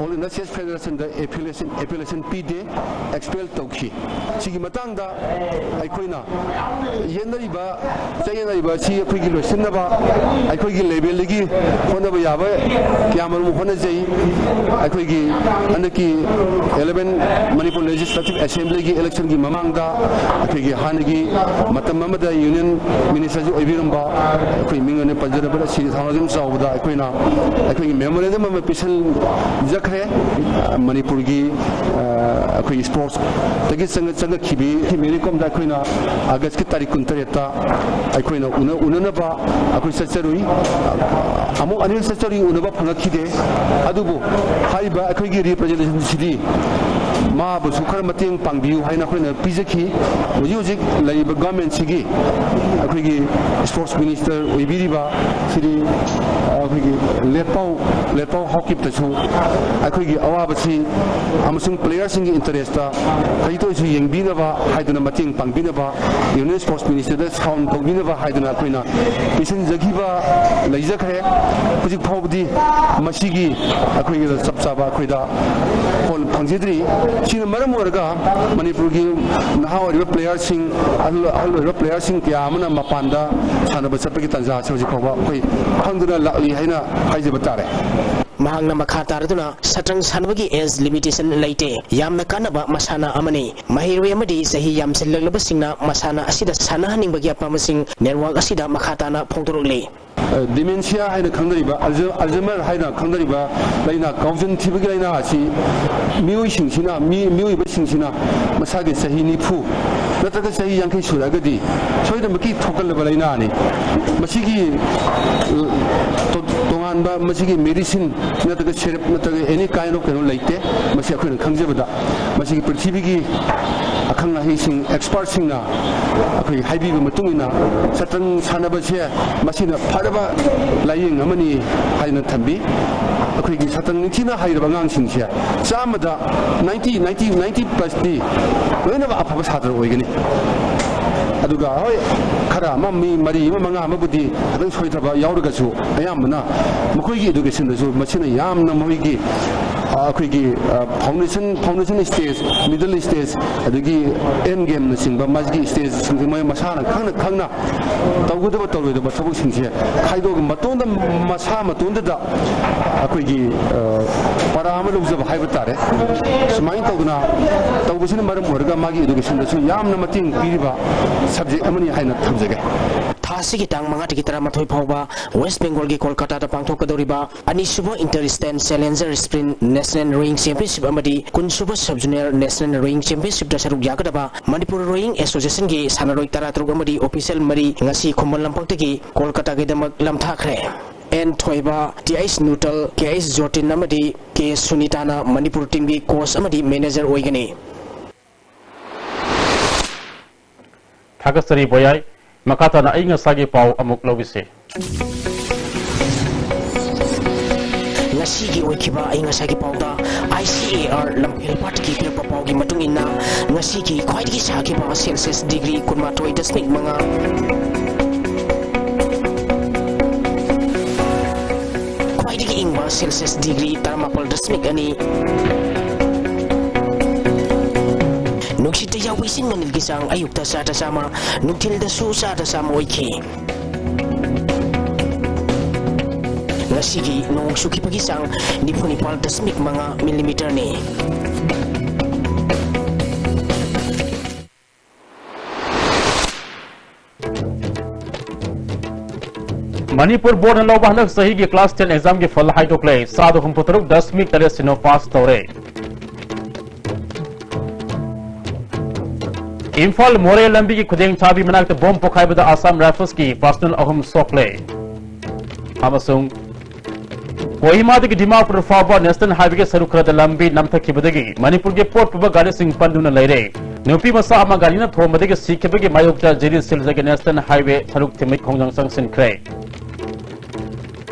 All India Chess Federationꯗ ꯑꯦꯐꯤꯂꯤꯌꯦꯁꯟ ꯑꯦꯐꯤꯂꯤꯌꯦꯁꯟ ꯄꯤꯗꯦ, ꯑꯦꯛꯁꯄꯦꯜ ꯇꯧꯈꯤ꯫ ꯁꯤꯒꯤ ꯃꯇꯥꯡꯗ ꯑꯩꯈꯣꯏꯅ ꯌꯦꯠꯅꯔꯤꯕ ꯆꯌꯦꯠꯅꯔꯤꯕ ꯑꯁꯤ ꯑꯩꯈꯣꯏꯒꯤ ꯂꯣꯏꯁꯤꯟꯅꯕ ꯑꯩꯈꯣꯏꯒꯤ ꯂꯦꯚꯦꯜꯗꯒꯤ ꯍꯣꯠꯅꯕ ꯌꯥꯕ ꯀꯌꯥꯃꯔꯨꯝ ꯍꯣꯠꯅꯖꯩ꯫ ꯑꯩꯈꯣꯏꯒꯤ ꯍꯟꯗꯛꯀꯤ eleven Manipur Legislative Assemblyꯒꯤ electionꯒꯤ ꯃꯃꯥꯡꯗ ꯑꯩꯈꯣꯏꯒꯤ ꯍꯥꯟꯅꯒꯤ ꯃꯇꯝ ꯑꯃꯗ Union Ministerꯁꯨ ꯑꯣꯏꯕꯤꯔꯝꯕ ꯑꯩꯈꯣꯏ ꯃꯤꯡ ꯑꯣꯏꯅ ꯄꯟꯖꯔꯕꯗ ꯁꯤꯔꯤ ꯊꯧꯅꯥꯖꯝ ꯆꯥꯎꯕꯗ ꯑꯩꯈꯣꯏꯅ ꯑꯩꯈꯣꯏꯒꯤ memorandum ꯑꯃ ꯄꯤꯁꯤꯟꯖꯈ꯭ꯔꯦ꯫ ꯃꯅꯤꯄꯨꯔꯒꯤ ꯑꯩꯈꯣꯏꯒꯤ sportsꯇꯒꯤ ꯆꯪꯉꯛꯈꯤꯕꯤ ꯃꯦꯔꯤ ꯀꯣꯝꯗ ꯑꯩꯈꯣꯏꯅ Augustꯀꯤ ꯇꯥꯔꯤꯛ ꯀꯨꯟꯇꯔꯦꯠꯇ ꯑꯩꯈꯣꯏꯅ ꯎꯅꯅꯕ ꯑꯩꯈꯣꯏ ꯆꯠꯆꯔꯨꯏ꯫ ꯑꯃꯨꯛ ꯑꯅꯤꯔꯛ ꯆꯠꯆꯔꯨꯏ, ꯎꯅꯕ ꯐꯪꯉꯛꯈꯤꯗꯦ꯫ ꯑꯗꯨꯕꯨ ꯍꯥꯏꯔꯤꯕ ꯑꯩꯈꯣꯏꯒꯤ representationꯁꯤꯗꯤ ꯃꯥꯕꯨꯁꯨ ꯈꯔ ꯃꯇꯦꯡ ꯄꯥꯡꯕꯤꯌꯨ ꯍꯥꯏꯅ ꯑꯩꯈꯣꯏꯅ ꯄꯤꯖꯈꯤ꯫ ꯍꯧꯖꯤꯛ ꯍꯧꯖꯤꯛ ꯂꯩꯔꯤꯕ governmentꯁꯤꯒꯤ ꯑꯩꯈꯣꯏꯒꯤ sports minister ꯑꯣꯏꯕꯤꯔꯤꯕ ꯁꯤꯔꯤ ꯑꯩꯈꯣꯏꯒꯤ ꯂꯦꯠꯄꯥꯎ ꯂꯦꯠꯄꯥꯎ ꯍꯥꯎꯀꯤꯞꯇꯁꯨ ꯑꯩꯈꯣꯏꯒꯤ ꯑꯋꯥꯕꯁꯤ ꯑꯃꯁꯨꯡ playerꯁꯤꯡꯒꯤ interestꯇ ꯈꯖꯤꯛꯇ ꯑꯣꯏꯁꯨ ꯌꯦꯡꯕꯤꯅꯕ ꯍꯥꯏꯗꯨꯅ, ꯃꯇꯦꯡ ꯄꯥꯡꯕꯤꯅꯕ, Union Sports Ministerꯗ sound ꯇꯧꯕꯤꯅꯕ ꯍꯥꯏꯗꯨꯅ ꯑꯩꯈꯣꯏꯅ ꯄꯤꯁꯤꯟꯖꯈꯤꯕ ꯂꯩꯖꯈ꯭ꯔꯦ꯫ ꯍꯧꯖꯤꯛ ꯐꯥꯎꯕꯗꯤ ꯃꯁꯤꯒꯤ ꯑꯩꯈꯣꯏꯒꯤ ꯆꯞ ꯆꯥꯕ ꯑꯩꯈꯣꯏꯗ ꯐꯣꯟ ꯐꯪꯖꯗ꯭ꯔꯤ꯫ ꯁꯤꯅ ꯃꯔꯝ ꯑꯣꯏꯔꯒ ꯃꯅꯤꯄꯨꯔꯒꯤ ꯅꯍꯥ ꯑꯣꯏꯔꯤꯕ playerꯁꯤꯡ, ꯑꯍꯜ ꯑꯍꯜ ꯑꯣꯏꯔꯤꯕ playerꯁꯤꯡ ꯀꯌꯥ ꯑꯃꯅ ꯃꯄꯥꯟꯗ ꯁꯥꯟꯅꯕ ꯆꯠꯄꯒꯤ ꯇꯥꯟꯖꯥ ꯑꯁꯤ ꯍꯧꯖꯤꯛ ꯐꯥꯎꯕ ꯑꯩꯈꯣꯏ ꯐꯪꯗꯨꯅ ꯂꯥꯛꯂꯤ ꯍꯥꯏꯅ ꯍꯥꯏꯖꯕ ꯇꯥꯔꯦ꯫ ꯃꯍꯥꯛꯅ ꯃꯈꯥ ꯇꯥꯔꯗꯨꯅ ꯁꯇ꯭ꯔꯪ ꯁꯥꯟꯅꯕꯒꯤ age limitation ꯂꯩꯇꯦ, ꯌꯥꯝꯅ ꯀꯥꯟꯅꯕ ꯃꯁꯥꯟꯅ ꯑꯃꯅꯤ꯫ ꯃꯍꯩꯔꯣꯏ ꯑꯃꯗꯤ ꯆꯍꯤ ꯌꯥꯝꯁꯤꯜꯂꯛꯂꯕꯁꯤꯡꯅ ꯃꯁꯥꯟꯅ ꯑꯁꯤꯗ ꯁꯥꯟꯅꯍꯟꯅꯤꯡꯕꯒꯤ ꯑꯄꯥꯝꯕꯁꯤꯡ network ꯑꯁꯤꯗ ꯃꯈꯥ ꯇꯥꯅ ꯐꯣꯡꯗꯣꯔꯛꯂꯤ꯫ Dementia ꯍꯥꯏꯅ ꯈꯪꯅꯔꯤꯕ, Alzheimer ꯍꯥꯏꯅ ꯈꯪꯅꯔꯤꯕ ꯂꯥꯏꯅꯥ, ꯀꯥꯎꯖꯟ ꯊꯤꯕꯒꯤ ꯂꯥꯏꯅꯥ ꯑꯁꯤ ꯃꯤꯑꯣꯏꯁꯤꯡꯁꯤꯅ, ꯃꯤ, ꯃꯤꯑꯣꯏꯕꯁꯤꯡꯁꯤꯅ ꯃꯁꯥꯒꯤ ꯆꯍꯤ ꯅꯤꯐꯨ ꯅꯠꯇ꯭ꯔꯒ ꯆꯍꯤ ꯌꯥꯡꯈꯩ ꯁꯨꯔꯛꯑꯒꯗꯤ ꯁꯣꯏꯗꯅꯃꯛꯀꯤ ꯊꯣꯛꯀꯜꯂꯕ ꯂꯥꯏꯅꯥꯅꯤ꯫ ꯃꯁꯤꯒꯤ, ꯑ, ꯇꯣ-, ꯇꯣꯉꯥꯟꯕ ꯃꯁꯤꯒꯤ medicine ꯅꯠꯇ꯭ꯔꯒ syrup ꯅꯠꯇ꯭ꯔꯒ any kind of ꯀꯩꯅꯣ ꯂꯩꯇꯦ꯫ ꯃꯁꯤ ꯑꯩꯈꯣꯏꯅ ꯈꯪꯖꯕꯗ ꯃꯁꯤꯒꯤ ꯄ꯭ꯔꯤꯊꯤꯕꯤꯒꯤ ꯑꯈꯪ ꯑꯍꯩꯁꯤꯡ, expertꯁꯤꯡꯅ ꯑꯩꯈꯣꯏ ꯍꯥꯏꯕꯤꯕ ꯃꯇꯨꯡ ꯏꯟꯅ ꯁꯇ꯭ꯔꯪ ꯁꯥꯟꯅꯕꯁꯦ ꯃꯁꯤꯅ ꯐꯔꯕ ꯂꯥꯏꯌꯦꯡ ꯑꯃꯅꯤ ꯍꯥꯏꯅ ꯊꯝꯕꯤ꯫ ꯑꯩꯈꯣꯏꯒꯤ ꯁꯇ꯭ꯔꯪ ꯅꯤꯡꯊꯤꯅ ꯍꯩꯔꯕ ꯑꯉꯥꯡꯁꯤꯡꯁꯦ ꯆꯥꯝꯃꯗ ninety, ninety, ninety plusꯇꯤ ꯂꯣꯏꯅꯃꯛ ꯑꯐꯕ ꯁꯥꯇ꯭ꯔ ꯑꯣꯏꯒꯅꯤ꯫ ꯑꯗꯨꯒ ꯍꯣꯏ, ꯈꯔ ꯑꯃ, ꯃꯤ ꯃꯔꯤ ꯑꯃ ꯃꯉꯥ ꯑꯃꯕꯨꯗꯤ ꯈꯤꯇꯪ ꯁꯣꯏꯊꯕ ꯌꯥꯎꯔꯒꯁꯨ, ꯑꯌꯥꯝꯕꯅ ꯃꯈꯣꯏꯒꯤ educationꯗꯁꯨ ꯃꯁꯤꯅ ꯌꯥꯝꯅ ꯃꯈꯣꯏꯒꯤ, ꯑ, ꯑꯩꯈꯣꯏꯒꯤ, ꯑ, foundation, foundation stage, middle stage, ꯑꯗꯒꯤ end gameꯅꯆꯤꯡꯕ ꯃꯁꯤꯒꯤ stageꯁꯤꯡꯁꯦ ꯃꯣꯏ ꯃꯁꯥꯅ ꯈꯪꯅ ꯈꯪꯅ ꯇꯧꯒꯗꯕ ꯇꯧꯔꯣꯏꯗꯕ ꯊꯕꯛꯁꯤꯡꯁꯦ ꯈꯥꯏꯗꯣꯛꯑꯒ ꯃꯇꯣꯟꯗ ꯃꯁꯥ ꯃꯇꯣꯟꯗꯗ ꯑꯩꯈꯣꯏꯒꯤ, ꯑ, ꯄꯔꯥ ꯑꯃ ꯂꯧꯖꯕ ꯍꯥꯏꯕ ꯇꯥꯔꯦ꯫ ꯁꯨꯃꯥꯏꯅ ꯇꯧꯗꯅ ꯇꯧꯕꯁꯤꯅ ꯃꯔꯝ ꯑꯣꯏꯔꯒ ꯃꯥꯒꯤ educationꯗꯁꯨ ꯌꯥꯝꯅ ꯃꯇꯦꯡ ꯄꯤꯔꯤꯕ subject ꯑꯃꯅꯤ ꯍꯥꯏꯅ ꯊꯝꯖꯒꯦ꯫ ꯊꯥ ꯑꯁꯤꯒꯤ ꯇꯥꯡ ꯃꯉꯥꯗꯒꯤ ꯇꯔꯥꯃꯥꯊꯣꯏ ꯐꯥꯎꯕ ꯋꯦꯁ ꯕꯦꯡꯒꯣꯜꯒꯤ ꯀꯣꯜꯀꯥꯇꯥꯗ ꯄꯥꯡꯊꯣꯛꯀꯗꯧꯔꯤꯕ ꯑꯅꯤꯁꯨꯕ Inter State Challenger Sprint National Rowing Championship ꯑꯃꯗꯤ ꯀꯨꯟꯁꯨꯕ Sub Junior National Rowing Championshipꯇ ꯁꯔꯨꯛ ꯌꯥꯒꯗꯕ ꯃꯅꯤꯄꯨꯔ Rowing Associationꯒꯤ ꯁꯥꯟꯅꯔꯣꯏ ꯇꯔꯥꯇꯔꯨꯛ ꯑꯃꯗꯤ official ꯃꯔꯤ ꯉꯁꯤ ꯈꯨꯃꯟ ꯂꯝꯄꯥꯛꯇꯒꯤ ꯀꯣꯜꯀꯥꯇꯥꯒꯤꯗꯃꯛ ꯂꯝꯊꯥꯈ꯭ꯔꯦ꯫ ꯑꯦꯟ ꯊꯣꯏꯕ, T H Nutol, K H Jotin ꯑꯃꯗꯤ ꯀꯦ ꯁꯨꯅꯤꯇꯥꯅ ꯃꯅꯤꯄꯨꯔ teamꯒꯤ coach ꯑꯃꯗꯤ manager ꯑꯣꯏꯒꯅꯤ꯫ ꯊꯥꯒꯠꯆꯔꯤ ꯕꯣꯌꯥꯏ꯫ ꯃꯈꯥ ꯇꯥꯅ ꯑꯏꯪ ꯑꯁꯥꯒꯤ ꯄꯥꯎ ꯑꯃꯨꯛ ꯂꯧꯕꯤꯁꯤ꯫ ꯉꯁꯤꯒꯤ ꯑꯣꯏꯈꯤꯕ ꯑꯏꯪ ꯑꯁꯥꯒꯤ ꯄꯥꯎꯗ, I C A R ꯂꯝꯐꯦꯜ ꯄꯥꯠꯇꯒꯤ ꯄꯤꯔꯛꯄ ꯄꯥꯎꯒꯤ ꯃꯇꯨꯡ ꯏꯟꯅ, ꯉꯁꯤꯒꯤ ꯈ꯭ꯋꯥꯏꯗꯒꯤ ꯁꯥꯈꯤꯕ Celsius degree ꯀꯨꯟꯃꯥꯊꯣꯏ ꯗꯁꯃꯤꯛ ꯃꯉꯥ, ꯈ꯭ꯋꯥꯏꯗꯒꯤ ꯏꯪꯕ Celsius degree ꯇꯔꯥꯃꯥꯄꯜ ꯗꯁꯃꯤꯛ ꯑꯅꯤ, ꯅꯨꯡꯁꯤꯠꯇ ꯌꯥꯎꯕ ꯏꯁꯤꯡ ꯃꯅꯤꯜꯒꯤ ꯆꯥꯡ ꯑꯌꯨꯛꯇ ꯆꯥꯗ ꯆꯥꯝꯃ, ꯅꯨꯡꯊꯤꯜꯗꯁꯨ ꯆꯥꯗ ꯆꯥꯝꯃ ꯑꯣꯏꯈꯤ꯫ ꯉꯁꯤꯒꯤ ꯅꯣꯡ ꯆꯨꯈꯤꯕꯒꯤ ꯆꯥꯡ ꯅꯤꯐꯨ ꯅꯤꯄꯥꯜ ꯗꯁꯃꯤꯛ ꯃꯉꯥ millimeterꯅꯤ꯫ ꯃꯅꯤꯄꯨꯔ ꯕꯣꯔꯗꯅ ꯂꯧꯕ ꯍꯟꯗꯛ ꯆꯍꯤꯒꯤ class ten examꯒꯤ ꯐꯜ ꯍꯥꯏꯗꯣꯛꯂꯦ꯫ ꯆꯥꯗ ꯍꯨꯝꯐꯨ ꯇꯔꯨꯛ ꯗꯁꯃꯤꯛ ꯇꯔꯦꯠ ꯁꯤꯅꯣ ꯄꯥꯁ ꯇꯧꯔꯦ꯫ ꯏꯝꯐꯥꯜ ꯃꯣꯔꯦ ꯂꯝꯕꯤꯒꯤ ꯈꯨꯗꯦꯡ ꯆꯥꯕꯤ ꯃꯅꯥꯛꯇ ꯕꯣꯝ ꯄꯣꯈꯥꯏꯕꯗ ꯑꯁꯥꯝ ꯔꯥꯏꯐꯜꯁꯀꯤ personnel ꯑꯍꯨꯝ ꯁꯣꯛꯂꯦ꯫ ꯑꯃꯁꯨꯡ ꯀꯣꯍꯤꯃꯥꯗꯒꯤ ꯗꯤꯃꯥꯄꯨꯔ ꯐꯥꯎꯕ National Highwayꯒꯤ ꯁꯔꯨꯛ ꯈꯔꯗ ꯂꯝꯕꯤ ꯅꯝꯊꯈꯤꯕꯗꯒꯤ ꯃꯅꯤꯄꯨꯔꯒꯤ ꯄꯣꯠ ꯄꯨꯕ ꯒꯥꯔꯤꯁꯤꯡ ꯄꯟꯗꯨꯅ ꯂꯩꯔꯦ꯫ ꯅꯨꯄꯤ ꯃꯆꯥ ꯑꯃ ꯒꯥꯔꯤꯅ ꯊꯣꯝꯕꯗꯒꯤ ꯁꯤꯈꯤꯕꯒꯤ ꯃꯥꯌꯣꯛꯇ ꯖꯤꯔꯤ ꯁꯤꯜꯆꯔꯒꯤ National Highway ꯁꯔꯨꯛ ꯊꯤꯡꯕꯒꯤ ꯈꯣꯡꯖꯪ ꯆꯪꯁꯤꯟꯈ꯭ꯔꯦ꯫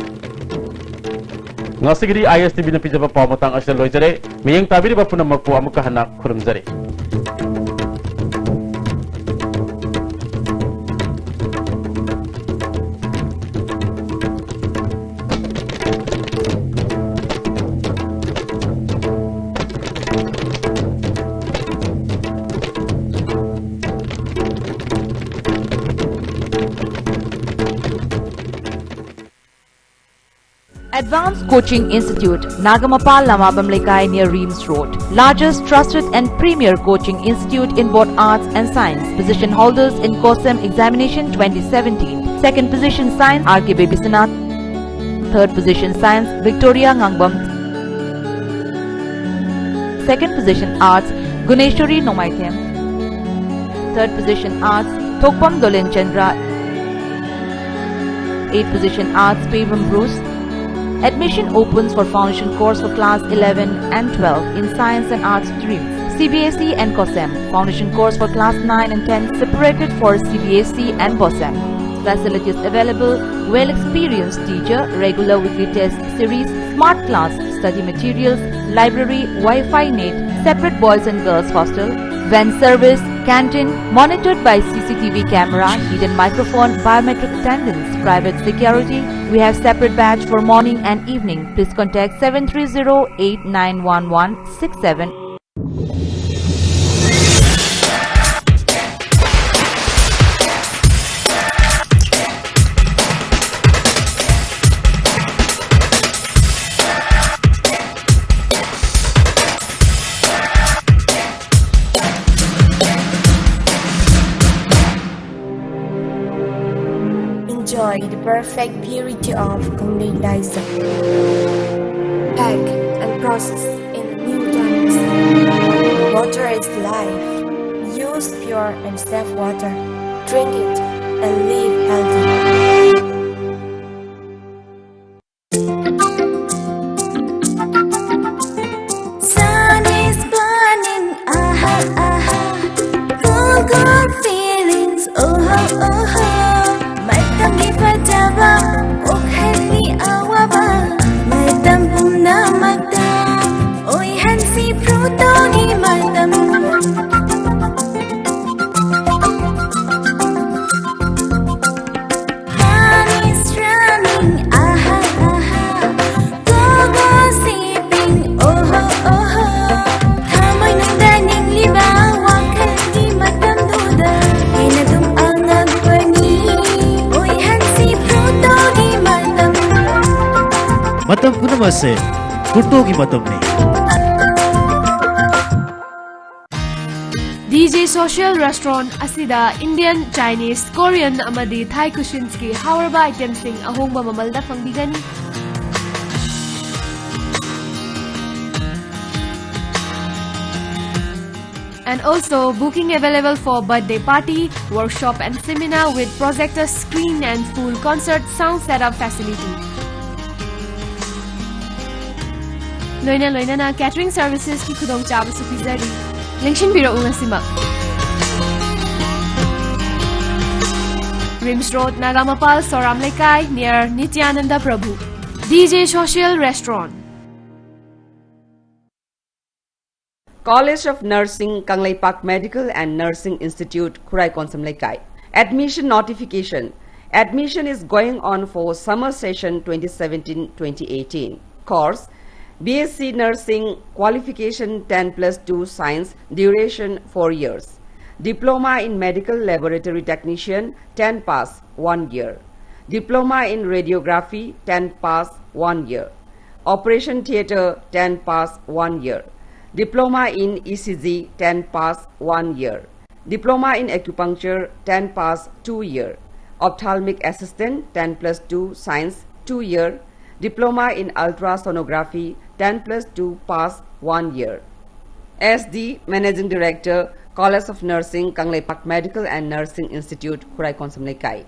ꯉꯁꯤꯒꯤꯗꯤ ISTVꯅ ꯄꯤꯖꯕ ꯄꯥꯎ ꯃꯇꯥꯡ ꯑꯁꯤꯗ ꯂꯣꯏꯖꯔꯦ꯫ ꯃꯤꯠꯌꯦꯡ ꯇꯥꯕꯤꯔꯤꯕ ꯄꯨꯝꯅꯃꯛꯄꯨ ꯑꯃꯨꯛꯀ ꯍꯟꯅ ꯈꯨꯔꯨꯝꯖꯔꯤ꯫ Advanced Coaching Institute, Nagamapal, Lamabam Lekai, near Reams Road. Largest trusted and premier coaching institute in both arts and science. Position holders in COSEM examination twenty seventeen. Second position science, R K Bebisanath. Third position science, Victoria Ngangbam. Second position arts, Guneshwari Nomaithem. Third position arts, Thokpam Dolen Chandra. Eighth position arts, Pebam Bruce. Admission opens for foundation course for class eleven and twelve in science and arts streams. C B S E and COSEM. Foundation course for class nine and ten separated for C B S E and BOSEM. Facilities available: well experienced teacher, regular weekly test series, smart class, study materials, library, Wi-Fi net, separate boys and girls hostel, van service, canteen, monitored by C C T V camera, hidden microphone, biometric attendance, private security. We have separate batch for morning and evening. Please contact seven three zero eight nine one one six seven. Enjoy the perfect purity of Konglei Daisang. Pack and process in new tanks. Water is life. Use pure and safe water. Drink it and live healthy. Sun is burning, aha, aha. Cool, cool feelings, oh ho, oh ho. Matam ni fataba, oh hai ni awaba. Matam pum na matam, oi han si pruto ni matam. ꯃꯇꯝ ꯄꯨꯝꯅꯃꯛꯁꯦ ꯐꯣꯇꯣꯒꯤ ꯃꯇꯝꯅꯤ꯫ ꯗꯤ J Social Restaurant ꯑꯁꯤꯗ Indian, Chinese, Korean ꯑꯃꯗꯤ Thai cuisinesꯀꯤ ꯍꯥꯎꯔꯕ itemꯁꯤꯡ ꯑꯍꯣꯡꯕ ꯃꯃꯜꯗ ꯐꯪꯕꯤꯒꯅꯤ꯫ And also booking available for birthday party, workshop and seminar with projector screen and full concert sound setup facility. ꯂꯣꯏꯅ ꯂꯣꯏꯅꯅ catering servicesꯀꯤ ꯈꯨꯗꯣꯡꯆꯥꯕꯁꯨ ꯄꯤꯖꯔꯤ꯫ ꯂꯦꯡꯁꯤꯟꯕꯤꯔꯛꯎ ꯉꯁꯤꯃꯛ꯫ Rims Road, ꯅꯥꯒꯥꯃꯄꯥꯜ ꯁꯣꯔꯥꯝ ꯂꯩꯀꯥꯏ, near ꯅꯤꯇ꯭ꯌꯥꯅꯟꯗ ꯄ꯭ꯔꯚꯨ꯫ D J Social Restaurant. College of Nursing, Kangleipak Medical and Nursing Institute, Khurai Konsam Leikai. Admission notification. Admission is going on for summer session twenty seventeen twenty eighteen. Course: B S C Nursing, qualification ten plus two Science, duration four years. Diploma in Medical Laboratory Technician, ten pass, one year. Diploma in Radiography, ten pass, one year. Operation Theatre, ten pass, one year. Diploma in E C G, ten pass, one year. Diploma in Acupuncture, ten pass, two year. Ophthalmic Assistant, ten plus two Science, two year. Diploma in Ultrasonography, ten plus two pass, one year. S D, Managing Director, College of Nursing, Kangleipak Medical and Nursing Institute, Khurai Konsam Leikai.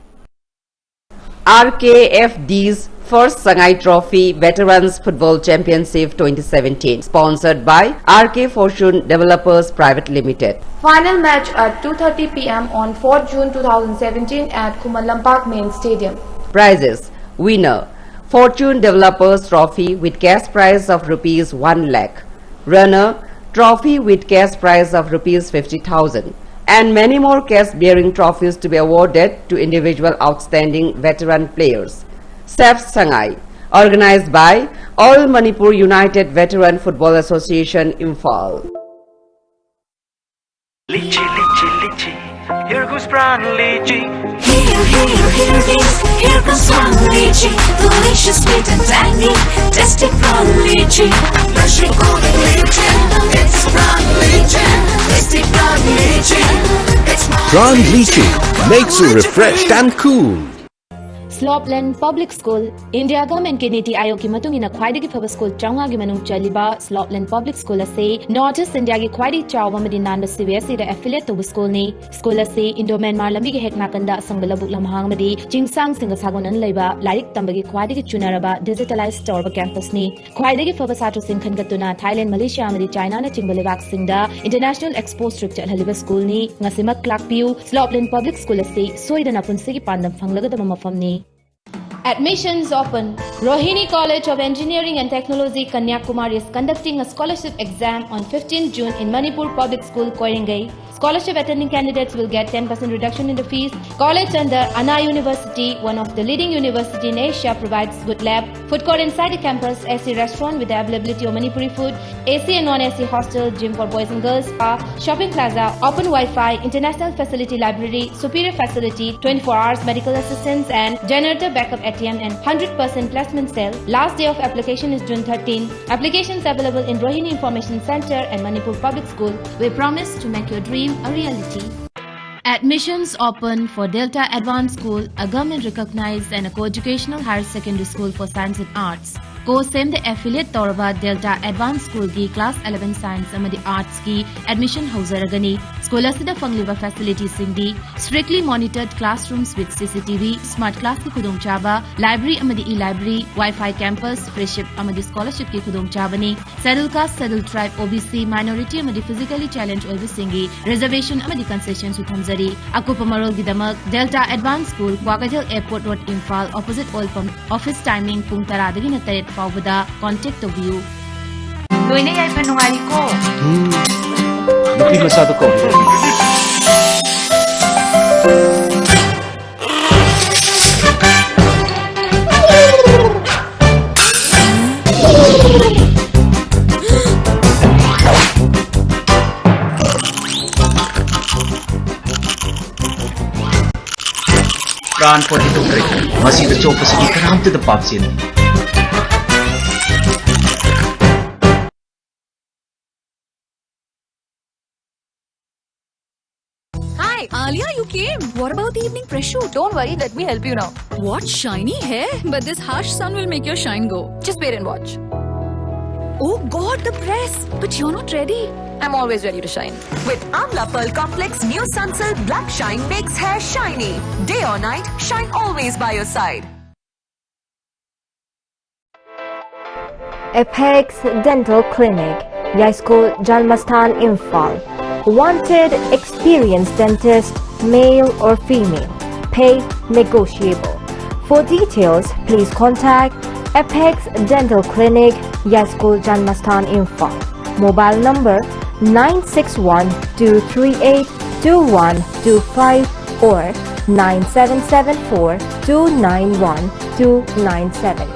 R K F D's First Sangai Trophy Veterans Football Championship twenty seventeen, sponsored by R K Fortune Developers Private Limited. Final match at two thirty P M on fourth June two thousand seventeen at Khuman Lampak Main Stadium. Prizes: winner, Fortune Developers Trophy with cash prize of rupees one lakh. Runner, trophy with cash prize of rupees fifty thousand, and many more cash-bearing trophies to be awarded to individual outstanding veteran players. Save Sangai, organized by All Manipur United Veteran Football Association, Imphal. Litchi, litchi, litchi. Here goes prawn lychee. Here, here, here is, here goes prawn lychee. Delicious, sweet and tangy, tasty prawn lychee. Fresh and golden lychee, it's prawn lychee. Tasty prawn lychee, it's prawn Prawn lychee makes you refreshed and cool. Slopeland Public School, India Government ꯀꯤ ꯅꯤꯇꯤ ꯑꯥꯌꯣꯒꯀꯤ ꯃꯇꯨꯡ ꯏꯟꯅ ꯈ꯭ꯋꯥꯏꯗꯒꯤ ꯐꯕ school ꯆꯥꯝꯃꯉꯥꯒꯤ ꯃꯅꯨꯡ ꯆꯜꯂꯤꯕ Slopeland Public School ꯑꯁꯤ North East India ꯒꯤ ꯈ꯭ꯋꯥꯏꯗꯒꯤ ꯆꯥꯎꯕ ꯑꯃꯗꯤ ꯅꯥꯟꯕ C B S E ꯗ affiliate ꯇꯧꯕ ꯁ꯭ꯀꯨꯜꯅꯤ꯫ ꯁ꯭ꯀꯨꯜ ꯑꯁꯤ Indo-Myanmar ꯂꯝꯕꯤꯒꯤ ꯍꯦꯛ ꯅꯥꯀꯟꯗ ꯑꯁꯪꯕ ꯂꯧꯕꯨꯛ ꯂꯝꯍꯥꯡ ꯑꯃꯗꯤ ꯆꯤꯡꯁꯥꯡꯁꯤꯡꯒ ꯁꯥꯒꯣꯟꯅꯅ ꯂꯩꯕ ꯂꯥꯏꯔꯤꯛ ꯇꯝꯕꯒꯤ ꯈ꯭ꯋꯥꯏꯗꯒꯤ ꯆꯨꯅꯔꯕ digitalized ꯇꯧꯔꯕ campus ꯅꯤ꯫ ꯈ꯭ꯋꯥꯏꯗꯒꯤ ꯐꯕ ꯁꯥꯇ꯭ꯔꯁꯤꯡ ꯈꯟꯒꯠꯇꯨꯅ Thailand, Malaysia ꯑꯃꯗꯤ China ꯅꯆꯤꯡꯕ ꯂꯩꯕꯥꯛꯁꯤꯡꯗ international expo trip ꯆꯠꯍꯜꯂꯤꯕ ꯁ꯭ꯀꯨꯜꯅꯤ꯫ ꯉꯁꯤꯃꯛ ꯂꯥꯛꯄꯤꯌꯨ, Slopeland Public School ꯑꯁꯤ ꯁꯣꯏꯗꯅ ꯄꯨꯟꯁꯤꯒꯤ ꯄꯥꯟꯗꯝ ꯐꯪꯂꯒꯗꯕ ꯃꯐꯝꯅꯤ꯫ Admissions open. Rohini College of Engineering and Technology, Kanyakumari is conducting a scholarship exam on fifteenth June in Manipur Public School, Koirengei. Scholarship attending candidates will get ten percent reduction in the fees. College under Anna University, one of the leading university in Asia, provides good lab, food court inside the campus, A C restaurant with the availability of Manipuri food, A C and non-A C hostel, gym for boys and girls, spa, shopping plaza, open Wi-Fi, international facility library, superior facility, twenty-four hours medical assistance and generator backup A T M and hundred percent placement cell. Last day of application is June thirteen. Applications available in Rohini Information Center and Manipur Public School. We promise to make your dream a reality. Admissions open for Delta Advanced School, a government recognized and a co-educational higher secondary school for science and arts. COSEM the affiliate ꯇꯧꯔꯕ Delta Advanced School ꯒꯤ class eleven science ꯑꯃꯗꯤ arts ꯀꯤ admission ꯍꯧꯖꯔꯒꯅꯤ꯫ School ꯑꯁꯤꯗ ꯐꯪꯂꯤꯕ facility ꯁꯤꯡꯗꯤ strictly monitored classrooms with C C T V, smart class ꯀꯤ ꯈꯨꯗꯣꯡꯆꯥꯕ, library ꯑꯃꯗꯤ e-library, Wi-Fi campus, free ship ꯑꯃꯗꯤ scholarship ꯀꯤ ꯈꯨꯗꯣꯡꯆꯥꯕꯅꯤ꯫ Schedule Caste, Schedule Tribe, O B C, minority ꯑꯃꯗꯤ physically challenge ꯑꯣꯏꯕꯁꯤꯡꯒꯤ reservation ꯑꯃꯗꯤ concession ꯁꯨ ꯊꯝꯖꯔꯤ꯫ ꯑꯀꯨꯞꯄ ꯃꯔꯣꯜꯒꯤꯗꯃꯛ Delta Advanced School, Kwakeithel Airport Road, Imphal, opposite oil pump꯫ Office timing ꯄꯨꯡ ꯇꯔꯥꯗꯒꯤꯅ ꯇꯔꯦꯠ ꯐꯥꯎꯕꯗ contact ꯇꯧꯕꯤꯌꯨ꯫ ꯂꯣꯏꯅ ꯌꯥꯏꯐ ꯅꯨꯡꯉꯥꯏꯔꯤꯀꯣ? ꯅꯨꯄꯤ ꯃꯆꯥꯗꯣ ꯀꯧꯕꯤꯔꯣ꯫ ꯄꯥꯟ ꯐꯣꯔꯇꯤ ꯇꯨ ꯀꯔꯤ? ꯃꯁꯤꯗ ꯆꯣꯞꯄꯁꯤꯒꯤ ꯀꯅꯥꯝꯇꯗ ꯄꯥꯞ ꯆꯦꯟꯗꯦ꯫ Hi, Alia, you came. What about the evening press shoot? Don't worry, let me help you now. What shiny hair? But this harsh sun will make your shine go. Just wait and watch. Oh God, the press! But you're not ready. I'm always ready to shine. With Amla Pearl Complex, new Sunsilk Black Shine makes hair shiny. Day or night, shine always by your side. Apex Dental Clinic, Yaischool Janmasthan, Imphal. Wanted experienced dentist, male or female. Pay negotiable. For details, please contact Apex Dental Clinic, Yaischool Janmasthan, Imphal. Mobile number nine six one two three eight two one two five or nine seven seven four two nine one two nine seven.